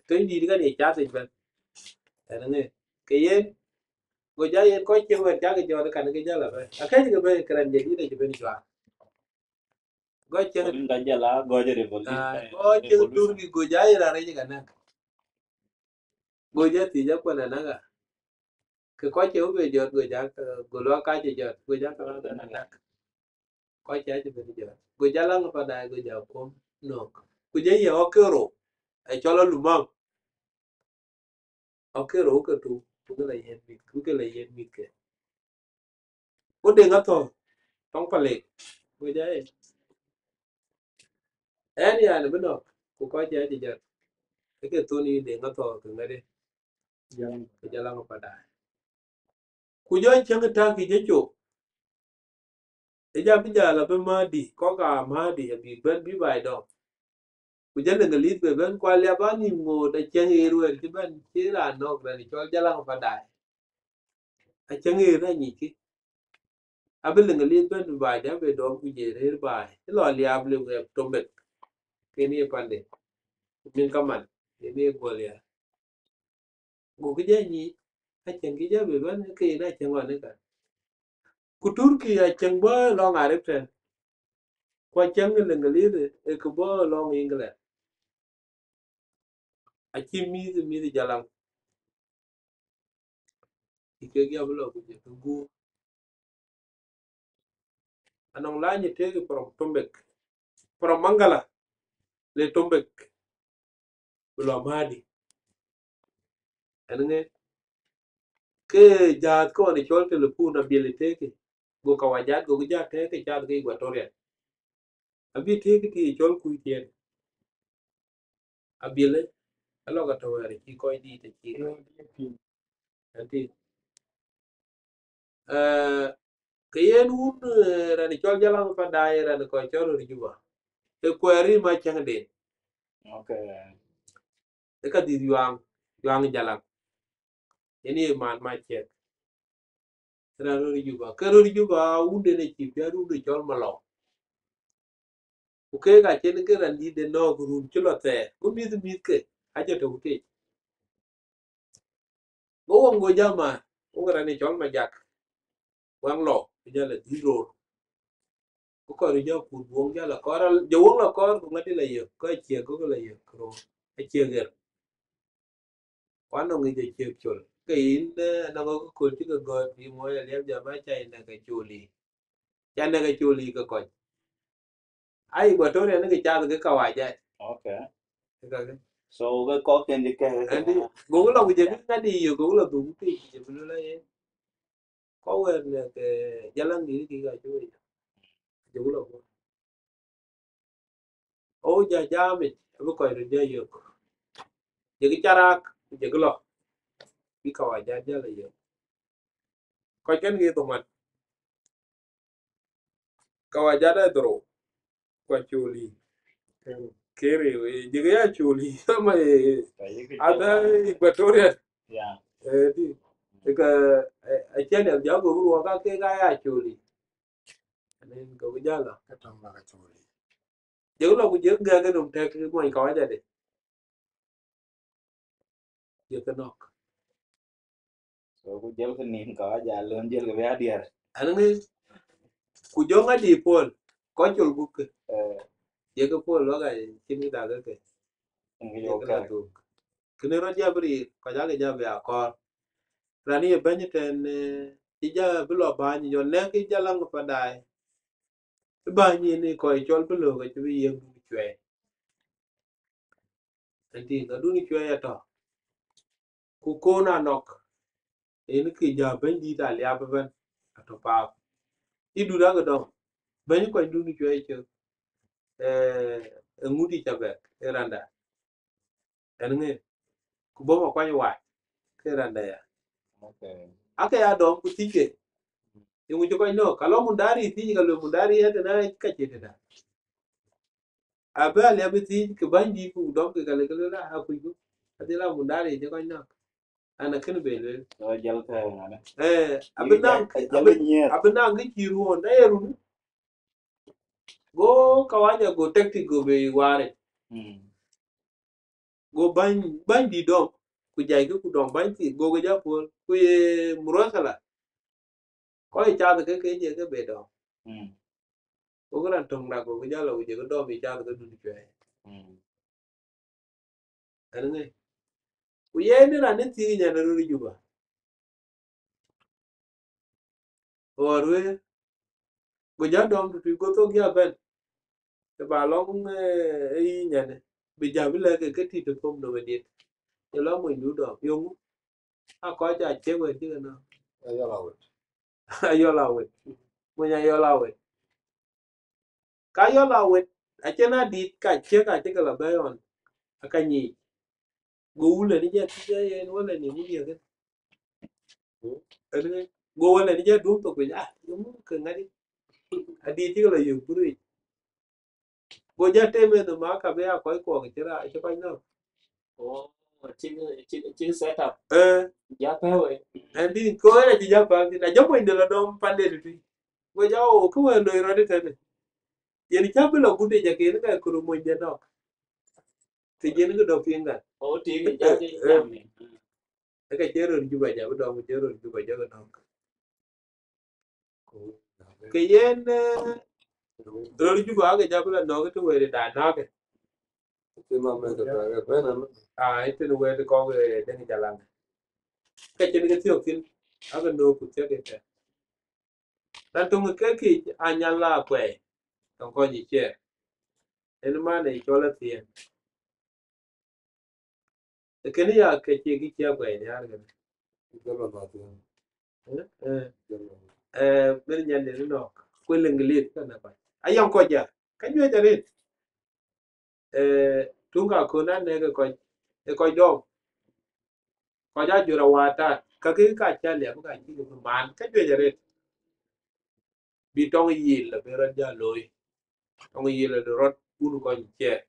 Töny dït kan ye cath bɛ̈n. Ɛn ŋë. Ke yen, go ja yen kɔc cï wɛ̈t cak jɔt kan ke jal a bɛ̈n. Akëc ke bɛ̈n kërɛn jadït acï bɛ̈n juak. Go cieŋ, wën ka jal a gɔc revolution, ah, go cieŋ revolution. Turkey go ja ira rec ka nak. Go ja thiëc akuën anaka. Ke kɔc cï wëu be jɔt go ja, go luak ka cï jɔt, go ja ka anak. Kɔc cï acï ben jɔt. Go Jalaŋ Padaai go ja kuɔm nɔ̈k. Ku jɔ ye ɣɔ̈k ke rou, ë cɔl alumam. Ɣɔ̈k ke rou ke tu, ku ke la yen mïth, ku ke la yen mïth ke. Ku Deŋ Athɔn, tɔŋ Palek, ku jɔ ye. Ɛn yan bï nɔ̈k, ku kɔc cï acï jɔt. Ke ke thon yï Deŋ Athɔn ke ŋadï. Ke Jalaŋ Padaai. Ku jɔ cieŋ tak kï jɔ cop. Ë jam bï jal abï Mahdi, kɔ̈k aa Mahdi abïk bɛ̈n bï baai dɔm. Ku jɔ Leŋgelith be bɛ̈n, ku Aliap anïm ŋoot acieŋ ɣer wɛ̈ɛ̈r cï bɛ̈n, cï raan nɔ̈k rɛn cɔl Jalaŋ Padaai. Acieŋ ɣer anyickï. Abï Leŋgelith bɛ̈n bï baai dɛ̈ be dɔm ku je rëër baai. Ë lɔ Aliap le wɛ̈ɛ̈r Tombek. Ken ye pande. Ku min kaman, ken ye guɔl ya. Gokï jɔ nyic, acieŋ kï jɔ bï bɛ̈n, ke yen acieŋ ɣɔn ëka. Ku Turkey acieŋ bɔ̈ lɔŋ Arab tɛ̈n. Ku acieŋ Leŋgelith ë kë bɔ̈ lɔŋ England. Acï mïth, mïth Jalaŋ. Ë kek ya bï lɔ ku jɔ ke guur. Anɔŋ lany ë tëëk from Tombek, from Mangala le Tombek, bï lɔ Mahdi. Ɛn ŋë, ke jääth kɔn ë cɔl telepun abiël ë tëëkë, go kawajat gokï jat tëëkë cath ke Equatoria. Abï tëëkë tï ë cɔl kuc tiɛn. Abiël ë, alɔk atɔ̈ wɛ̈ɛ̈r cï kɔc dït acï. Ëntï. Eh, ke yen wun, eh, rɛn cɔl Jalaŋ Padaai, rɛn kɔc cɔl röt Juba. Ke kuɛɛr rïm acäŋden. Okay. Ë ka dhïth Yuaŋ, Yuaŋ Jalaŋ. Yen ye man mac ciɛk. Rɛn röt Juba. Ke röt Juba, wunden acï piɛth, wunde cɔl Malɔŋ. Ku keek acïn ke raan dït de nɔ̈k run cï lɔ thɛɛr. Ku mïth mïth ke, acï tök tec. Go wok go jam a, wok raan ë cɔl Majak. Waŋ lɔ, ku jal a dhil roor. Ku kɔɔr jɔ kut buɔŋ jal a kɔɔr, jɔ wok la kɔɔr, ku ŋadï la yök, ku acie gök la yök roor. Acie ɣer. Ku anɔŋ ŋic acie col. Ke yïn, eh, anɔŋ akököl cï ke gɔ̈t, yï muɔɔc aliɛp jam a ca yïn nɛ̈k acoli. Ca nɛ̈k acoli ke kɔc. Ai, Equatoria ni ke cath ke kawaja. Okay. Ke kake. So, ke kɔk ken dï ke. Andi, gok la ku jɛ bï ŋadï yök, gok la dhuk ke, jɛ bï lula yen. Kɔc wɛɛr nɛ̈k, eh, jalaŋ dït kï ka cï wei. Jɛ ku la ku. O ja jamic, abï kɔc röt jɔ yök. Jɛ kï carak, ku jɛ kï lɔ. Bï kawaja jal a yök. Kɔc kɛn ke thoŋ wan. Kawaja dɛ dhorou. Ku acoli. Kere, eh, jɛ kï ya coli. Ama, eh, ada Equatoria. Yeah. Eh, di. Eka, eh, aciɛn ya jago ruɔ ka ke ka ya coli. Anen ka wujala. Ka tɔŋ ba ka coli. Jek lɔ ku jek gɛk nom tɛk mɔny kawaja de. Jek nɔk. So ku jel ke nim kawaja lon jel ke bia dier. Anen ku jong adi pol. Kɔc col gup ke. Eh. Jek pol waka cin ke dak ke. Ngi yo ka. Kini rot jabri, kɔc ake jabi akɔr. Rani ye bɛny tɛn, eh, ci ja bi lɔ bany, jɔ nɛk ki jalaŋ padai. Bany ni kɔc cɔl bi lɔ ke ci bi yek dun cuɛi. Enti ka dun cuɛi atɔ. Ku kon anɔk. En ki ja bɛny dit aliap bɛn. Atɔ paap. Idun ake dɔŋ. Bɛny kɔc dun cuɛi cök. Eh, eŋuti ca bɛk, e randa. Ɛn ŋe, ku bɔ̈ ma kuany wac, ke randa ya. Okay. Ake ya dɔm ku thic ke. Yeŋu cï kɔc nɔ̈k, ka lɔ mundari thic, ka luel mundari ya tena ka cie tena. Abï aliap bï thic, ke bäny dït ku dɔm ke ka le ke luel a kuc ku. Adhil a mundari cï kɔc nɔ̈k. Ana kën be luel. So jal ka ngana. Eh, abï naŋ, abï, abï naŋ ke cï ruɔn, na ye run. Go kawaja go tactic go be ware. Mm. Go bany, bany di dɔm, ku jai ke ku dɔm bany ti, go ke ja pol, ku ye murasala. Ko ye chath ke ke je ke be dɔm. Mm. Go ke ran tong da go ke ja lo ku je ke dɔm ye chath ke dun cuɛ. Mm. Ɛn ŋe. Ku yen ni raan ni thiëëk nyan röt Juba. Ɣɔr wee. Go jɔ dɔm tutui go thok ya bɛn. Ke ba lɔŋ, eh, e yi nyane. Bi jam bi lɛk ke ke tit e pom no medit. Ye lɔ mony du dɔm. Yöŋ. A kɔc a cek wɛt cï ke nɔm. Ayɔl awet. Ayɔl awet. Mony ayɔl awet. Ka yɔl awet, acïn adït ka ciëk acï ke la bɛ̈ɛ̈i ɣɔn, aka nyiic. Go wulë ni jɛ thiëc ë yen wala ni ŋu diëk. Go wala ni jɛ duɔ̈m thok piny, ah, yeŋu ke ŋadï. Adït cï ke la yök bur yic. Go jɔ tem en ma ka bï a kɔc kuɔk cï ra, cï kɔc nɔ̈k. Oh, cï, cï, cï set up. Eh. Ja pɛ̈u ë. Ɛn dï, ko en acï ja päl thïn. Ajɔ monyde la dɔm pande tutui. Go jɔ o, kë wën loi rɔt ëtënë. Yen cä bï lɔ gut ë jɔ ken ka kuru monyde nɔ̈k. Të jen kë dɔ piŋ kan. Oh, tiŋ ja ke jam. Ë ka cï röt Juba jɔ bï dɔm, cï röt Juba jɔ ke nɔ̈k. Ke yen, eh, röt Juba ake jɔ bï la nɔ̈k të wëëri da nɔ̈k. Aa, ëtënë wëët kɔ̈k, eh, Deŋ Jalaŋ. Ka cïn ke thiök thïn, ake nöök ku thiëk ëtɛ. Na töŋ ke kic a nyal la kuɛɛi, tɔŋ kɔc ë ciɛɛr. En man ë cɔl athiɛɛn. Ë kënë ya ke cie kï cia kuɛɛi nhiaar kënë. Ë, ë. Ë, ben nyan de nɔ̈k. Kuel English kënë kɔc. Ayɔŋ kɔc ya. Ka juëc arëët. Ë, tuŋ ka kön anɛ̈k ë kɔc, ë kɔc dɔm. Kɔc a jur awata. Ka kï ka ca liɛp ka cï kï man. Ka juëc arëët. Bï tɔŋ yil la ben rɔt ja looi. Tɔŋ yil la rɔt wun kɔc ciɛɛr.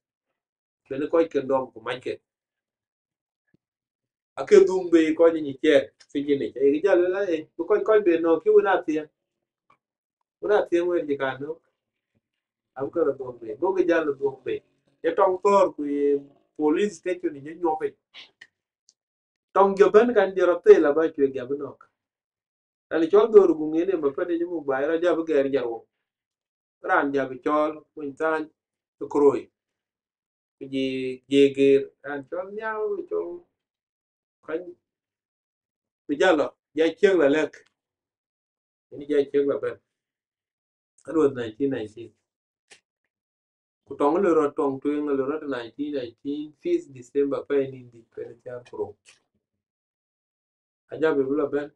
Bɛn kɔc ke dɔm ku mac ke. Ake dhum be kɔc nyi ciɛɛr piny ni. Ayek jal la, eh, bï kɔc, kɔc be nɔ̈k ki wën athiɛŋ. Wën athiɛŋ wën cï ka nɔ̈k. Abï ke rɔt dhuɔ̈k bei. Gokï jäl dhuɔ̈k bei. Ye tɔŋ thɔ̈ɔ̈r ku ye police station ye nyuɔ̈p piny. Tɔŋ jɔ bɛ̈n kan jɔ rɔt thel aba cuek jɔ bï nɔ̈k. Raan cɔl dhor guŋ yen ë mapɛ̈t yic muk baai rɔt jɔ bï gɛɛr jɔt wok. Raan jɔ bï cɔɔl mony thaany ë Koroi. Ku jɔ, jɔ gɛɛr raan cɔl Nhiau, cɔl Kɔny. Ku jɔ lɔ, jɔ ciëk lɔ lɛ̈k. Yen jɔ ciëk lɔ bɛ̈n. That was nineteen nineteen. Ku tɔŋ lë rɔt, tɔŋ tueŋ lë rɔt nineteen nineteen, fifth December, pɛɛi nïn dït, pɛɛi thiäär ku rou. Ajɔ bï bï lɔ bɛ̈n,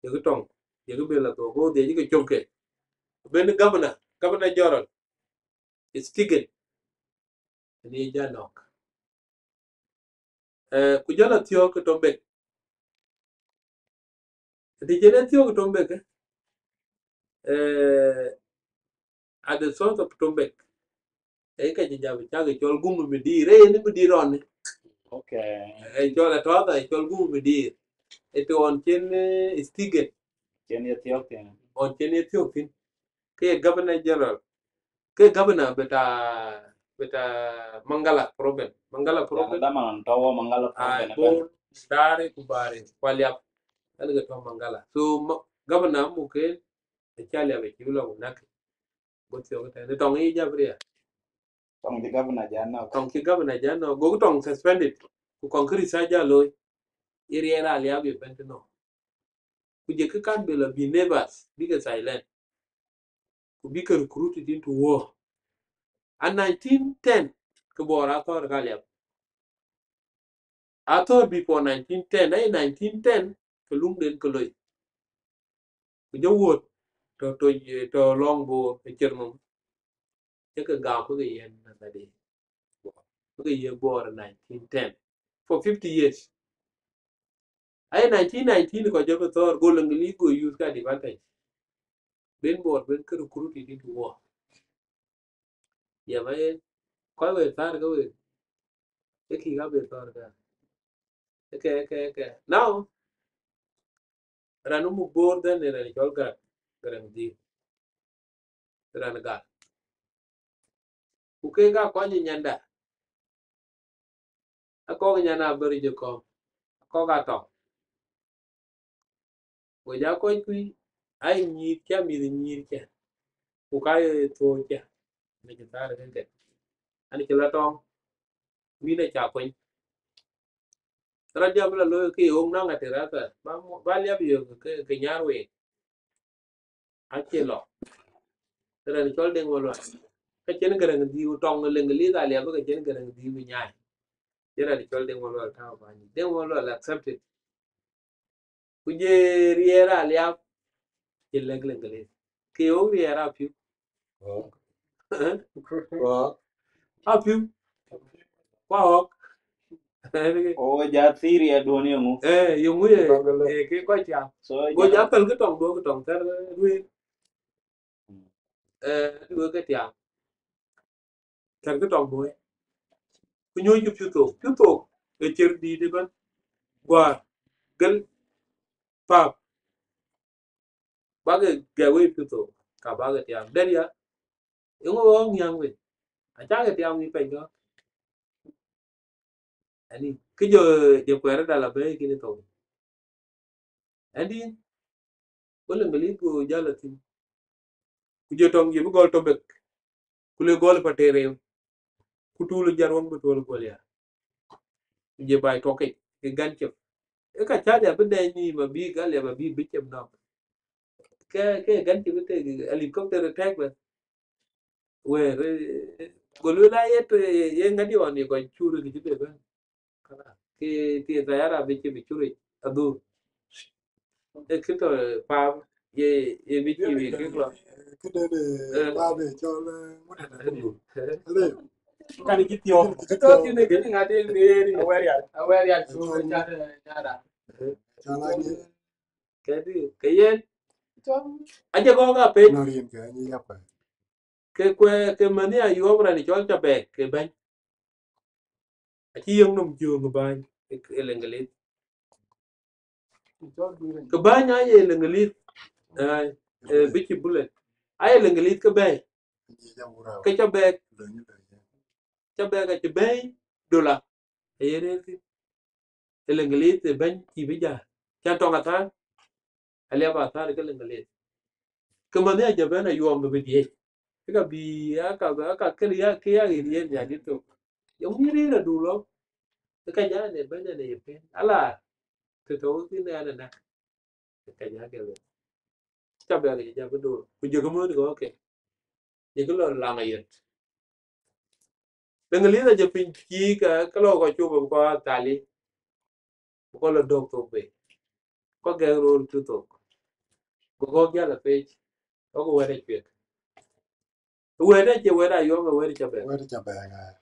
yekë tɔŋ, yekë bï lɔ thok, go dhiëc ke cöpke. Ku ben governor, governor general, Stegen, yen ye jɔ nɔ̈k. Eh, ku jɔ lɔ thiɔ̈k ke Tombek. Të cïn ë thiɔ̈k ke Tombek, eh, at the source of Tombek. Ee ka cï jam cak cɔl Gum Midir, ee yen Midir ɔn. Okay. Ee cɔl atɔ̈, ee cɔl Gum Midir. Ee të ɣɔn cïn, eh, Stegen. Cïn ye thiɔ̈k thïn. Ɣɔn cïn ye thiɔ̈k thïn. Ke governor general. Ke governor bita, bita Mangala province. Mangala province. Dama tɔ̈ wɔ Mangala province. Bor, Dari ku Bari, ku Aliap. Ɣɛn ke tɔ̈ Mangala. So, ma-, governor muk ke, acï Aliap acï lɔ ku näk. Go thiɔ̈k tɛ̈n. Tɔŋ ë jɔ bï riɛl. Tɔŋ cï governor jɔ nɔ̈k. Tɔŋ cï governor jɔ nɔ̈k. Go tɔŋ suspended. Ku kɔŋ kë research jɔ looi. Ye riɛl Aliap ye bɛ̈n tënɔŋ. Ku jɔ kë kan bï lɔ bï neighbors, bï ke silent. Ku bï ke recruited into war. And nineteen ten, ke Bor athɔ̈r ka Aliap. Athɔ̈r before nineteen ten, ee nineteen ten, ke luŋden ke loi. Ku jɔ wuɔ̈t, tɔ̈, tɔ̈, tɔ̈ lɔŋ Bor, ë ciɛr nhom. Cï ke gam ke yen na ka de. Ke ye Bor nineteen ten. For fifty years. Aye nineteen nineteen kɔc jɔ bï thɔ̈r, go English go use ka advantage. Ben Bor, ben ke recruited into war. Ya ma yen, kɔc we thäär ke we, ke kï ka bï thɔ̈r ka. Ke, ke, ke. Now, raan muk Bor then ë raan cɔl Garaŋ, Garaŋ Dhiu. Raan gal. Ku kek aa kɔc ë nyanda. Akɔk nyan abär jɔ kɔ̈m. Akɔk atɔŋ. Go jɔ kɔc kuc, aa nyïïr cä, mïth nyïïr cä. Ku ka ye thööc cä. Në cï thäär ke ke. An cï lɔ tɔŋ. Wïn aca kuny. Rɔt jɔ bï lɔ looi ke ye ɣok naŋ ater athɛɛr. Ba mo-, ba liap yök ke, ke nyar week. Acie lɔ. Ke raan cɔl Deŋ Malual. Ka cïn Garaŋ Dhiu tɔŋ ë Leŋlith Aliap, ka cïn Garaŋ Dhiu nyaai. Cïn raan cɔl Deŋ Malual tääu bäny. Deŋ Malual accepted. Ku jɔ riɛɛr Aliap, cï lɛ̈k Leŋlith. Ke ɣok riɛɛr apiu. Ɣok. Ɣok. Apiu. Ku ɣok. O ja thiri aduɔn yeŋu. Eh, yeŋu ye, Tɔŋ ke lɛ̈k. Eh, ke kɔc tiam. So, go ja ja pɛl ke tɔŋ duɔ̈k ke tɔŋ thɛɛr, eh, duëër. Eh, duëër ke tiam. Thɛɛr ke tɔŋ duɔ̈k. Ku nyuc ke piu thok. Piu thok, ë ciɛr dïït ëbɛ̈n. Guäär, gël, pap. Bäk ke gɛ̈k wei piu thok, ka bäk ke tiam. Dɛ̈t ya, yeŋu ɣɔ̈k nhiäŋ wei? Acäk ke tiam wei pɛ̈ny gɔ̈k. Ani, kë jɔ, jɔ kuɛɛr dal abɛ̈ɛ̈i kën ë thok. Ani, go Leŋlith go jäl athïn. Ku jɔ tɔŋ jɔ bï gɔl Tombek. Ku le gɔl Pater rem. Ku tuul ë Jaruɔŋ bï tuɔl gɔl ya. Ku jɔ baai tuɔkic, ke gunship. Ë ka cä Aliap bï dɛɛny nïïm abï, ka Aliap abï bï cep nɔ̈k. Ke, ke gunship ë tek, helicopter ë tɛ̈k bɛ̈n. Wëër, eh, go lueel aa ye të, ye ŋadï ɣɔn ye kɔc cur kë cï bɛ bɛ̈n. Kalas. Ke, ke tayara bï cï bï curic adhur. Ee kë tɔ̈ pam ye, ye bï cï bï kek lɔ. Këdë de, eh, pam ye cɔl, eh, ŋuɔ̈t adhur. Alë. Kan cï thiɔ̈k. Cï thiɔ̈k. Kën, kën ŋadï ŋeer. Awɛ̈r yal. Awɛ̈r yal. Cɔl, cɔl, cɔl, cɔl. Cɔl aje. Këdï, ke yen. Aje gɔ̈k apec. Nɔ̈ rin ke anyi yap. Ke kuɛ, ke mani ayuɔm raan cɔl Tabɛk, ke bɛ̈ny. Acï yöŋ nɔm jiöŋ bäny, ë, ë Leŋlith. Ke bäny aye Leŋlith, ai, ë, bï cï Bullet. Aye Leŋlith ke bɛ̈ɛ̈i. Ke ca bɛɛk, ca bɛɛk acï bɛ̈ɛ̈i dola. Aye rëër thïn. Ë Leŋgelith ë bɛ̈ny cï bï jäl. Can tɔŋ athäär, aliap athäär ke Leŋgelith. Ke manh ya jɔ bɛ̈n ayuɔm bï bï diëëc. Ke ka bï aka, aka kën ya, ke ya ɣet yen nya dït thok. Yɔŋ yï rëër adu lɔ. Ke ka ja ne bɛ̈ny ne ye pen. Ala, të tɔ̈u thïn ɛn ënɛ. Ke ka ja ke bɛ̈n. Ca bɛ̈n ke ja bï dor. Ku jëkë mɔ̈th ke, okay. Jëkë lɔ laŋ ayet. Leŋgelith ajɔ piny cï ka, ke lɔ kɔc cop bï kɔc athali. Bï kɔc lɔ dök thok bei. Kɔc gɛk röör cï thok. Bï kɔc jäl apec. Kɔc wɛ̈t acuek. Wɛ̈t acie wɛ̈t ayuɔm, wɛ̈t ca bɛ̈n. Wɛ̈t ca bɛ̈n, ah.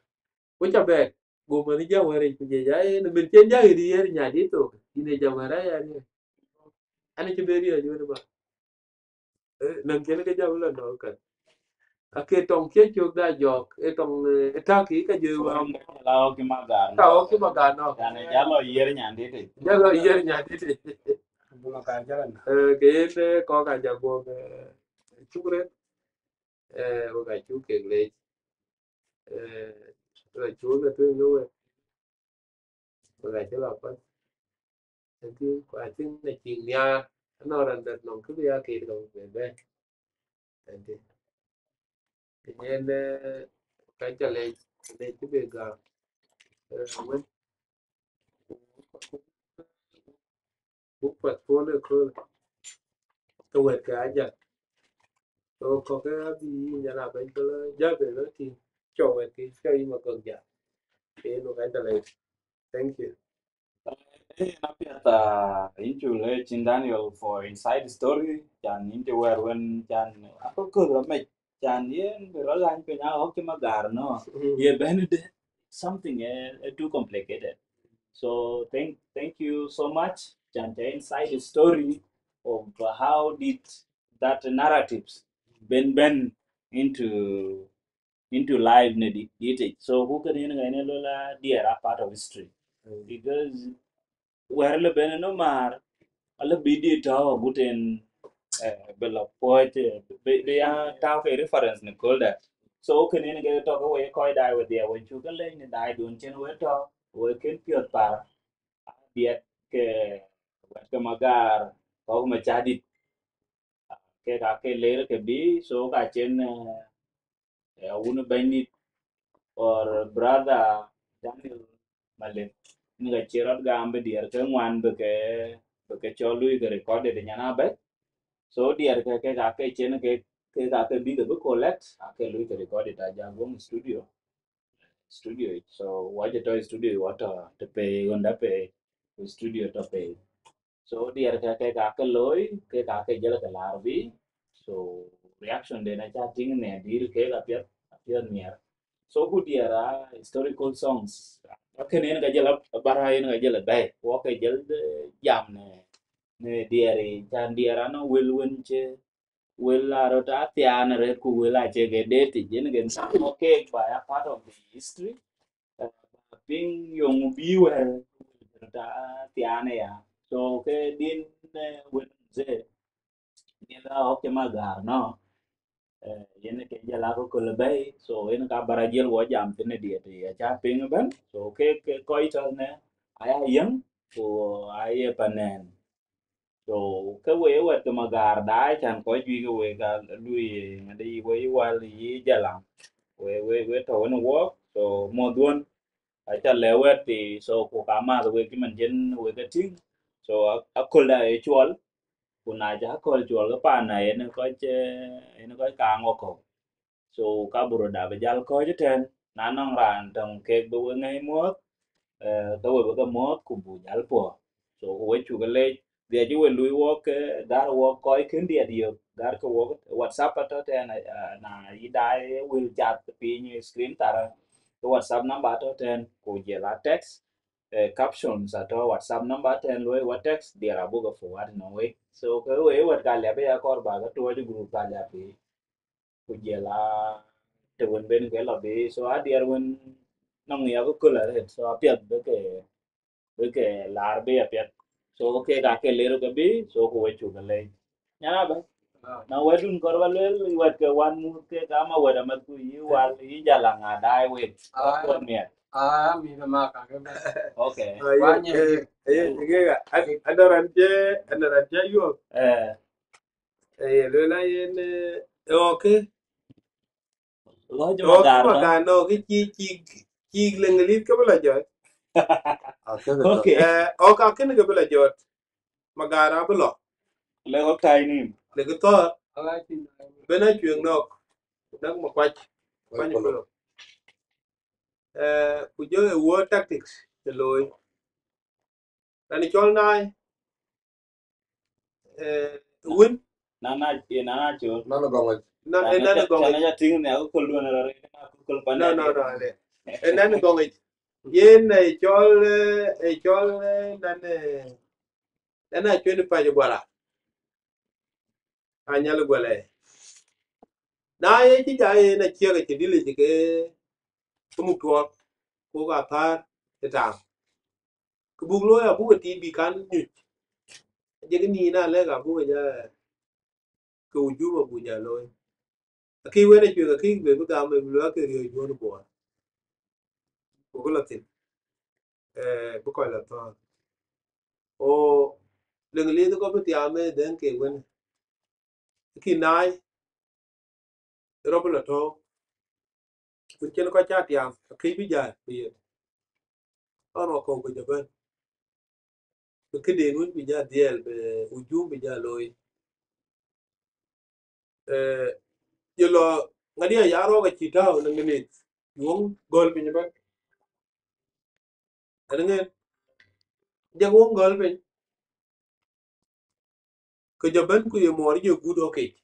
Ku ca bɛ̈n. Go manh ja wɛ̈t ku jëc, ai, në min cen ja ɣet yen nya dït thok. Yïn ë ja wɛ̈t aya riɛ̈n. An cï ben riɔ̈c wën ba. Eh, nɔŋ cïn ke jam lɔ nɔŋ kan. Ake tɔŋ cie cök da jɔk, e tɔŋ, eh, e tak ki ka jö wa. So, la ok ma gar. Ka ok ma gar nɔ. Yan e jalo yer nyan diti. Jalo yer nyan diti. Bula gar jalo na. Eh, ke yen, eh, kɔk a ja guɔm, eh, cukre. Eh, wek a cuk kek lec. Eh, wek a cuk ke tueŋ ke wek. Wek acï lɔ kɔc. Ëntï, ku acïn na cïk nhiaar, anɔŋ raan dɛ̈t nɔŋ kë bï ya keet ka bï ben bɛ̈n. Ëntï. Yen, eh, ka ca lec, lec kë bï gam. Eh, wën. Buk path puɔ̈l ëkööl. Ke wɛ̈t ke ajak. So kɔ̈k ke abï yïn jana bɛ̈ny ke lɔ jäl bɛ lɔ tïŋ. Cɔk wɛ̈t ke cɔk yï ma gɔ̈k jäl. Ke yen wek ajal lec. Thank you. Eh, na piɛth, ah, yïn cuk lec cin Daniel for inside story. Can yïn cï wɛ̈ɛ̈r wën can akököl amec. Can yen bï rɔt lany piny a ɣɔ̈k cï ma gar nɔ. Mm. Ye bɛ̈n de something, eh, eh, too complicated. So thank, thank you so much. Can ca inside story of how did that narratives been been into, into life ne di-, detail. So who can, you know, la diɛr are part of history. Mm. Because wɛ̈ɛ̈r lë ben ënɔm määr, alë bï dït tɔ̈u agut en, eh, bï lɔ puɔ̈c, eh, bï, bï ya tääu ke reference në kööldä. So kënë yen ke tɔ̈ ke wek kɔc daai wedhie, wek cuk ke lec në daai dun cïn wek tɔ̈, wek kën piɔ̈th par, diɛt ke wɛ̈t ke ma gar, kɔ̈k ma ca dït. Kek aa ke ler ke bï, so ka cïn, eh, eh, wun bɛ̈nydït or brother Daniel Malek, yen ka cï rɔt gam bï diɛr ke ŋuan bï ke, bï ke cɔl lui ke recorded nyan abɛ̈c. So diɛr ke, kek aa ke cïn ke, kek aa ke bï ke bï collect, aa ke lui ke recorded a ja guɔŋ studio. Studio yic. So wa jɔ tɔ̈ studio wa tɔ̈ të pei, ɣönda pei, ku studio tɔ̈ pei. So diɛr ke, kek aa ke looi, kek aa ke jël ke laar bï. So reaction den aca tïŋ në dïr kek apiɛth, apiɛth miɛr. So ku diɛr a historical songs. Akën yen ka jël a, abara yen ka jël a bɛ̈ɛ̈i. Wɔ ke jël, eh, jam në, në diɛr yic, can diɛr anɔŋ wël wën cï, wël a röt a thiaan arëët ku wël acie ke deet yic, yen ke, okay, by a part of the history. Eh, piŋ yöŋ bï wɛ̈ɛ̈r, ta thiaan aya. So ke din, eh, wën ze, din la ɣɔ̈k cï ma gäär nɔ. Eh, yen ke jël akököl bɛ̈ɛ̈i. So yen ka bä rɔt jël wɔ jam thïn ë diɛt, ya ca piŋ ëbɛ̈n. So ke, ke kɔc tɔ̈ në aya yäŋ, ku aye panɛn. So ke we wɛ̈t ke ma gäär daai, can kɔc juëc ke we ka lui, ŋadï we wal yï jalaŋ. We, we, we tɔ̈ wën wɔɔk, so muɔ̈th wën, aca lɛ wɛ̈t thii, so ku ka math wek cï man jën wek ke tïŋ. So a, aköl da ë cuɔl, ku na ca aköl cuɔl ke paan na yen kɔc, eh, yen kɔc kaŋ wɔ kɔ̈u. So ka bï röt dap jal kɔ̈ɔ̈c ëtɛ̈ɛ̈n, na nɔŋ raan töŋ kek bï we ŋɛ̈i muɔ̈th, eh, ke we bï ke muɔ̈th ku buk jal puɔ̈ɔ̈r. So ku we cuk lec, dhiɛc cï we lui wɔk, ke gär wɔk kɔc kën diɛt yök, gär ke wɔk WhatsApp atɔ̈ tɛ̈ɛ̈n, eh, na yï daai wël cath piny screen thar, ke WhatsApp number atɔ̈ tɛ̈ɛ̈n, ku jël a text, eh, captions atɔ̈ WhatsApp number tɛ̈ɛ̈n, luɔi wa text, diɛt abuk ke forward në wei. So ke we wɛ̈t ka liap ya kɔɔr ba ke tuɔɔc group ka liap piny. Ku jël a të wën ben ke lɔ bï, so a diɛr wën nɔŋ ya akököl arëët, so apiɛth bï ke, bï ke laar bï apiɛth. So kek aa ke ler ke bï, so ku we cuk ke lec. Nyan abɛ̈. Na wɛ̈tdun kɔɔr ba lueel, wɛ̈t ke wan muth ke gam a wɛ̈t amath ku yï wal, yï jal aŋa daai wek. Ai. Kuɔn miɛt. Ai, mi de ma ka ke bɛ. Okay. Ai, wa nyɛ eh, eh, eh, eh, an, an ran cɛ, an ran cɛ yuɔk. Eh. Eh, lueel a yen, eh, eh, okay. Lɔc. Okay, magar, no? Magar, no, ki ci, ci, ci leŋ lit ke bï la jɔt. Okay. Eh, okay, kën ke bï la jɔt. Magar abï lɔ. Le kɔc kai nim. Le kë thɔɔr. Ben a cueŋ nɔɔk. Ku näk ma kuac. Kuany ku lɔ. Eh, ku jɔ ë war tactics të looi. Rani cɔl naai. Eh, win. Nana, ye nana cɔl. Nana gɔŋic. Na, eh, nana gɔŋic. Nana ja ting ne akol duan rare, akol pandai. No, no, no, ale. Eh, nana gɔŋic. Yen, eh, cɔl, eh, eh, cɔl, eh, nana, eh, nana cueŋ pa jɔ guala. Anyal guala. Na ye ci ja ye na ciɛk ci dili ci ke, ke muk tuɔɔk, ku ka thar e tam. Ke buk looi abuk e ti bi kan nyuc. Jek ni na lek abuk e ja ke ujuma bu ja looi. Aki wene cuek aki be bi gam e bi looi ke riɔ̈c duɔ̈n buɔɔr. Ku ke la thin. Eh, bi kɔc la thɔɔr. O, leŋ liith kɔp bi tiam e dhɛn ke wene. Ki naai, rɔp la tɔ̈u. Ku cïn kɔc ca tiam, akëc bi jäl, ku ye. Ɣɔn wakɔ̈u ku jɔ bɛ̈n. Bï këden wën bï jäl dhiɛl, bï ujum bï jäl looi. Eh, ye lɔ, ŋadï aya rɔɔk acï tääu në ŋinith. Yuɔŋ gɔl piny ëbɛ̈n. Ɛn ŋen, jɔk wok gɔl piny. Ke jɔ bɛ̈n ku ye muɔɔr ye gut ɣɔ̈kic.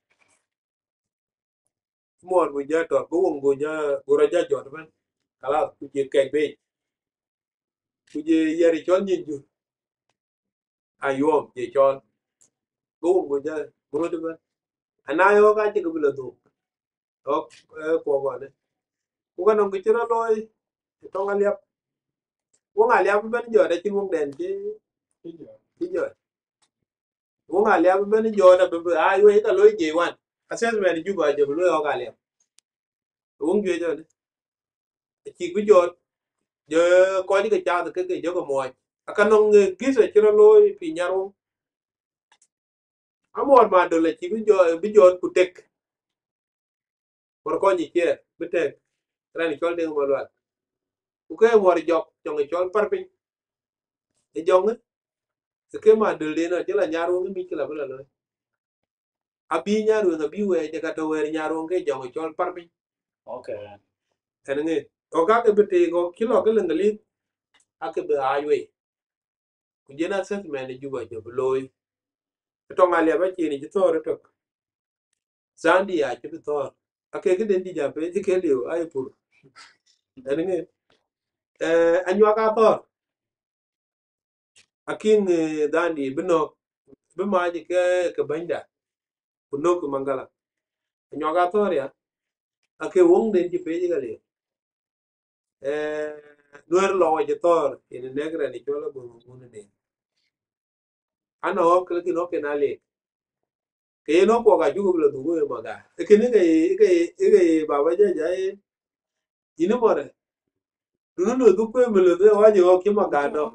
Muɔɔr go jɔ tɔ̈, go woŋ go jɔ, go rɔ jɔ jɔt ëbɛ̈n. Kalas, ku je kɛc bei. Ku je yɛr cɔl nyin jur. Ayuɔm je cɔl. Go woŋ go jɔ, go rɔt ëbɛ̈n. Ana yɔ̈ɔ̈k acï ke bï la dhuk. Ɣɔ̈k, eh, kuɔk ɣɔn ë. Ku ka nɔŋ kë cï rɔt looi, ë tɔŋ aliap. Woŋ aliap ëbɛ̈n jɔt, acïn woŋden cï, cï jɔt. Woŋ aliap ëbɛ̈n jɔt, abï, bï, ai, wei ka looi je wan. Assessment Juba jɔ bï looi ɣɔ̈k aliap. Woŋ juëc ënë. Acïk bï jɔt, jɔ kɔc ke cath ke, ke jɔ ke muɔɔc. Aka nɔŋ, eh, gïth acï rɔt looi piny nyar woŋ. Amuɔɔr ma döl acï bï jɔ, bï jɔt ku tek. Muɔɔr kɔc ë ciɛɛr, bï tek. Raan cɔl Deŋ Malual. Ku ke muɔɔr jɔk, jɔŋ cɔl Parpiny. Ë jɔŋ ë, ë ke ma döl den acï la nyar woŋ ë mic kë la bï la looi. Abï nyar weŋ abï wɛɛc, ë ka tɔ̈ wɛɛr nyar woŋ ke jɔŋ cɔl Parpiny. Okay. Ɛn ŋe, ɣɔ̈k ka ke bï teek ɣɔ̈k cï lɔ ke leŋ liith, ake bï aac wei. Ku jɛn assessment ë Juba jɔ bï looi. Ë tɔŋ aliap acïn cï thɔɔr ëtök. Zandi acï bï thɔɔr. Ake këden dï ja pec ke liu, ai pur. Ɛn ŋe, eh, anyuak athɔɔr. Akïŋ, eh, Zandi bï nɔ̈k, bï mac ke, ke bɛ̈nyda. Ku nɔ̈k ke Maŋgala. Anyuak athɔɔr ya. Ake woŋden cï pec ke liu. Eh, Nuɛɛr lɔ wɔ cï thɔɔr, yen nɛ̈k rɛn cɔl abun abun den. An ɣɔ̈k, lakin ɣɔ̈k ken alik. Ke yen ɣɔ̈k kuɔk acuk bï la dhuk ë Magar. Ë kënë ke, ke, ke Baba Jaja yen. Yïn ë mɔ̈rë. Dunë nu dhuk kueem ë lëdhe ɣɔc ë ɣɔ̈k cï Magar nɔ̈k.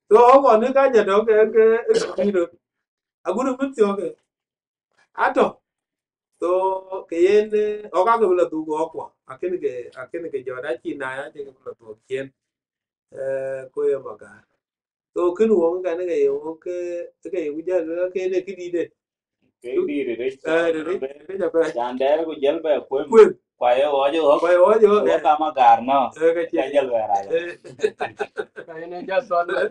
So ɣɔ̈k ɣɔn ë ka jɔ tɔ̈ ke, ke, ke, ke, agut ë mïth thiɔ̈k ke. Atɔ̈. So ke yen, eh, ɣɔ̈k ake bï la dhuk ɣɔ̈k kuɔ. Akën ke, akën ke jɔt acï na ya cï ke bï la dhuk ciën. Eh, ku ye Magar. So kën wok kan ke ye wok ke, ke ye ku jal ke ne kidi de. Ke di de de. Eh, de de. Ke ja ba. Chan der ku jal ba kuem. Kuem. Kwa ye wo jo. Kwa ye wo jo. Wo ka Magar no. Eh, ke ka jal ba ra. Eh. Ka ye ne ja so na.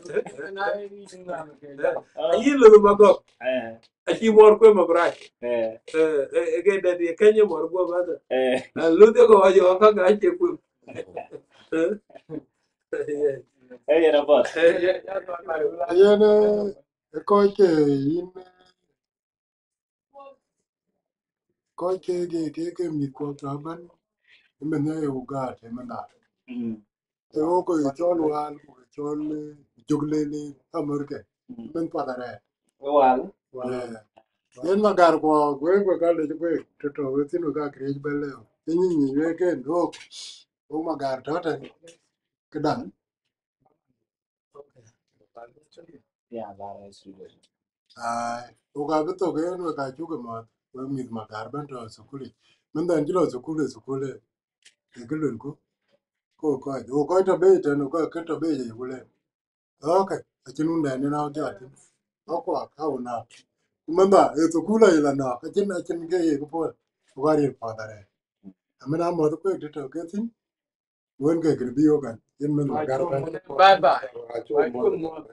Na ye ni na ke ja. Ayi lo ma go. Eh. Aci mor kuem abrai. Eh. Eh, eh, ke de de ke ye mor go ba. Eh. Lu de go jo ka ga che kuem. Eh. Yen, eh, kɔc ke yïn, kɔc ke, ke, ke, ke mïth kuɔth tɔ bɛ̈n, ëmën ë ye ku gaat ëmën na. Ee ɣok ke cɔl wal, ku ke cɔl, eh, jök lele America. Min path arɛɛt. Wal. Wal. Yen Magar kuɔ gueek we ka lec gueek, tɔ̈ tɔ̈ we thïn we ka këriëëc bɛ̈n lëu. Yen nyic nyic wek en, wok, wok Magar tɔ̈ tɛ̈n. Këdäŋ. Ai, wok abï thok en we ka cuk ë mɔ̈th, wek mïth Magar bɛ̈n tɔ̈ thukul yic. Min dhɛn cï lɔ thukul ë thukul ë, ë kë luelku. Ku kɔc, wok kɔc tɔ̈ bei tɛ̈n, wok kɔc kë tɔ̈ bei yic ku lëu. Okay, acïn wun dɛn yen au jɔt thïn. Akuak, au na. Ku mɛnhda, ë thukul ayï la nɔ̈k, acïn, acïn ke ye këpuɔ̈l. Ku ka riël path arɛɛt. Amin amɔ̈th kuek të tɔ̈ ke thïn. Wën ke kën bï wok kan. Yen mɛnh Magar kan. Bye bye. Acuku mɔ̈th.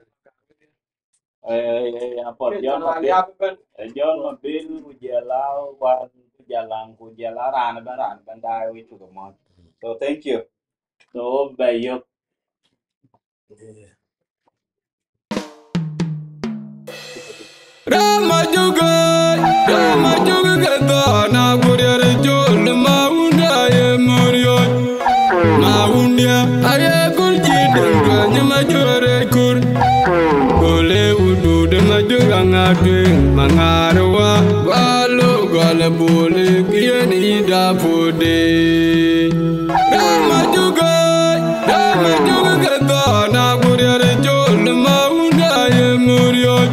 Eh, eh, apuɔth Jɔn Mabil. Eh, Jɔn Mabil, ku jɔl a Wan, ku jɔl a, ku jɔl a raan ëbɛ̈n, raan ëbɛ̈n daai wek cuk mɔ̈th. So thank you. So bɛ yök. Rama juge, rama juge ke dhɔna guriɛr jol ma wunda ye muriɔc. Ma wundia aye kur ci den tuany ma jore kur. Gole wudu de ma jura ŋa tueŋ ma ŋaar wa, wa lo gɔl bole kien ida pode. Rama juge, rama juge ke dhɔna guriɛr jol ma wunda ye muriɔc.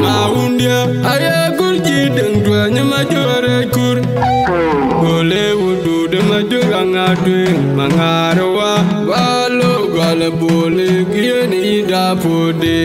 Ma wundia aye kur ci den tuany ma jore kur. Gole wudu de ma jura ŋa tueŋ ma ŋaar wa, wa lo gɔl bole kien ida pode.